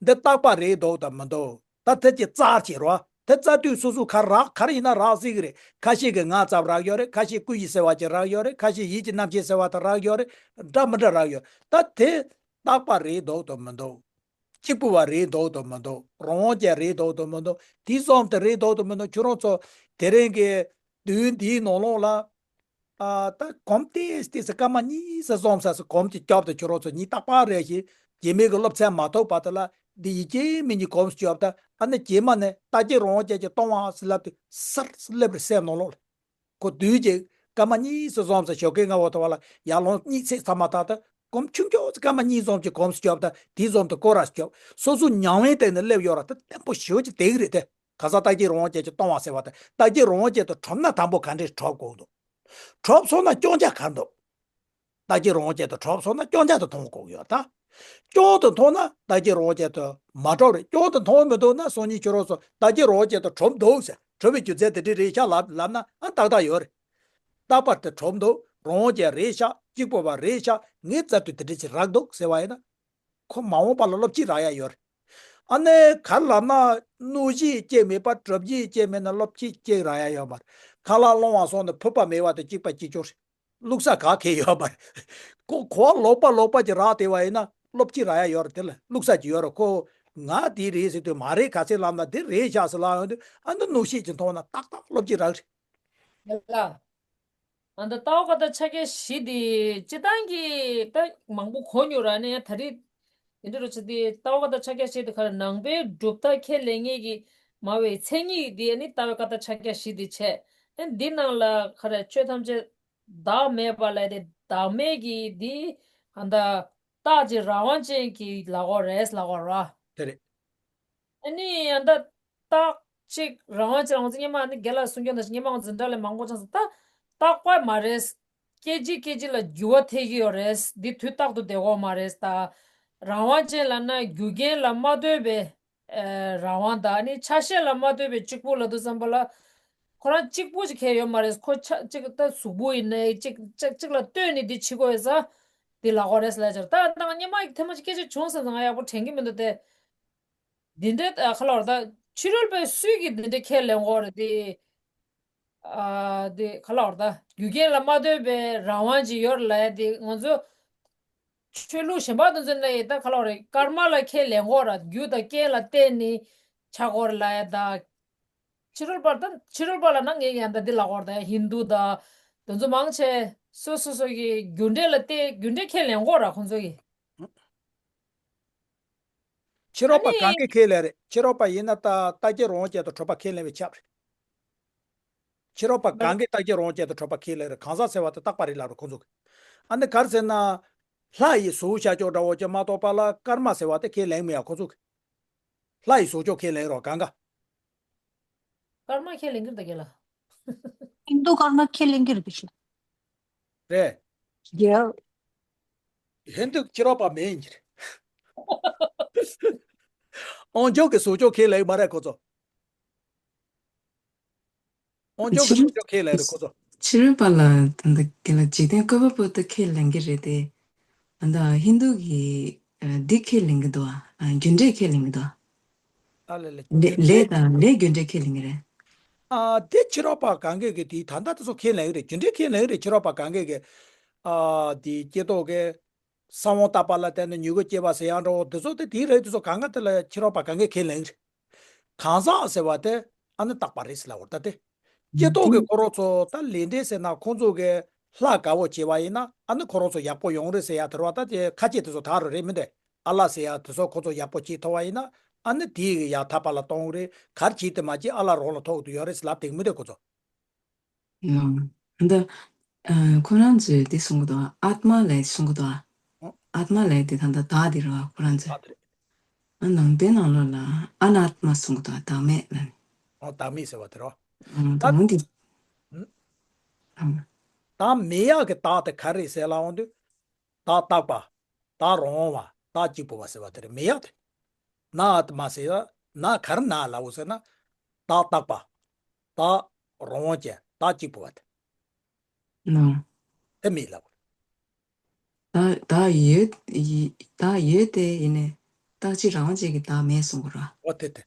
འདི་རྟག་པ་རེད་འདུག་དང་མི་འདུག་ད་དེ་ཅིག་བཙལ་བྱེད་རོགས། དེ་བཙལ་དུས་སོ་སོ་ག་རག་ག་རེ་ཡིན་ན་རག་སྲིད་གི་རེད། ཁ་ཤས་ཀྱི་ངག་ཚབ་རག་ཡོད་རེད། ཁ་ཤས་སྐུ་ཡི་ཟེར་བ་ཅིག་རག་ཡོད་རེད། ཁ་ཤས་ཡིད་ཀྱི་རྣམ་ཤེས་ཟེར་བ་དང་རག་ཡོད་རེད། འདྲ་མི་འདྲ་རག་ཡོད། ད་དེ་རྟག་པ་རེད་འདུག་དང་མི་འདུག་གཅིག་པུ་བ་རེད་འདུག་དང་མི་འདུག་རང་དབང་ཅན་རེད་འདུག་དང་མི་འདུག་དེ་བསམ་དེ་རེད་འདུག་དང་མི་འདུག་ཁྱོད་རང་ཚོ་དེ་རིང་གི་དུས་འདིའི་ནང་ལོགས་ལ། ཨ་ད་གོམས་ཏེ་ཏེ་ཟེར་སྐར་མ་གཉིས་ཙམ་བཟུང་ས་སུ་གོམས་ཀྱི་སྐྱོབ་དང་ཁྱོད་རང་ཚོ་གཉིས་རྟག་པ་རེ་ཞིག་རྗེས་མའི་གི་སློབ་ཚན་མ་ཐོབ་བར་དུ་ལ་འདི་ཡི་གེ་མི་གཉིས་གོམས་སུ་སྐྱོབ་ད་ཨ་ནི་རྗེས་མ་ནས་རྟག་གཅིག་རང་དབང་ཅན་གྱིས་སྟོང་བ་ཟེར་ལབ་དུས་སར་སླེབས་རེད་སེམས་ནང་ལོགས་ལ། ཁོ་དུས་ཀྱི་སྐར་མ་གཉིས་ཙམ་བཟུང་ས་ཞོགས་ཀའི་སྔ་བོ་ཐོ་བ་ལ་ཡར་ལོངས་གཉིད་སད་ཚར་མ་ཐག་ད་གོམས་ཆུང་ཆུང་ཙམ་སྐར་མ་གཉིས་ཙམ་གྱི་གོམས་སུ་སྐྱོབ་ད་དེ་ཙམ་དུ་སྐོར་ར་སྐྱོབ་སོ་སོ་ཉམས་ལེན་སྟེང་ནས་སླེབས་ཡོད་ར་ད་བརྟན་པོ་ཞེ་པོ་ཅིག་དེ་གི་རེད་དེ། ག་ས་རྟག་གཅིག་རང་དབང་ཅན་གྱིས་སྟོང་བ་ཟེར་བ་དང་རྟག་གཅིག་རང་དབང་ཅན་དུ་གྲུབ་ན་དང་པོ་ག་འདྲས་གྲུབ་དགོས་འདུག་གྲུབ་སོང་ན་སྐྱོན་ཆ་ག་འདུག་རྟག་གཅིག་རང་དབང་ཅན་དུ་གྲུབ་སོང་ན་སྐྱོན་ཆ་དུ་མཐོང་དགོས་ཡོད་ད། སྐྱོན་དུ་མཐོང་ན་རྟག་གཅིག་རང་དབང་ཅན་དུ་མ་གྲུབ་རེད། སྐྱོན་དུ་མཐོང་མི་འདུག་ན་སང་ཉིན་ཁྱོད་རང་ཚོ་རྟག་གཅིག་རང་དབང་ཅན་དུ་གྲུབ་འདུག་ཟེར་གྲུབ་པའི་རྒྱུ་མཚན་དེ་འདྲ་རེད་ཤག་ལབ་ལབ་ན་ཨ་ཏག་ཏག་ཡོད་རེད། རྟག་པར་དུ་གྲུབ་འདུག་རང་དབང་ཅན་རེད་ཤག་གཅིག་པུ་བ་རེད་ཤག་ངའི་རྩ་དུས་དེ་འདྲ་ཅིག་རག་འདུག་ཟེར་བ་ཡིན་ན། ཁོ་མ་འོངས་པ་ལ་སློབ་ཁྲིད་རག་ཡ་ཡོད་རེད། ཨ་ནི་ག་རེ་ལབ་ན་གནོད་གཞི་ཅིག་མེད་པ་གྲུབ་གཞི་ཅིག་མེད་ན་སློབ་ཁྲིད་ཅིག་རག་ཡ་ཡོད་མ་རེད། ཁ་ལག་སློང་བ་སོང་ནས་ཕུད་པ་མེད་པ་དང་གཅིག་པ་གཅིག་རྐྱང་རེད། བླུགས་ས་ག་གེ་ཡོད་མ་རེད། ཁོ་གོ་བ་ལོག་པ་ལོག་པ་ཅིག་རག་བསྡད་པ་ཡིན་ན་སློབ་ཁྲིད་རག་ཡ་ཡོད་རེད། དེ་ལ་བླུགས་ས་ཅིག་ཡོད་རེད། ཁོ་ང་དེ་རེད་ཟེར་དུས་མ་རེད་ག་ཚད་ལབ་ན་དེ་རེད་ཤག་ཟེར་ལབ་ཡོང་དུས་ཨ་ནི་གནོད་ཤེས་ཅིག་མཐོང་ན་ཏག་ཏག་སློབ་ཁྲིད་རག་རེད། ལ། ཨ་ད་ལྟ་བ་བཀའ་རྟགས་ཕྱག་རྒྱ་བཞི་དེ་སྤྱི་བཏང་གི་ད་མང་པོ་གོ་མྱོང་ར་ནས་ད་རེས་དེ་འདྲ་རུ་ཆེ་དེ་ལྟ་བ་བཀའ་རྟགས་ཕྱག་རྒྱ་བཞི་དེ་ག་ལ་ནང་པའི་གྲུབ་མཐའ་ཁས་ལེན་མཁན་གྱི་མ་བའི་མཚན་ཉིད་དེ་ནི་ལྟ་བའི་བཀའ་རྟགས་ཕྱག་རྒྱ་བཞི་དེ་བྱས། ཨ་འདི་ནང་ལ་ག་རེ་ཆོས་ཐམས་ཅད་བདག་མེད་པ་ལས་དེ་བདག་མེད་ཀྱི་དེ་ཨ་ད་རྟགས་ཀྱི་རང་དབང་ཅན་གྱི་ལ་གོ་རེད་ལ་གོ་ར། དེ་རེད། ཨ་ནི་ཡང་ད་རྟགས་ གཅིག་རང་དབང་ཅིག་ལ་ང་ཚོ་སྔོན་མ་ནི་རྒན་ལགས་གསུང་རྒྱུ་ནང་བཞིན་སྔོན་མ་ང་ཚོ་འཛིན་གྲྭ་ལ་མང་པོ་ཅང་ཙམ་ད་རྟག་པར་མ་རེད། སྐད་ཅིག་སྐད་ཅིག་ལ་འགྱུར་བ་ཐེབས་ཀྱི་ཡོད་རེད། འདི་དུས་རྟག་ཏུ་བསྡད་དགོས་མ་རེད་ད། རང་དབང་ཅན་ལབ་ན་རྒྱུ་རྐྱེན་ལ་མ་ལྟོས་པའི་ཨེ་རང་དབང་དང་ནི་ཆ་ཤས་ལ་མ་ལྟོས་པའི་གཅིག་པུ་ལབ་དུས་ཙམ་པ་ལ་ཁོ་རང་གཅིག་པུ་ཅིག་ཁེལ་ཡོད་མ་རེད། ཁོ་ཆ་གཅིག་ད་གཟུགས་པོ་ཡིན་ནའི་གཅིག་གཅིག་གཅིག་ལ་ལྟོས་ནས་འདི་བྱེད་དགོས་ཡོད་ཙང་འདི་ལབ་དགོས་རེད་ཟེར་ལབ་ཅིག་ད་ད་སྔོན་མ་ཐེངས་མ་གཅིག་སྐད་ཆ་བྱུང་ཟེར་ཙང་ང་ཡག་པོ་དྲན་གྱི་མི་འདུག་སྟེ། འདི་འདྲའི་ཨ་ག་ལབ་ར་ད་ཕྱི་རོལ་པའི་སུས་ཀྱིས་འདི་འདྲའི་ཁས་ལེན་དགོས་རེད་དེ། ཨ་དེ་ག་ལབ་ར་ད་རྒྱུ་རྐྱེན་ལ་མ་ལྟོས་པའི་རང་དབང་ཅིག་ཡོད་རེད་ལབ་ཡ་དེ་ང་ཚོ་ཆོས་ལུགས་གཞན་པ་དེ་ཚོ་ནས་ད་ག་ལབ་རེད། ཀརྨ་ལ་ཁས་ལེན་དགོས་ར་རྒྱུ་དང་རྐྱེན་ལ་བརྟེན་ནས་ཆགས་དགོས་རེད་ལབ་ཡ་ད། ཕྱི་རོལ་པ་ད་ཕྱི་རོལ་པ་ལབ་ན་ངས་ཡང་ད་འདི་ལབ་དགོས་རེད་ད། ཧིན་དུ་ད་དེ་ཚོ་མང་ཆེ་སོ་སོ་སོ་གི་རྒྱུ་འབྲས་ལ་བལྟས་རྒྱུ་འབྲས་ཁས་ལེན་དགོས་ར་ཁོང་ཚོ་གིས། ཕྱི་རོལ་པ་གང་གིས་ཁས་ལེན་རེད། ཕྱི་རོལ་པ་ཡིན་ན་ད་རྟག་གཅིག་རང་དབང་ཅན་དུ་གྲུབ་པ་ཁས་ལེན་པའི་ཆབ་རེད། ཕྱི་རོལ་པ་གང་གིས་རྟག་གཅིག་རང་དབང་ཅན་དུ་གྲུབ་པ་ཁས་ལེན་རེད། གང་ཟག་ཟེར་བ་དེ་རྟག་པ་རེད་ལབ་རེད་ཁོང་ཚོ་གིས། ཨ་ནི་ག་རེ་ཟེར་ན། ལྷ་ཡི་གཟུགས་ཤར་ཕྱོགས་འདྲ་བོ་ཅིག་མ་གཏོགས་པ་ལ་ཀརྨ་ཟེར་བ་དེ་ཁས་ལེན་མི་ཡ་ཁོང་ཚོ་གིས། ལྷ་ཡི་གཟུགས་ཕྱོགས་ཁས་ལེན་རོགས་གང་ག་ཀརྨ་ཁས་ལེན་གྱི་རེད་ད་རྒན་ལགས། ཧིན་དུ་ཀརྨ་ཁས་ལེན་གྱི་རེད་པ་ཤི། རེད། རྒྱལ། ཧིན་དུ་ཕྱི་རོལ་པ་མིན་གྱི་རེད། དབང་ཕྱུག་གི་གཟུགས་ཕྱོགས་ཁས་ལེན་མ་རེད་ཁོ་ཚོ། དབང་ཕྱུག་གི་གཟུགས་ཕྱོགས་ཁས་ལེན་རེད་ཁོ་ཚོ། ཕྱི་རོལ་པ་ལ་ད་ལྟ་རྒན་ལགས་འཇིག་རྟེན་བཀོད་པ་པོ་དེ་ཁས་ལེན་གྱི་རེད་དེ། ད་ལྟ་ཧིན་དུ་གི་ཨ་འདི་ཁས་ལེན་གྱི་འདུག་ཨ། རྒྱུ་འབྲས་ཁས་ལེན་གྱི་འདུག་ཨ། ཨ་ལེ་ལེ། ལས་རྒྱུ་ལས་འབྲས། དང་ལས་རྒྱུ་འབྲས་ཁས་ལེན་གྱི་རེད། ཨ་དེ་ཕྱི་རོལ་པ་གང་གས་ཀྱི་དེ་ད་ལྟ་དེ་ཚོ་ཁས་ལེན་གྱི་རེད། རྒྱུ་འབྲས་ཁས་ལེན་གྱི་རེད། ཕྱི་རོལ་པ་གང་གས་ཀྱི་ཨ་དེ་སྐྱེ་ཐོག་གི་ས་བོན་བཏབ་པ་ལ་བརྟེན་ནས་མྱུ་གུ་སྐྱེས་པ་ཟེར་ཡག་འདྲ་བོ་དེ་ཚོ་དེ་དེའི་རིགས་དེ་ཚོ་གང་ག་དེ་ལ་ཕྱི་རོལ་པ་གང་གས་ཁས་ལེན་གྱི་རེད། གང་ཟག་ཟེར་བ་དེ་ཨ་ནི་རྟག་པ་རེད་ཟེར་ལབ་པ་རེད་ད་དེ། སྐྱེ་ཐོག་གི་ཁོ་རང་ཚོ་ད་ལས་འབྲས་ཟེར་ན་ཁོང་ཚོ་གི་ལྷ་དགའ་བོ་བྱས་པ་ཡིན་ན་ཨ་ནི་ཁོ་རང་ཚོ་ཡག་པོ་ཡོང་རེད་ཟེར་ཡག་དེ་རེད་བ། ད་དེ་ཁ་ཆེ་དེ་ཚོ་ད་རུ་རེད་མི་འདུག་ཨ་ལ་ཟེར་ཡག་དེ་ཚོ་ཁོ་ཚོ་ཡག་པོ་བྱེད་ཐུབ་པ་ཡིན་ན་ཨ་ནི་དེ་ཡི་ཡག་ཐག་པ་ལ་གཏོང་རེད། ག་རེ་བྱེད་དེ་མ་བྱེད་ཨ་ལ་རང་ལ་ཐོགས་དུ་ཡོད་རེད་ཟེར་ལབ་བསྡད་མི་འདུག་ཁོ་ཚོ། ཨ། ད་ཨ་ཁོ་རང་ཚོས་འདི་གསུང་གི་འདུག་ཨ་ཨཱཏྨ་ལབ་གསུང་གི་འདུག་ཨ། ཨོ། ཨཱཏྨ་ལབ་དེ་ད་ལྟ་བདག་དེ་རེད་བ་ཁོ་རང་ཚོས། བདག་དེ་རེད། ཨ་ནང་པའི་ནང་ལོགས་ལ་ཨ་ན་ཨཱཏྨ་གསུང་གི་འདུག་བདག་མེད་ལབ་ནས། ཨོ་བདག་མེད་ཟེར་བ་དེ་རེད་བ། ཨ་ད་དང་འདི། ཨ། བདག་མེད་ཡག་གི་བདག་དེ་ག་རེ་ཟེར་ལབ་འོང་དུས། བདག་རྟག་པ། བདག་རང་དབང་བ། བདག་གཅིག་པུ་བ་ཟེར་བ་དེ་རེད། མེད་ཡག་དེ། ན་ཨཱཏྨ་ཟེར་ཡག་ན་ག་རེ་ན་ལབ་འོང་ཟེར་ན། བདག་རྟག་པ། བདག་རང་དབང་ཅན་བདག་གཅིག་པུ་བ་དེ། ནོ། དེ་མེད་ལབ། བདག་བདག་ཡོད་ཡི་བདག་ཡོད་དེ་ཡིན་ནའི་རྟག་གཅིག་རང་དབང་ཅན་གྱི་བདག་མེད་གསུང་གི་རེད་བ། འོ་དེ་དེ།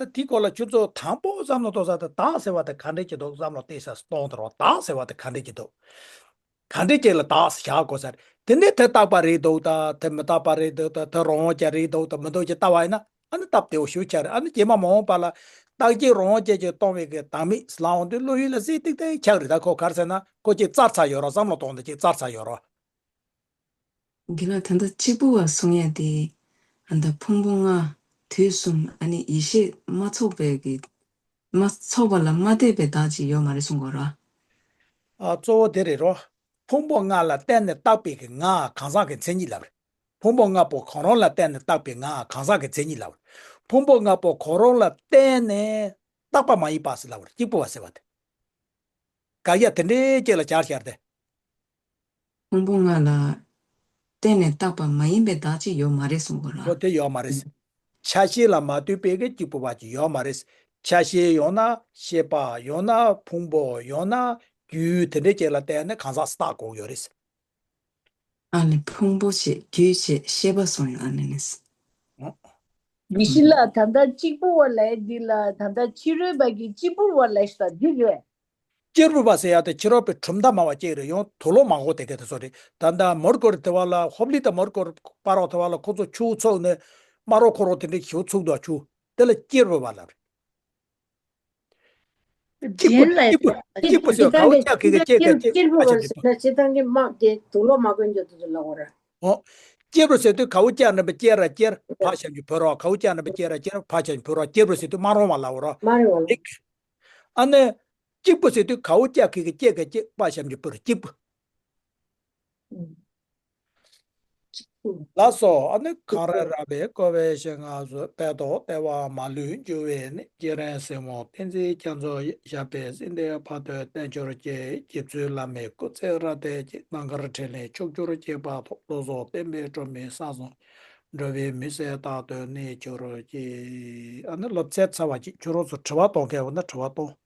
ད་དེའི་སྐོར་ལ་ཁྱོད་ཚོ་དང་པོ་བསམ་བློ་གཏོང་ས་དེ་བདག་ཟེར་བ་དེ་ག་འདྲས་ཀྱི་འདུག་བསམ་བློ་གཏོང་ས་དེ་རེད་བ། བདག་ཟེར་བ་དེ་ག་འདྲས་ཀྱི་འདུག་ག་འདྲས་ཀྱི་ལ་བདག་ཟེར་བཞག་དགོས་ས་རེད། དེ་ནས་དེ་རྟག་པ་རེད་འདུག་ད་དེ་མི་རྟག་པ་རེད་འདུག་ད་དེ་རང་དབང་ཅན་རེད་འདུག་ད་མི་འདུག་ཅེས་ལྟ་བ་ཡིན་ན་ཨ་ནི་སྟབས་བདེ་བོ་ཞེ་པོ་ཆགས་རེད། ཨ་ནི་རྗེས་མ་མ་འོངས་པ་ལ་རྟག་གཅིག་རང་དབང་ཅན་གྱིས་སྟོང་བའི་གི་བདག་མེད་ལབ་འོང་དུས་བློ་ཡུལ་ལ་གཟིགས་ཏིག་ཏིག་ཆགས་རེད། ད་ཁོ་ག་རེ་ཟེར་ན་ཁོ་ཅིག་རྩར་ཚར་ཡོད་རེད། བསམ་བློ་གཏོང་དུས་ཅིག་རྩར་ཚར་ཡོད་རེད། རྒན་ལགས་ད་ལྟ་གཅིག་པུ་བ་གསུང་ཡ་དེ། ཨ་ད་ཕུང་པོ་ལྔ། དུས་གསུམ་ཨ་ནི་ཡེ་ཤེས་མ་ཚོགས་པའི་གི། མ་ཚོགས་པ་ལ་མ་ལྟོས་པའི་བདག་ཅིག་ཡོད་མ་རེད་གསུང་གི་རེད། ཨ་གཙོ་བོ་དེ་རེད་རོ། ཕུང་པོ་ལྔ་ལ་བརྟེན་ནས་བཏགས་པའི་གི་ང་གང་ཟག་གི་མཚན་ཉིད་ལབ་རེད། ཕུང་པོ་ལྔ་པོ་གང་རུང་ལ་བརྟེན་ནས་བཏགས་པའི་ང་གང་ཟག་གི་མཚན་ཉིད་ལབ་རེད། ཕུང་པོ་ལྔ་པོ་གང་རུང་ལ་བརྟེན་ནས་བཏགས་པ་མ་ཡིན་པ་ཟེར་ལབ་རེད། གཅིག་པུ་བ་ཟེར་བ་དེ། དགག་ཡ་དེ་འདྲའི་སྐད་ལ་སྦྱར་བཞག་སྟེ། ཕུང་པོ་ལྔ་ལ་བརྟེན་ནས་བཏགས་པ་མ་ཡིན་པའི་བདག་ཅིག་ཡོད་མ་རེད་གསུང་གི་རེད། འོ་དེ་ཡོད་མ་རེད། ཆ་ཤས་ལ་མ་ལྟོས་པའི་གི་གཅིག་པུ་བ་ཅིག་ཡོད་མ་རེད། ཆ་ཤས་ཡང་ན་ཤེས་པ་ཡང་ན་ཕུང་པོ་ཡང་ན་རྒྱུ་དེ་འདྲའི་སྐད་ལ་བརྟེན་ནས་གང་ཟག་བཏགས་དགོས་ཡོད་རེད། ཨ་ནི་ཕུང་པོ་བྱས་རྒྱུ་བྱས་ཤེས་པ་གསུངས་ཡོད་ཨ་ནི་ནི། ཨོ། དགེ་བཤེས་ལགས་ད་ལྟ་གཅིག་པུ་བ་ལབ་འདི་ལ་ད་ལྟ་ཕྱི་རོལ་པ་གིས་གཅིག་པུ་བ་ལབ་ཤག་འདི་རེད། གཅེར་བུ་བ་ཟེར་ཡ་དེ་ཕྱི་རོལ་པའི་གྲུབ་མཐའ་སྨྲ་བ་གཅིག་རེད། ཡང་དུག་ལོག་མ་གོ་དེ་ག་དེ་ཚོ་རེད། ད་ལྟ་མོར་ཀོར་དེ་བ་ལ་ཧོབ་ལི་དང་མོར་ཀོར་པ་རོག་དེ་བ་ལ་ཁོ་ཚོ་ཆུ་ཚུགས་ནས་སྨ་རོག་ཁོ་རོག་དེ་འདྲའི་ཞུ་ཚུགས་འདུག་ཆུ་དེ་ལ་གཅེར་བུ་བ་ལབ་རེད། གཅིག་པུ་གཅིག་པུ་གཅིག་པུ་ཟེར་ག་བོ་ལྕགས་གི་གི་གཅེར་ག་གཅེར་ཕ་ཆ་འཇུག་པ། སྤྱིར་བཏང་གི་དམག་དེ་དུག་ལོག་མ་གོན་རྒྱུ་དེ་ཚོ་ལབ་དགོས་རེད། ཨོ། གཅེར་བུ་ཟེར་དུས་ག་བོ་ལྕགས་རྣམ་པའི་གཅེར་ར་གཅེར་ཕ་ཆ་འཇུག་བོད་རོགས་ག་བོ་ལྕགས་རྣམ་པའི་གཅེར་ར་གཅེར་ཕ་ཆ་འཇུག་བོད་རོགས་གཅེར་བུ་ཟེར་དུས་མ་རུང་བ་ལབ་དགོས་རོགས། མ་རུང་བ་ལབ། ཨ་ནི། གཅིག་པུ་ཟེར་དུས་ག་བོ་ལྕགས་གི་གི་གཅེར་ག་གཅེར་ཕ་ཆ་འཇུག་བོད་རོགས་གཅིག་པུ། ལགས་སོ། ཨ་ནི་གངས་རི་ར་བས་བསྐོར་བའི་ཞིང་ཁམས་སུ། དཔལ་ཏོག་ལྟེ་བ་མ་ལུས་འགྱུར་བའི་གནས། རྗེ་རིན་སྲིན་མོ་བསྟན་འཛིན་རྒྱ་མཚོ་ཡི། ཞབས་པད་སྲིད་མཐའི་བར་དུ་བརྟན་གྱུར་ཅིག། རྗེ་བཙུན་བླ་མའི་སྐུ་ཚེ་རབ་བརྟན་ཅིག། རྣམ་དཀར་འཕྲིན་ལས་ཕྱོགས་བཅུར་རྒྱས་པ་ཐོབ། བློ་བཟང་བསྟན་པའི་སྒྲོན་མེ་བསམ་བཟང་། འགྲོ་བའི་མུན་སེལ་རྟག་ཏུ་གནས་གྱུར་ཅིག། ཨ་ནི་སློབ་ཚན་ཚར་བ་ཅིག། ཁྱོད་རང་ཚོ་དྲི་བ་གཏོང་མཁན་འོ་ན་དྲི་བ་གཏོང་